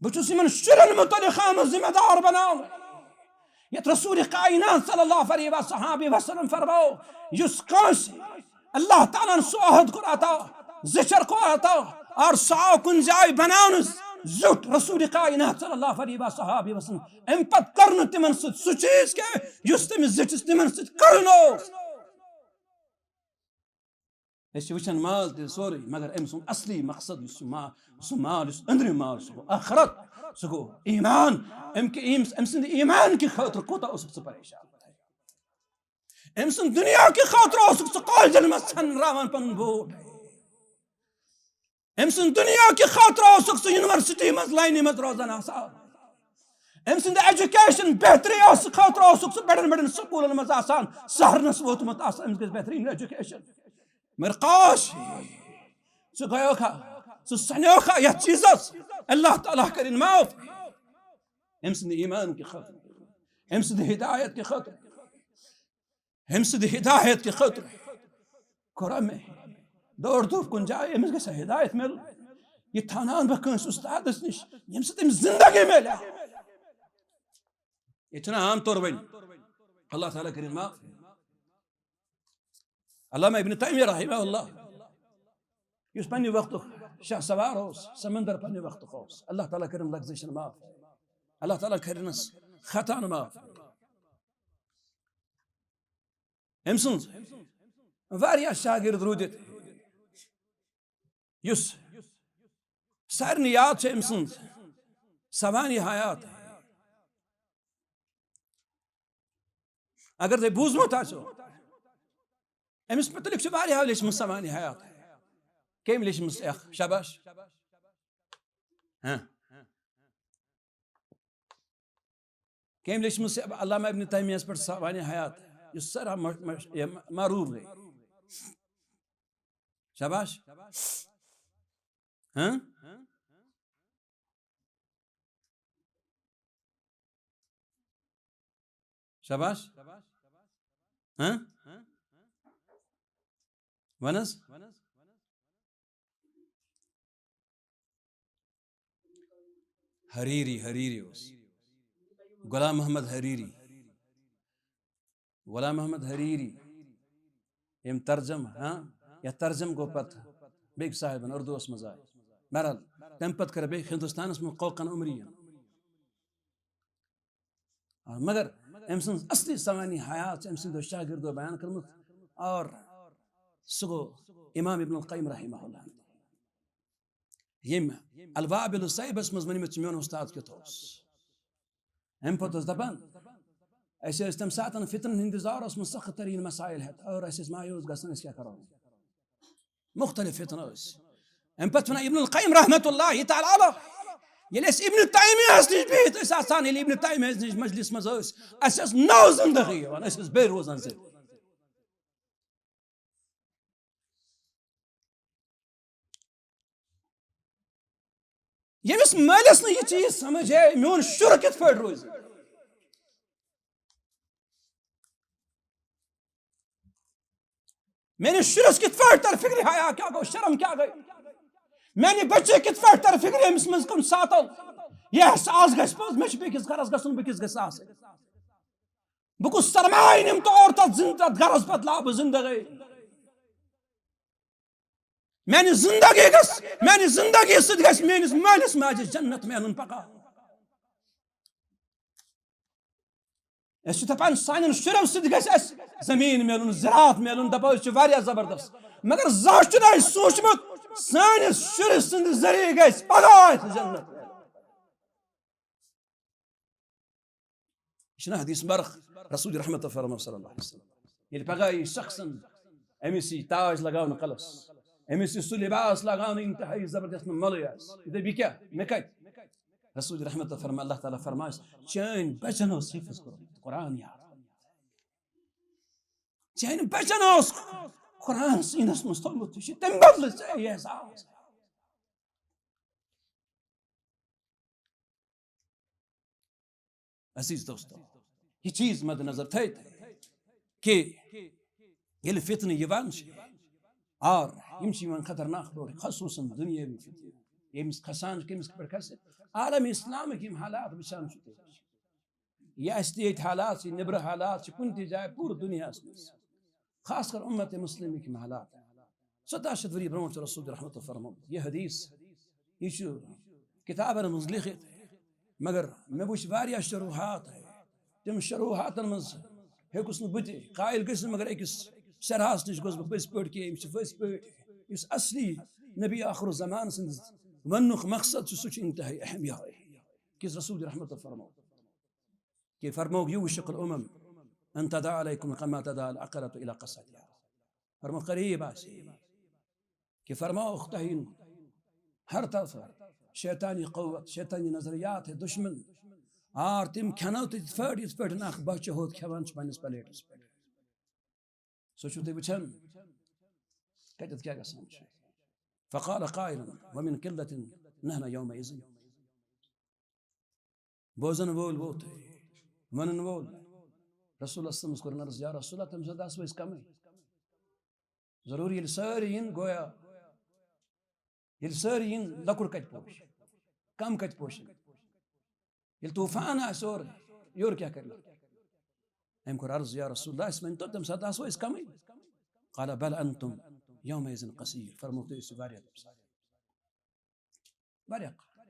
بہٕ چھُس یِمن شُرٮ۪ن مُتعلِق آمُت ذمہ دار بناونہٕ۔ یتھ رسول کائنات صلی اللہ علیہ وآلہ وسلم فرماو، یُس کٲنٛسہِ اللہ تعالیٰ ہن سُہ عہد کوٚر عطا، زِچھر کوٚر عطا، اور سُہ آو کُنہِ جایہِ بناونہٕ زیُٹھ رسول کائنات صلی اللہ علیہ وآلہ وسلم، امہِ پتہٕ کٔر نہٕ تِمن سۭتۍ سُہ چیٖز کینٛہہ یُس تٔمِس زِٹھِس تِمن سۭتۍ کرُن اوس۔ أسۍ چھِ وٕچھان مال تہِ سورُے، مگر أمۍ سُنٛد اصلی مقصد یُس چھُ ما-، سُہ مال، یُس أنٛدرِم مال، سُہ گوٚو آخرت، سُہ گوٚو ایٖمان۔ أمۍ کہِ، أمۍ، أمۍ سٕنٛدِ ایٖمان کہِ خٲطرٕ کوٗتاہ اوسُکھ ژٕ پریشان؟ أمۍ سٕنٛدِ دُنیا کہِ خٲطرٕ اوسُکھ ژٕ کالجن منٛز ژھٮ۪نراوان پنُن بوٗٹھ؟ أمۍ سٕنٛدِ دُنیا کہِ خٲطرٕ اوسُکھ ژٕ یونیورسٹی منٛز لاینہِ منٛز روزان آسان؟ أمۍ سٕنٛدِ ایجوکیشن بہتری ٲس خٲطرٕ اوسُکھ ژٕ بڑٮ۪ن بڑٮ۪ن سکوٗلن منٛز آسان، سہرنس ووتمُت آسان، أمِس گژھِ بہتریٖن ایجوکیشن۔ مگر کاش، ژٕ گٔیوکھا، ژٕ سنیوکھا یتھ چیٖزس، اللہ تعالیٰ کٔرِن معاف۔ أمۍ سٕنٛدِ ایٖمان کہِ خٲطرٕ، أمۍ سٕنٛدِ ہدایت کہِ خٲطرٕ، أمۍ سٕنٛدِ ہدایت کہِ خٲطرٕ کوٚر مےٚ دور دھوپ کُن جایہِ، أمِس گژھِ ہدایت میلُن۔ یہِ تھاوناوان بہٕ کٲنٛسہِ اُستادس نِش، ییٚمہِ سۭتۍ أمِس زندگی میلہِ۔ یہِ چھُنہٕ عام طور وۄنۍ۔ اللہ تعالیٰ کٔرِن معاف۔ علامہ ابن تیمیہ رحمہ اللہ، یُس پننہِ وقتُک شاہ سوار اوس، سمندر پننہِ وقتُک اوس، اللہ تعالیٰ کٔرِن لغزشن معاف، اللہ تعالیٰ کٔرِنس خطان معاف۔ أمۍ سٕنٛز واریاہ شاگرد روٗدِتھ، یُس سارنٕے یاد چھِ أمۍ سٕنٛز سوانح حیات۔ اگر تۄہہِ بوٗزمُت آسیو، أمِس مُتعلِق چھِ واریاہو لیچھمٕژ سوانح حیات۔ کٔمۍ لیچھمٕژ اکھ؟ شاباش۔ ہاں۔ کٔمۍ لیچھمٕژ چھِ علامہ ابن تیمیہس پٮ۪ٹھ سوانح حیات، یُس سارا مش-، مش-، یہِ معروف گٔے؟ شاباش۔ ہاں؟ شاباش۔ ہاں؟ وَن حظ۔ حریری، حریری اوس۔ غلام محمد حریری۔ غلام محمد حریری۔ أمۍ ترجم، ہاں؟ یا ترجم گوٚو پتہٕ بیٚکۍ صاحبن، اردوس منٛز آے۔ بہرحال، تَمہِ پتہٕ کٔر بیٚیہِ ہندوستانس منٛز قوقن عمری۔ آ، مگر أمۍ سٕنٛز اصلی سوانح حیات چھِ أمۍ سٕنٛدیو شاگردو بیان کٔرمٕژ۔ اور سُہ گوٚو امام ابن القیم رحمہ اللہ۔ ییٚمۍ الوابل الصیبس منٛز ؤنمٕژ چھِ میون استاد کیُتھ اوس۔ اَمہِ پتہٕ اوس دپان، أسۍ ٲسۍ تَمہِ ساتہٕ فتنن ہٕنٛدِس دورس منٛز سخت ترین مسائل ہٮ۪تھ، اور أسۍ ٲسۍ مایوس گژھان، أسۍ کیٛاہ کرو؟ مختلف فتنہٕ ٲسۍ۔ اَمہِ پتہٕ چھُ وَنان ابن القیم رحمۃ اللہ تعالیٰ علیہ، ییٚلہِ أسۍ ابن تیمیہ ہس نِش بِہِتھ ٲسۍ آسان، ییٚلہِ ابن تیمیہ ہس نِش مجلس منٛز ٲسۍ، اَسہِ ٲس نٔو زندگی یِوان، أسۍ ٲسۍ بیٚیہِ روزان زندٕ۔ ییٚمِس مٲلِس نہٕ یہِ چیٖز سمجھ آے، میون شُر کِتھ پٲٹھۍ روزِ؟ میٲنِس شُرِس کِتھ پٲٹھۍ تر فِکرِ حیا کیٛاہ گوٚو، شرم کیٛاہ گٔے؟ میانہِ بچہِ کِتھ پٲٹھۍ تر فِکرِ أمِس منٛز کُن ساتو؟ یہِ احساس گژھِ پوٚز، مےٚ چھُ بیٚکِس گرس گژھُن، بہٕ کِس گژھِ آسٕنۍ؟ بہٕ کُس سرمایہِ نِمہٕ تور تتھ زِن-، تتھ گرس بدلاو بہٕ زندگی؟ میانہِ زندگی گژھِ، میانہِ زندگی سۭتۍ گژھِ میٲنِس مٲلِس ماجہِ جنت میلُن پگاہ۔ أسۍ چھِ دَپان سانٮ۪ن شُرٮ۪ن سۭتۍ گژھِ اَسہِ زٔمیٖن میلُن، زِراعت میلُن، دَپو أسۍ چھِ واریاہ زبردست۔ مگر زانٛہہ چھُنہٕ اَسہِ سوٗنٛچمُت سٲنِس شُرۍ سٕنٛدِ ذٔریعہٕ گژھِ پگاہ اَسہِ جنت میلُن۔ یہِ چھُنہ حدیث مبارک رسول رحمت فرمو صلی اللہ علیہ وسلم۔ ییٚلہِ پگاہ یی شخصن أمِس یی تاج لگاونہٕ کلس، أمِس یی سُہ لباس لگاونہٕ انتہائی زبردست نہٕ مۄلٕے آسہِ۔ یہِ دَپہِ، یہِ کیٛاہ؟ مےٚ کتہِ؟ رسول رحمت فرما، اللہ تعالیٰ فرمایس، چٲنۍ بچن اوس حفظ کوٚرمُت قرآن یاد۔ چٲنۍ بچن اوس قرآن سیٖنس منٛز تھوٚومُت۔ یہِ چھُ تَمہِ بدلہٕ ژےٚ یہِ احساس۔ عزیز دوستو، یہِ چیٖز مد نظر تھٲیِو تُہۍ کہِ ییٚلہِ فتنہٕ یِوان چھِ، اور یِم چھِ یِوان خطرناک پٲٹھۍ، خصوٗصاً دُنیٲوی فتنہٕ۔ ییٚمِس کھسان چھِ، کٔمِس پٮ۪ٹھ کھسہِ؟ عالم اسلامٕکۍ یِم حالات وٕچھان چھِ تُہۍ، یہِ آسہِ تہِ ییٚتہِ حالات چھِ، نیٚبرٕ حالات چھِ، کُنہِ تہِ جایہِ پوٗرٕ دُنیاہَس منٛز، خاص کر اُمت مسلمٕکۍ یِم حالات۔ ژۄداہ شیٚتھ ؤری برونٛٹھ چھُ رسول رحمت فرمومُت۔ یہِ حدیث، یہِ چھُ کِتابَن منٛز لیکھِتھ، مگر مےٚ وٕچھ واریاہ شروحات۔ تِم شروحاتَن منٛز ہیوٚکُس نہٕ بہٕ تہِ قٲیِل گٔژھِتھ، مگر أکِس شرحَس نِش گوٚژھ بہٕ پٔزۍ پٲٹھۍ کہِ أمِس چھِ پٔزۍ پٲٹھۍ یُس اصلی نبی آخر الزمان سٕنٛدِ وننُک مقصد چھُ، سُہ چھُ انتہائی اہم یِہوٚے، کہِ رسول رحمت فرموو۔ کہ فرموک، یوشک الامم ان تداعی علیکم کما تداعی العقرۃ الی قصعتها۔ فرموک، قریب آسہِ کہ فرموک تۄہہِ ہر طرفہٕ شیطانی قوت، شیطانی نظریات ہے دشمن، آر تِم کھٮ۪نو تُہۍ تِتھ پٲٹھۍ، یِتھ پٲٹھۍ اکھ بۄچھِ ہوٚت کھٮ۪وان چھُ پننِس پلیٹس پٮ۪ٹھ۔ سُہ چھُو تُہۍ وٕچھان کتٮ۪تھ کیٛاہ گژھان چھُ۔ فقال قائل ومن قلة نحن يومئذ۔ بوزن وول ووت، ونن وول۔ رسول اللہ صلی اللہ علیہ وسلمس کوٚرُن عرض، یا رسول اللہ، تمہِ ساتہٕ آسو أسۍ کمٕے۔ ضروٗری ییٚلہِ سٲری یِن، گویا ییٚلہِ سٲری یِن، لۄکُٹ کتہِ پوشہِ، کم کتہِ پوشن؟ ییٚلہِ طوفان آسہِ اورٕ، یورٕ کیٛاہ کرِ؟ أمۍ کوٚر عرض، یا رسول اللہ، اَسہِ ؤنۍ تو، تمہِ ساتہٕ آسو أسۍ کمٕے۔ قال بل انتم یومئذ کثیر، فرموو تُہۍ ٲسِو واریاہ تمہِ ساتہٕ۔ واریاہ کم۔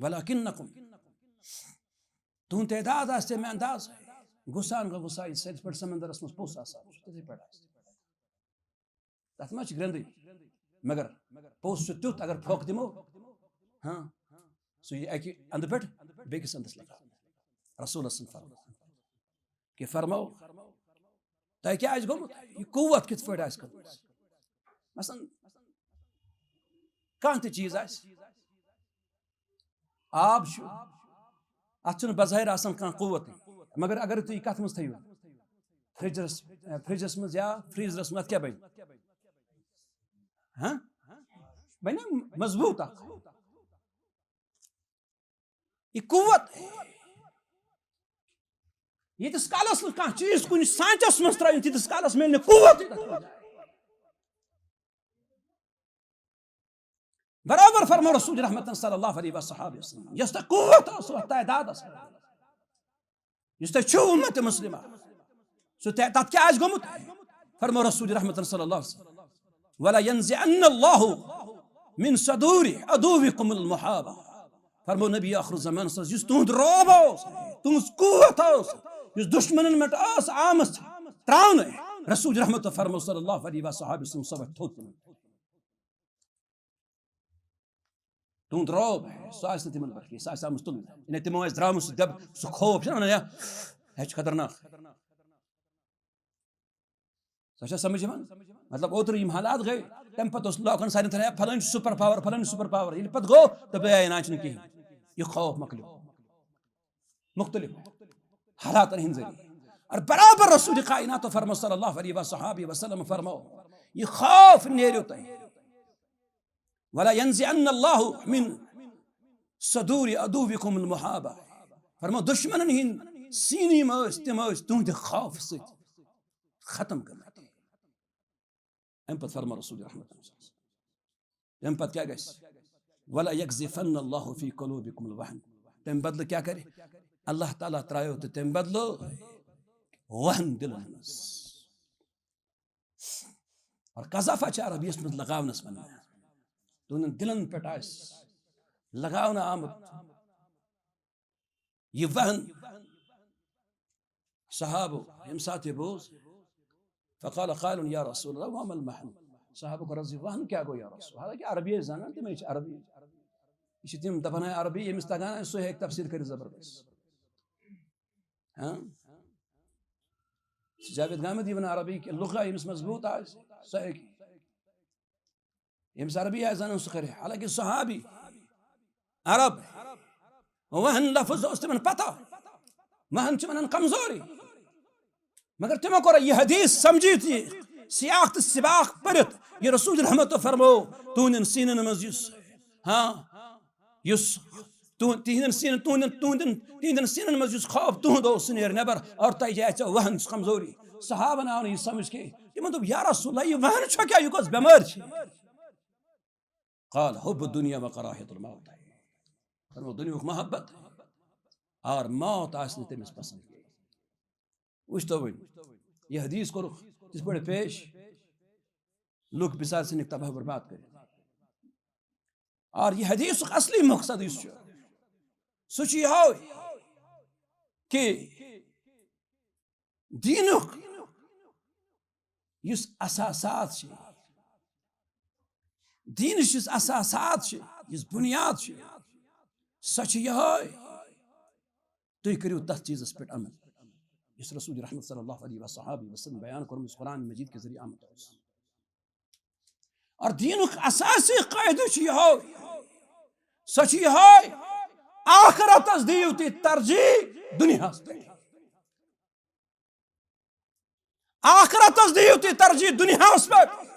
ولکنکم، تُہُنٛد تعداد آسہِ تَمہِ انداز، غُثاء کغثاء السیل، یِتھ پٲٹھۍ سمندرس منٛز پوٚژھ آسان چھُ، تِتھٕے پٲٹھۍ آسہِ۔ تتھ منٛز چھِ گرٛنٛدٕے، مگر پوٚژھ چھُ تیُتھ، اگر پھۄکھ دِمو، ہاں، سُہ یی اکہِ اندٕ پٮ۪ٹھ بیٚکِس اندس لگاونہٕ۔ رسول صلی اللہ علیہ وسلم فرموو۔ کہ فرموو، تۄہہِ کیٛاہ آسہِ گوٚمُت؟ یہِ قوت کِتھ پٲٹھۍ آسہِ کھٔژمٕژ؟ مثلاً، کانٛہہ تہِ چیٖز آسہِ، آب چھُ، اَتھ چھُنہٕ بظٲہِر آسان کانٛہہ قوت، مگر اگر تُہۍ یہِ کَتھ منٛز تھٲیِو، فرجس، فرجس منٛز یا فریزرس منٛز، اَتھ کیٛاہ بَنہِ؟ ہاں؟ بنہِ مضبوط اکھ۔ یہِ قوت، ییٖتِس کالس نہٕ کانٛہہ چیٖز کُنہِ سانچس منٛز ترٲیِن، تیٖتِس کالس میلہِ نہٕ قوت۔ برابر فرمو رسول رحمتن صلی اللہ علیہ وصحابہ وسلم، یۄس تۄہہِ قوت ٲس، تعداد ٲس، یُس تۄہہِ چھُو امت مسلمہ، سُہ تہِ، تتھ کیٛاہ آسہِ گوٚمُت؟ فرمو رسول رحمتن صلی اللہ علیہ وسلم، ولا ينزعن الله من صدور عدوكم المحابة۔ فرمو نبی آخر زمانس منٛز، یُس تُہُنٛد رعب اوس، تُہٕنٛز قوت اوس، یُس دُشمنن پٮ۪ٹھ ٲس آمٕژ تراونہٕ، رسول رحمت فرمو صلی اللہ علیہ وصحابہ وسلم، سۄ وۄتھِ تھوٚد تِمن۔ تُہُنٛد رعب، سُہ آسہِ نہٕ تِمن پٮ۪ٹھ کینٛہہ، سُہ آسہِ آمُت تُلنہٕ۔ یعنی تِمو آسہِ درٛامُت سُہ دٮ۪ب، سُہ خوف چھُنہ ونان، یا، یہِ چھُ خطرناک۔ سۄ چھا سمجھ یِوان؟ مطلب، اوترٕ یِم حالات گٔے، تَمہِ پتہٕ اوس لوکن سارنٕے تھاوان، "ہے، فلٲنۍ چھُ super power، فلٲنۍ چھُ super power۔" ییٚلہِ پتہٕ گوٚو، تہٕ بیٚیہِ آیہِ نہٕ اَچھنہٕ کِہیٖنۍ۔ یہِ خوف مۄکلیو مُختلف حالاتن ہٕنٛدۍ ذٔریعہٕ۔ اور برابر رسول کائنات فرمو صلی اللہ علیہ وصحابہ وسلم فرمو، یہِ خوف نیریو تۄہہِ۔ ولا ينزعن الله من صدور عدوكم المحابة۔ فرمو، دشمنن ہٕنٛدۍ سیٖنہٕ یِم ٲسۍ، تِم ٲسۍ تُہنٛدِ خوف سۭتۍ ختم کٔرمٕتۍ۔ اَمہِ پتہٕ فرمو رسول رحمت، تَمہِ پتہٕ کیٛاہ گژھِ؟ ولا يقذفن الله في قلوبكم الوهن۔ تَمہِ بدلہٕ کیٛاہ کرِ؟ اللہ تعالیٰ ترٛایو تہٕ تَمہِ بدلہٕ وہن دِلن منٛز۔ اور قذف چھِ عربیس منٛز لگاونس ونان۔ تُہنٛدٮ۪ن دِلن پٮ۪ٹھ آسہِ لگاونہٕ آمُت یہِ وہن۔ صحابو ییٚمہِ ساتہٕ یہِ بوٗز، فقال قائل یا رسول اللہ وما الوہن؟ صحابو کوٚر عرض، یہِ وہن کیٛاہ گوٚو یا رسول؟ حالانکہ عربی ٲسۍ زانان، تِم ٲسۍ عربی۔ یہِ چھِ تِم دپان، ہے، عربی ییٚمِس تگان آسہِ، سُہ ہیٚکہِ تفسیٖر کٔرِتھ زبردست۔ ہاں؟ جاوید گامدی ونان عربی کہ لغہ ییٚمِس مضبوط آسہِ، سُہ ہیٚکہِ۔ ییٚمِس عربی آسہِ زانان، سُہ کرِ۔ حالانکہ صحابی، عرب، وہن لفظ اوس تِمن پتہ۔ وہن چھِ ونان کمزوری۔ مگر تِمو کوٚر یہِ حدیث سمجھِتھ، یہِ سیاق تہٕ سباق پٔرِتھ، یہِ رسول رحمت فرمو، تُہنٛدٮ۪ن سیٖنن منٛز یُس، ہاں، یُس تُہُنٛد، تِہنٛدٮ۪ن سیٖنن، تُہنٛدٮ۪ن، تُہنٛدٮ۪ن، تِہنٛدٮ۪ن سیٖنن منٛز یُس خوف تُہُنٛد اوس، سُہ نیرِ نٮ۪بر، اور تۄہہِ جایہِ ژےٚ وہن کمزوری۔ صحابن آو نہٕ یہِ سمجھ کینٛہہ۔ تِمن دوٚپ، یا رسول اللہ، یہِ وہن چھا کیٛاہ؟ یہِ کۄس بٮ۪مٲرۍ چھِ؟ قال حب الدنیا و کراہیت الموت۔ فرمو، دُنیاہُک محبت اور موت آسہِ نہٕ تٔمِس پسند کینٛہہ۔ وٕچھتو وۄنۍ، یہِ حدیث کوٚرُکھ تِتھ پٲٹھۍ پیش، لُکھ بِچارٕ ژھٕنِکھ تباہ برباد کٔرِتھ۔ اور یہِ حدیثُک اصلی مقصد یُس چھُ، سُہ چھُ یِہوٚے کہِ دیٖنُک یُس اساسات چھِ، دیٖنٕچ یُس اساسات چھِ، یُس بُنیاد چھِ، سۄ چھِ یِہوٚے، تُہۍ کٔرِو تَتھ چیٖزَس پٮ۪ٹھ عمل، یُس رسول رحمت صلی اللہ علیہ وصحابہ وسلم بیان کوٚرمُت، یُس قرآن مجید کہِ ذٔریعہٕ آمُت اوس۔ اور دیٖنُک اساسی قٲعدٕ چھُ یِہوٚے، سۄ چھِ یِہوٚے، آخرتس دِیِو تُہۍ ترجیح دُنیاہَس پٮ۪ٹھ۔ آخرتس دِیِو تُہۍ ترجیح دُنیاہَس پٮ۪ٹھ۔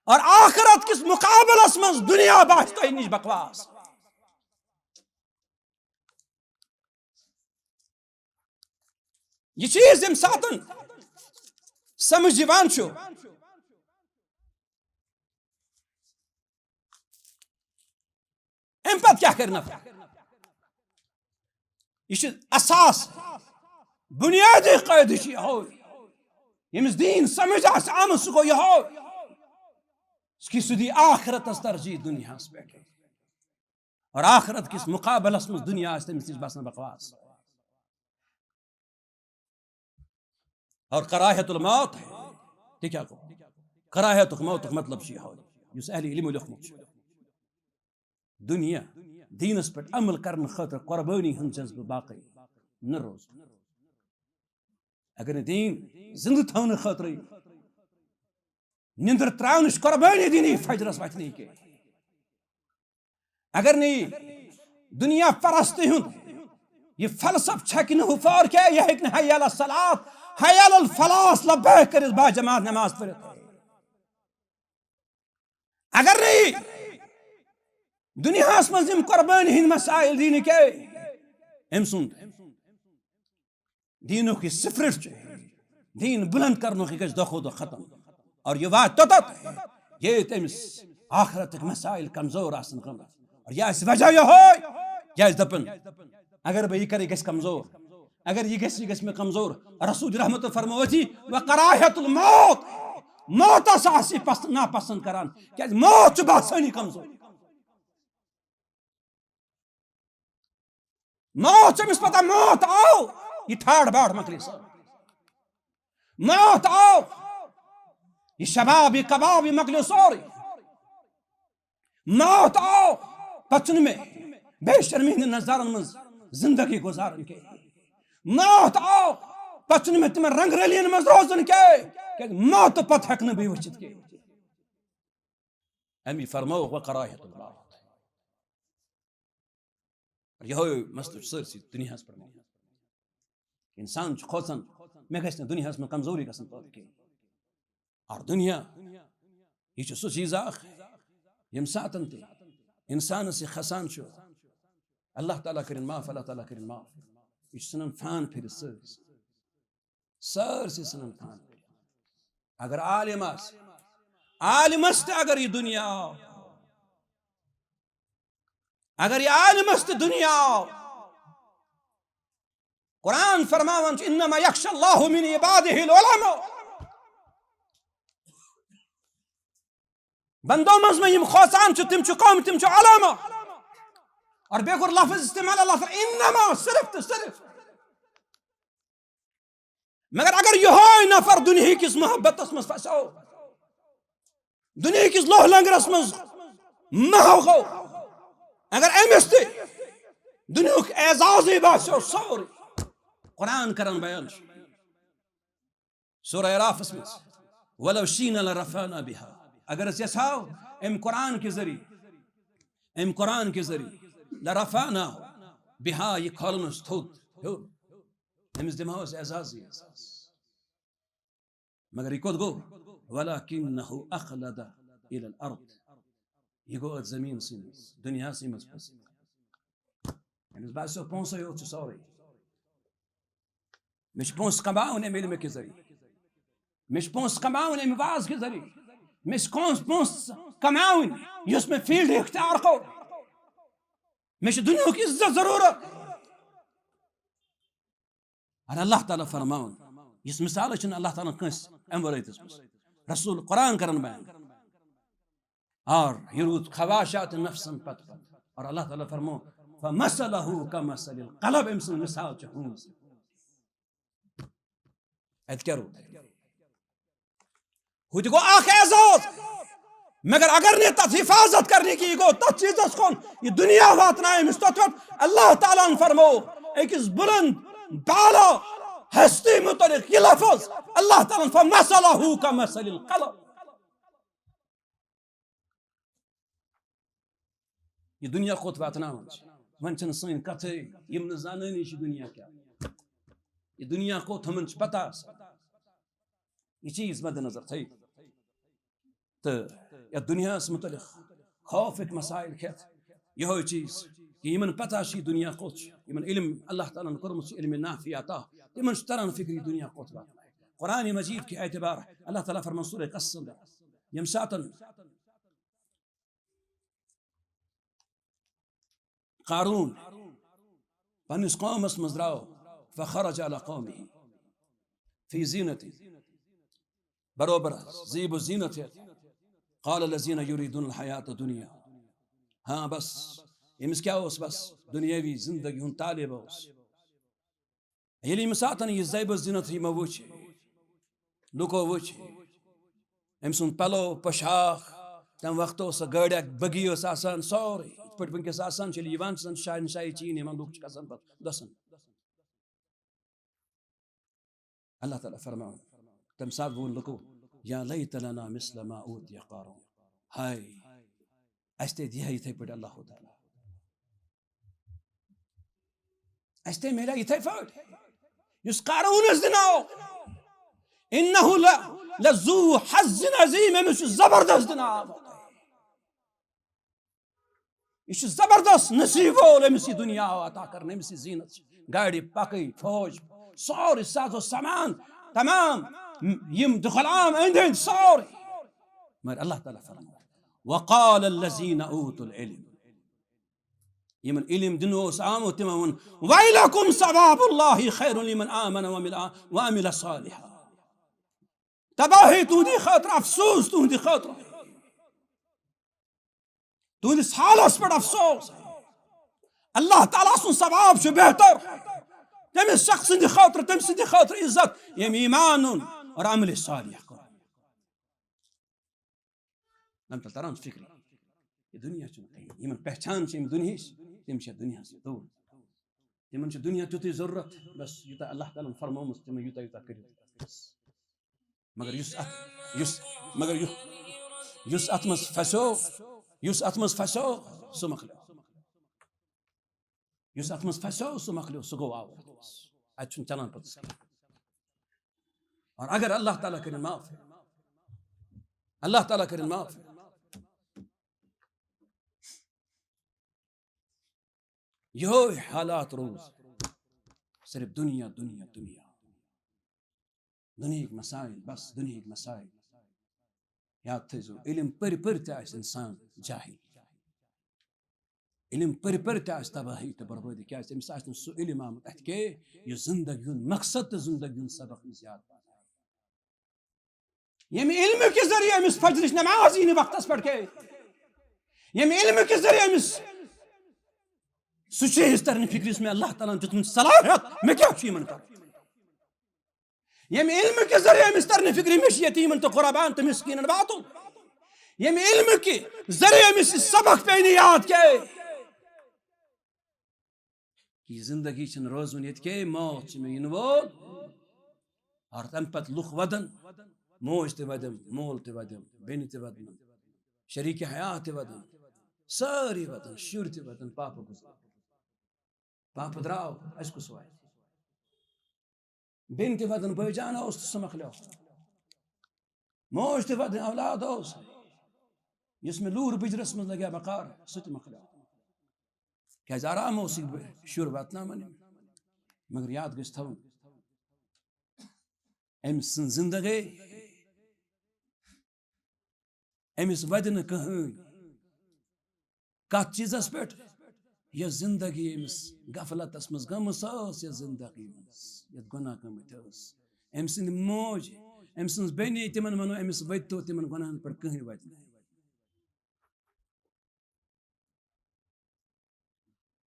اور آخرت کِس مُقابلس منٛز دُنیا باسہِ تۄہہِ نِش بکواس۔ یہِ چیٖز ییٚمہِ ساتن سمجھ یِوان چھُ، اَمہِ پتہٕ کیٛاہ کرِ نفر؟ یہِ چھُ اساس، بُنیٲدی قٲعدٕ چھُ یِہوٚے۔ ییٚمِس دیٖن سمجھ آسہِ آمُت، سُہ گوٚو یِہوٚے کہِ سُہ دی آخرتس ترجیح دُنیاہَس پٮ۪ٹھ۔ اور آخرت کِس مُقابلس منٛز دُنیا آسہِ تٔمِس نِش باسان بکواس۔ اور کراہیت الموت ہے۔ تہِ کیٛاہ گوٚو؟ کراہیتُک موتُک مطلب چھُ یِہوٚے، یُس اہلِ علمو لیوٚکھمُت چھُ۔ دُنیا، دیٖنس پٮ۪ٹھ عمل کرنہٕ خٲطرٕ قۄربٲنی ہُنٛد جذبہٕ باقٕے نہٕ روزُن۔ اگر نہٕ دیٖن زِندٕ تھاونہٕ خٲطرٕ نِندٕر ترٛاونٕچ قۄربٲنی دِنی فجرس وتھنٕے کینٛہہ۔ اگر نہٕ یہِ دُنیا پرستی ہُنٛد یہِ فلسفہٕ چھکہِ نہٕ ہُہ فار کینٛہہ، یہِ ہیٚکہِ نہٕ حی علی الصلاۃ، حی علی الفلاح لبیک کٔرِتھ با جماعت نماز پٔرِتھ۔ اگر نہٕ یہِ دُنیاہس منٛز یِم قۄربٲنی ہٕنٛدۍ مسائل دِنہٕ کینٛہہ، أمۍ سُنٛد دیٖنُک یہِ سِفرِٹ چھُ، دیٖن بُلنٛد کرنُک، یہِ گژھِ دۄہ کھۄتہٕ دۄہ ختم۔ اور یہِ واتہِ توٚتتھ، ییٚلہِ تٔمِس آخرتٕکۍ مسائل کمزور آسن گٔمٕتۍ۔ اور یہِ آسہِ وجہ یِہوٚے، یہِ آسہِ دَپان، اگر بہٕ یہِ کرٕ، یہِ گژھِ کمزور۔ اگر یہِ گژھِ، یہِ گژھِ مےٚ کمزور۔ رسول رحمت فرموو أتھی، "وکراہیت الموت"، موتس آسہِ یہِ پس-، ناپسند کران، کیازِ موت چھُ باسان یہِ کمزور۔ موت چھِ أمِس پتہ، موت آو، یہِ ٹھاٹھ باٹھ مۄکلے سٲرٕے۔ موت آو، یہِ شباب، یہِ کباب، یہِ مۄکلیو سورُے۔ موت آو، پتہٕ چھُنہٕ مےٚ بے شرمی ہٕنٛدٮ۪ن نظارن منٛز زندگی گُزارٕنۍ کینٛہہ۔ موت آو، پتہٕ چھُنہٕ مےٚ تِمن رنگ رلین منٛز روزُن کینٛہہ، کیازِ موتہٕ پتہٕ ہٮ۪کہٕ نہٕ بہٕ یہِ وٕچھِتھ کینٛہہ۔ امی فرموو، "وکراہیت الموت"۔ یہوے مسلہٕ چھُ سٲرسٕے دُنیاہَس پٮ۪ٹھ۔ انسان چھُ کھوژان، مےٚ گژھِ نہٕ دُنیاہَس منٛز کمزوری گژھن پٲدٕ کینٛہہ۔ اور دُنیا، یہِ چھُ سُہ چیٖز اکھ، ییٚمہِ ساتَن تہِ انسانَس یہِ کھسان چھُ، اللہ تعالیٰ کٔرِن معاف، اللہ تعالیٰ کٔرِن معاف۔ یہِ چھُ ژھٕنان پھان پھِرِتھ سٲرسٕے۔ سٲرسٕے ژھٕنان پھان۔ اگر عالم آسہِ، عالمس تہِ اگر یہِ دُنیا آو، اگر یہِ عالمس تہِ دُنیا آو، قرآن فرماوان چھُ، "انما یخشی اللہ من عبادہ العلماء"۔ بندو منٛز مےٚ یِم کھوژان چھِ، تِم چھِ کم؟ تِم چھِ علماء۔ اور بیٚیہِ کوٚر لفظ استعمال اللہ تعالیٰ، "انما"، صرف تہٕ صرف۔ مگر اگر یِہوے نفر دُنیہکِس محبتس منٛز پھسیو، دُنیہکِس لوہ لنگرس منٛز محو گوٚو، اگر أمِس تہِ دُنیہُک اعزازٕے باسیو سورُے، قرآن کران بیان چھُ، سورہ اعرافس منٛز، "ولو شئنا لرفعناہ بہا"، اگر أسۍ یژھاو، امہِ قرآن کہِ ذٔریعہٕ، امہِ قرآن کہِ ذٔریعہٕ، "لرفعناہ بہا"، یہِ کھولنس تھوٚد ہیوٚر، أمِس دِمہو أسۍ اعزازٕے اعزاز۔ مگر یہِ کوٚت گوٚو؟ "ولکنہ اخلد الی الارض"، یہِ گوٚو أتھۍ زٔمیٖنسٕے منٛز، دُنیاہسٕے منٛز پھسہِ۔ أمِس باسیو، پونٛسَے یوت چھُ سورُے۔ مےٚ چھِ پونٛسہٕ کماوٕنۍ اَمہِ علمہٕ کہِ ذٔریعہٕ۔ مےٚ چھِ پونٛسہٕ کماوٕنۍ اَمہِ واز کہِ ذٔریعہٕ۔ مےٚ چھِ کونٛس-، پونٛسہٕ کماوٕنۍ، یُس مےٚ فیٖلڈ اختیار کوٚر۔ مےٚ چھِ دُنیاہُک عزت ضروٗرت۔ اور اللہ تعالیٰ فرماوان، یُس مثال چھُنہٕ اللہ تعالیٰ کٲنٛسہِ اَمہِ ورٲے دِژمٕژ۔ رسول قرآن کران بیان۔ اور یہِ روٗد خواہشات نفسن پتہٕ پتہٕ۔ اور اللہ تعالیٰ فرمو، "فمثلہ کمثل الکلب"، أمۍ سٕنٛز مثال چھِ ہوٗنۍ سٕنٛز۔ اَتہِ کیٛاہ روٗد؟ ہُہ تہِ گوٚو اکھ اعزاز، مگر اگر نہٕ تَتھ حفاظت کرنہٕ کہِ، یہِ گوٚو تَتھ چیٖزس کُن، یہِ دُنیا واتنایہِ أمِس توٚت پٮ۪ٹھ۔ اللہ تعالیٰ ہن فرمو أکِس بلند بالا ہستی متعلق یہِ لفظ، اللہ تعالیٰ ہن، "فمثلہ کمثل الکلب"۔ یہِ دُنیا کوٚت واتناوان چھِ۔ وۄنۍ چھَنہٕ سٲنۍ کَتھٕے، یِم نہٕ زانٲنی چھِ دُنیا کیٛاہ۔ یہِ دُنیا کوٚت، ہُمَن چھِ پَتہ آسان۔ یہِ چیٖز مَدِ نظر تھٲیِو۔ تہٕ یَتھ دُنیاہَس مُتعلِق خوفٕکۍ مسائل کھٮ۪تھ یِہوٚے چیٖز کہِ یِمَن پَتہ چھِ یہِ دُنیا کوٚت چھُ، یِمَن علم اللہ تعالیٰ ہَن کوٚرمُت چھُ علمِ نافع عطا، تِمَن چھُ تَران فِکرِ یہِ دُنیا کوٚت واتنایہِ۔ قرآنِ مجیٖد کہِ اعتبار اللہ تعالیٰ فرمان سورہ قصص اندر، ییٚمہِ ساتَن قارون پننِس قومس منٛز درٛاو، فخرج علی قومہ فی زینتہ، بروبر زیب و زینت ہیتھ۔ قال الذین یریدون الحیات الدنیا، ہاں بس، أمِس کیٛاہ اوس؟ بس دُنیاوی زندگی ہُنٛد طالب اوس۔ ییٚلہِ ییٚمہِ ساتَن یہِ زیب و زینت یِمو وٕچھ، لُکو وٕچھ، أمۍ سُنٛد پَلو پوشاک، تَمہِ وقتہٕ اوس سۄ گٲڑۍ اَکھ بٔگی ٲس آسان، سورُے یِتھ پٲٹھۍ وٕنکیٚس آسان چھِ، ییٚلہِ یِوان چھِ زَن شاہنشاہی چیٖن یِمَن، لُکھ چھِ کھسان پَتہٕ دَسَن۔ اللہ تعالیٰ فرماوان، تَمہِ ساتہٕ ووٚن لُکو، یا لیت لنا مثل ما اوتی قارون، ہاے، اَسہِ تہِ دِہا یِتھَے پٲٹھۍ اللہ تعالیٰ۔ اَسہِ تہِ میلیٛا یِتھَے پٲٹھۍ یُس قارونَس دِنہٕ آو۔ انہ ل-، لذو حظ عظیم، أمِس چھُ زبردست دِنہٕ آمُت۔ یہِ چھُ زبردست نصیب وول، أمِس یہِ دُنیا آو عطا کرنہٕ، أمِس یہِ زینت چھِ، گاڑِ پکٕنۍ، فوج، سورُے ساز و سامان، تمام یِم دُکھ العام أنٛدۍ أنٛدۍ سورُے۔ مگر اللہ تعالیٰ فرماوان، وقال الذين اوتوا العلم، یِمن علم دِنہٕ اوس آمُت، تِمو ووٚن، ویلکم ثواب اللہ خیر لمن آمن وعمل، وعمل صالحا۔ تباہی تُہنٛدِ خٲطرٕ، افسوس تُہنٛدِ خٲطرٕ، تُہنٛدِس حالس پٮ۪ٹھ افسوس۔ اللہ تعالیٰ سُنٛد ثواب چھُ بہتر تٔمِس شخص سٕنٛدِ خٲطرٕ، تٔمۍ سٕنٛدِ خٲطرٕ عزت، ییٚمۍ ایمان اوٚن اور عملِ صالح کوٚر۔ نم تل تران فکر، یہِ دُنیا چھُنہٕ کِہیٖنۍ۔ یِمن پہچان چھِ اَمہِ دُنیاہٕچ، تِم چھِ دُنیاہَس سۭتۍ دوٗر۔ تِمن چھُ دُنیا تیُتُے ضروٗرت، بس یوٗتاہ اللہ تعالیٰ ہن فرمومُت تِمن، یوٗتاہ یوٗتاہ کٔرِو۔ مگر یُس اتھ، یُس، مگر یُس، یُس اتھ منٛز پھسیو، یُس اتھ منٛز پھسیو، سُہ مۄکلیو۔ یُس اتھ منٛز پھسیو، سُہ مۄکلیو، سُہ گوٚو آوُر۔ اتہِ چھُنہٕ چلان پوٚتُس کینٛہہ۔ اور اگر اللہ تعالیٰ کٔرِن معاف، اللہ تعالیٰ کٔرِن معاف، یہوے حالات روز، صرف دُنیا، دُنیا، دُنیا۔ دُنیہٕکۍ مسائل، بس دُنیہٕکۍ مسائل۔ یاد تھٲیزیو، علم پٔرۍ پٔرۍ تہِ آسہِ اِنسان جاہِل۔ علم پٔرۍ پٔرۍ تہِ آسہِ تباہی تہٕ بربٲدی، کیازِ أمِس آسہِ نہٕ سُہ علم آمُت اَتھِ کینٛہہ، یُس زندگی ہُنٛد مقصد تہٕ زندگی ہُنٛد سبق أمِس یاد پَتہٕ۔ ییٚمہِ علمہٕ کہِ ذٔریعہٕ أمِس فجرٕچ نماز یی نہٕ وقتس پٮ۪ٹھ کینٛہہ، ییٚمہِ علمہٕ کہِ ذٔریعہٕ أمِس سُہ چیٖز ترِ نہٕ فِکرِ، یُس مےٚ اللہ تعالیٰ ہن دیُتمُت صلاحیت، مےٚ کیٛاہ چھُ یِمن کرُن؟ ییٚمہِ علمہٕ کہِ ذٔریعہٕ أمِس ترِ نہٕ فِکرِ، مےٚ چھُ یتیٖمن تہٕ غرباہن تہٕ مسکیٖنن واتُن۔ ییٚمہِ علمہٕ کہِ ذٔریعہٕ أمِس یہِ سبق پیٚیہِ نہٕ یاد کینٛہہ، کہِ یہِ زندگی چھنہٕ روزوٕنۍ ییٚتہِ کینٛہہ، موت چھُ مےٚ یِنہٕ وول۔ اور تمہِ پتہٕ لُکھ ودن، موج تہِ ودٮ۪م، مول تہِ ودٮ۪م، بیٚنہِ تہِ ودن، شریٖک حیات تہِ ودن، سٲری ودن، شُرۍ تہِ ودن، پاپہٕ گُزرن۔ پاپہٕ درٛاو، اَسہِ کُس واتہِ؟ بیٚنہِ تہِ ودن، بٲے جان اوس تہٕ سُہ مۄکلیو۔ موج تہِ ودٕنۍ، اولاد اوس۔ یُس مےٚ لوٗر بٕجرس منٛز لگیا بکار، سُہ تہِ مۄکلیو۔ کیازِ آرام اوس یہِ شُر واتناوان أمۍ۔ مگر یاد گژھِ تھاوُن، أمۍ سٕنٛز زندگی، أمِس وَدِ نہٕ کٕہٕنۍ۔ کَتھ چیٖزَس پٮ۪ٹھ؟ یۄس زندگی أمِس غفلتَس منٛز گٔمٕژ ٲس، یۄس زندگی منٛز یَتھ گۄناہ گٔمٕتۍ ٲس۔ أمۍ سٕنٛدِ موج، أمۍ سٕنٛز بیٚنہِ، تِمَن وَنو أمِس وٲتۍ تو، تِمَن گۄناہَن پٮ۪ٹھ کٕہٕنۍ واتہِ نہٕ۔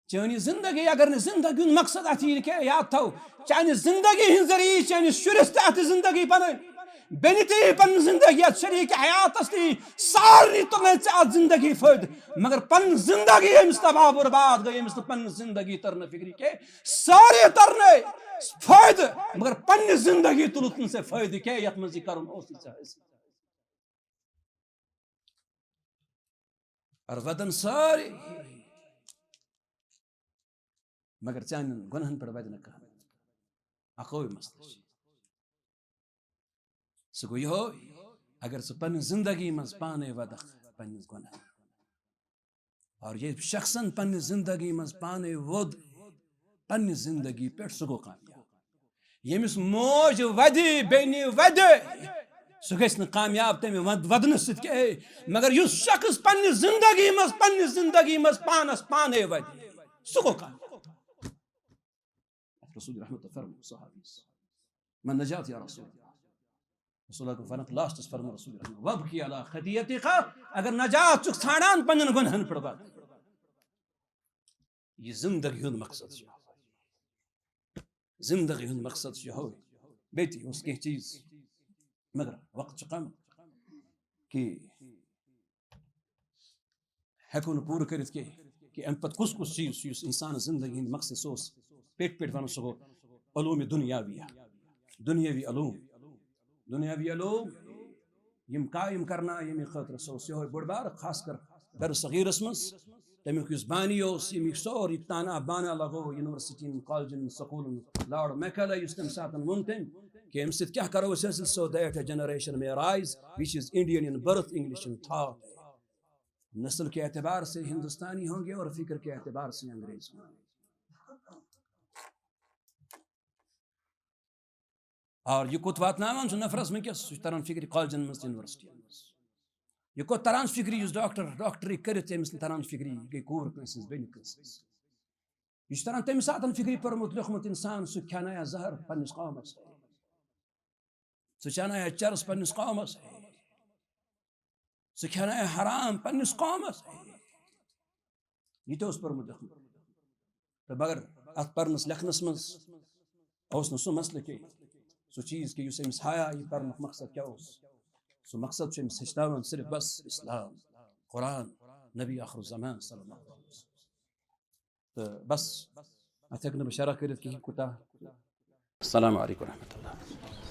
چٲنۍ زندگی، اگر نہٕ زندگی ہُنٛد مقصد اَتھ یی نہٕ کینٛہہ، یاد تھاو، چانہِ زندگی ہٕنٛز ذٔریعہٕ یی چٲنِس شُرِس تہِ اَتھ زندگی بنٲوِتھ، بیٚنہِ تہِ یی پنٕنۍ زندگی، اَتھ شریٖک حیاتَس تہِ یی، سارنٕے تُلنَے ژےٚ اَتھ زندگی فٲیدٕ۔ مگر پنٕنۍ زندگی ییٚمِس تباہ برباد گٔے، ییٚمِس نہٕ پنٕنۍ زندگی تٔر نہٕ فِکرِ کینٛہہ، سارے تَرنَے فٲیدٕ، مگر پنٕنۍ زندگی تُلُتھ نہٕ ژےٚ فٲیدٕ کینٛہہ، یَتھ منٛز یہِ کَرُن اوس ژےٚ حٲصِل۔ اور وَدَن سٲری، مگر چانٮ۪ن گۄناہَن پٮ۪ٹھ وَدِ نہٕ کانٛہہ۔ اَکوے مسلہٕ چھُ۔ سُہ گوٚو یِہوٚے، اگر ژٕ پنٛنہِ زندگی منٛز پانَے وَدَکھ پنٛنِس گۄناہَن۔ اور ییٚمۍ شخصن پنٛنہِ زندگی منٛز پانَے ووٚد پنٛنہِ زندگی پٮ۪ٹھ، سُہ گوٚو کامیاب۔ ییٚمِس موج وَدِ، بیٚنہِ وَدِ، سُہ گژھِ نہٕ کامیاب تَمہِ وَد-، وَدنہٕ سۭتۍ کینٛہہ۔ مگر یُس شخص پنٛنہِ زندگی منٛز، پنٛنہِ زندگی منٛز پانَس پانَے وَدِ، سُہ گوٚو کامیاب۔ رسول رحمت فرمو صحابیس، "من نجات یا رسول اللہ؟" رسول اللہ فرمت، لاسٹس فرمو رسول رحمت، "وابکی علی خطیئتک"، اگر نجات چھُکھ ژھانڈان، پننٮ۪ن گۄنہن پٮ۪ٹھ وَد۔ یہِ زندگی ہُنٛد مقصد چھُ۔ زندگی ہُنٛد مقصد چھُ یِہوٚے۔ بیٚیہِ تہِ اوس کینٛہہ چیٖز، مگر وقت چھُ کم کہِ ہٮ۪کو نہٕ پوٗرٕ کٔرِتھ کینٛہہ کہِ اَمہِ پتہٕ کُس کُس چیٖز چھُ، یُس اِنسانَس زندگی ہٕنٛدِ مقصد سُہ اوس۔ پیٚٹھۍ پیٚٹھۍ وَنو، سُہ گوٚو علوٗمِ دُنیاویہ، دُنیاوی علوٗم، دُنیاوی علوٗم، یِم قٲیِم کرنہٕ آیہِ ییٚمہِ خٲطرٕ، سُہ اوس یِہوٚے بوٚڑ بار، خاص کر بر صغیٖرَس منٛز۔ تَمیُک یُس بانی اوس، ییٚمہِ یُک سورُے تانہ بانہ لگوو یونیورسٹین، کالجن، سکوٗلن، لارڈ میکالے یُس تَمہِ ساتہٕ ووٚن تٔمۍ کہِ اَمہِ سۭتۍ کیٛاہ کرو أسۍ حٲصِل؟ So that a generation may arise which is Indian in birth, English in thought. نسل کے اعتبار سے ہندوستانی ہوں گے اور فکر کے اعتبار سے انگریز ہوں گے۔ اور یہ کوٚت واتناوان چھُ نفرس وٕنکیٚس، سُہ چھُ تران فکرِ کالجن منٛز تہٕ یونیورسٹین منٛز۔ یہ کوٚت تران چھُ فکرِ یُس ڈاکٹر ڈاکٹری کٔرِتھ تٔمِس نہٕ تران چھُ فکرِ، یہِ گٔے کوٗر کٲنٛسہِ ہٕنٛز، بیٚنہِ کٲنٛسہِ ہٕنٛز۔ یہ چھُ تران تمہِ ساتہٕ فکرِ، پوٚرمُت لیوٚکھمُت انسان، سُہ کھیانایا زہر پننِس قومس، سُہ چانایا چرس پننِس قومس، سُہ کھیانایا حرام پننِس قومس۔ یہ تہِ اوس پوٚرمُت لیوٚکھمُت۔ تہٕ مگر اتھ پرنس لیکھنس منٛز اوس نہٕ سُہ مسلہٕ کینٛہہ، سُہ چیٖز کہِ یُس أمِس ہایا یہِ پرنُک مقصد کیٛاہ اوس۔ سُہ مقصد چھُ أمِس ہیٚچھناوان صرف بس اسلام، قرآن، نبی آخر الزمان صلی اللہ علیہ وسلم۔ تہٕ بس، اتھ ہیٚکہٕ نہٕ بہٕ شرح کٔرِتھ کِہیٖنۍ کوٗتاہ۔ السلام علیکم ورحمۃ اللہ۔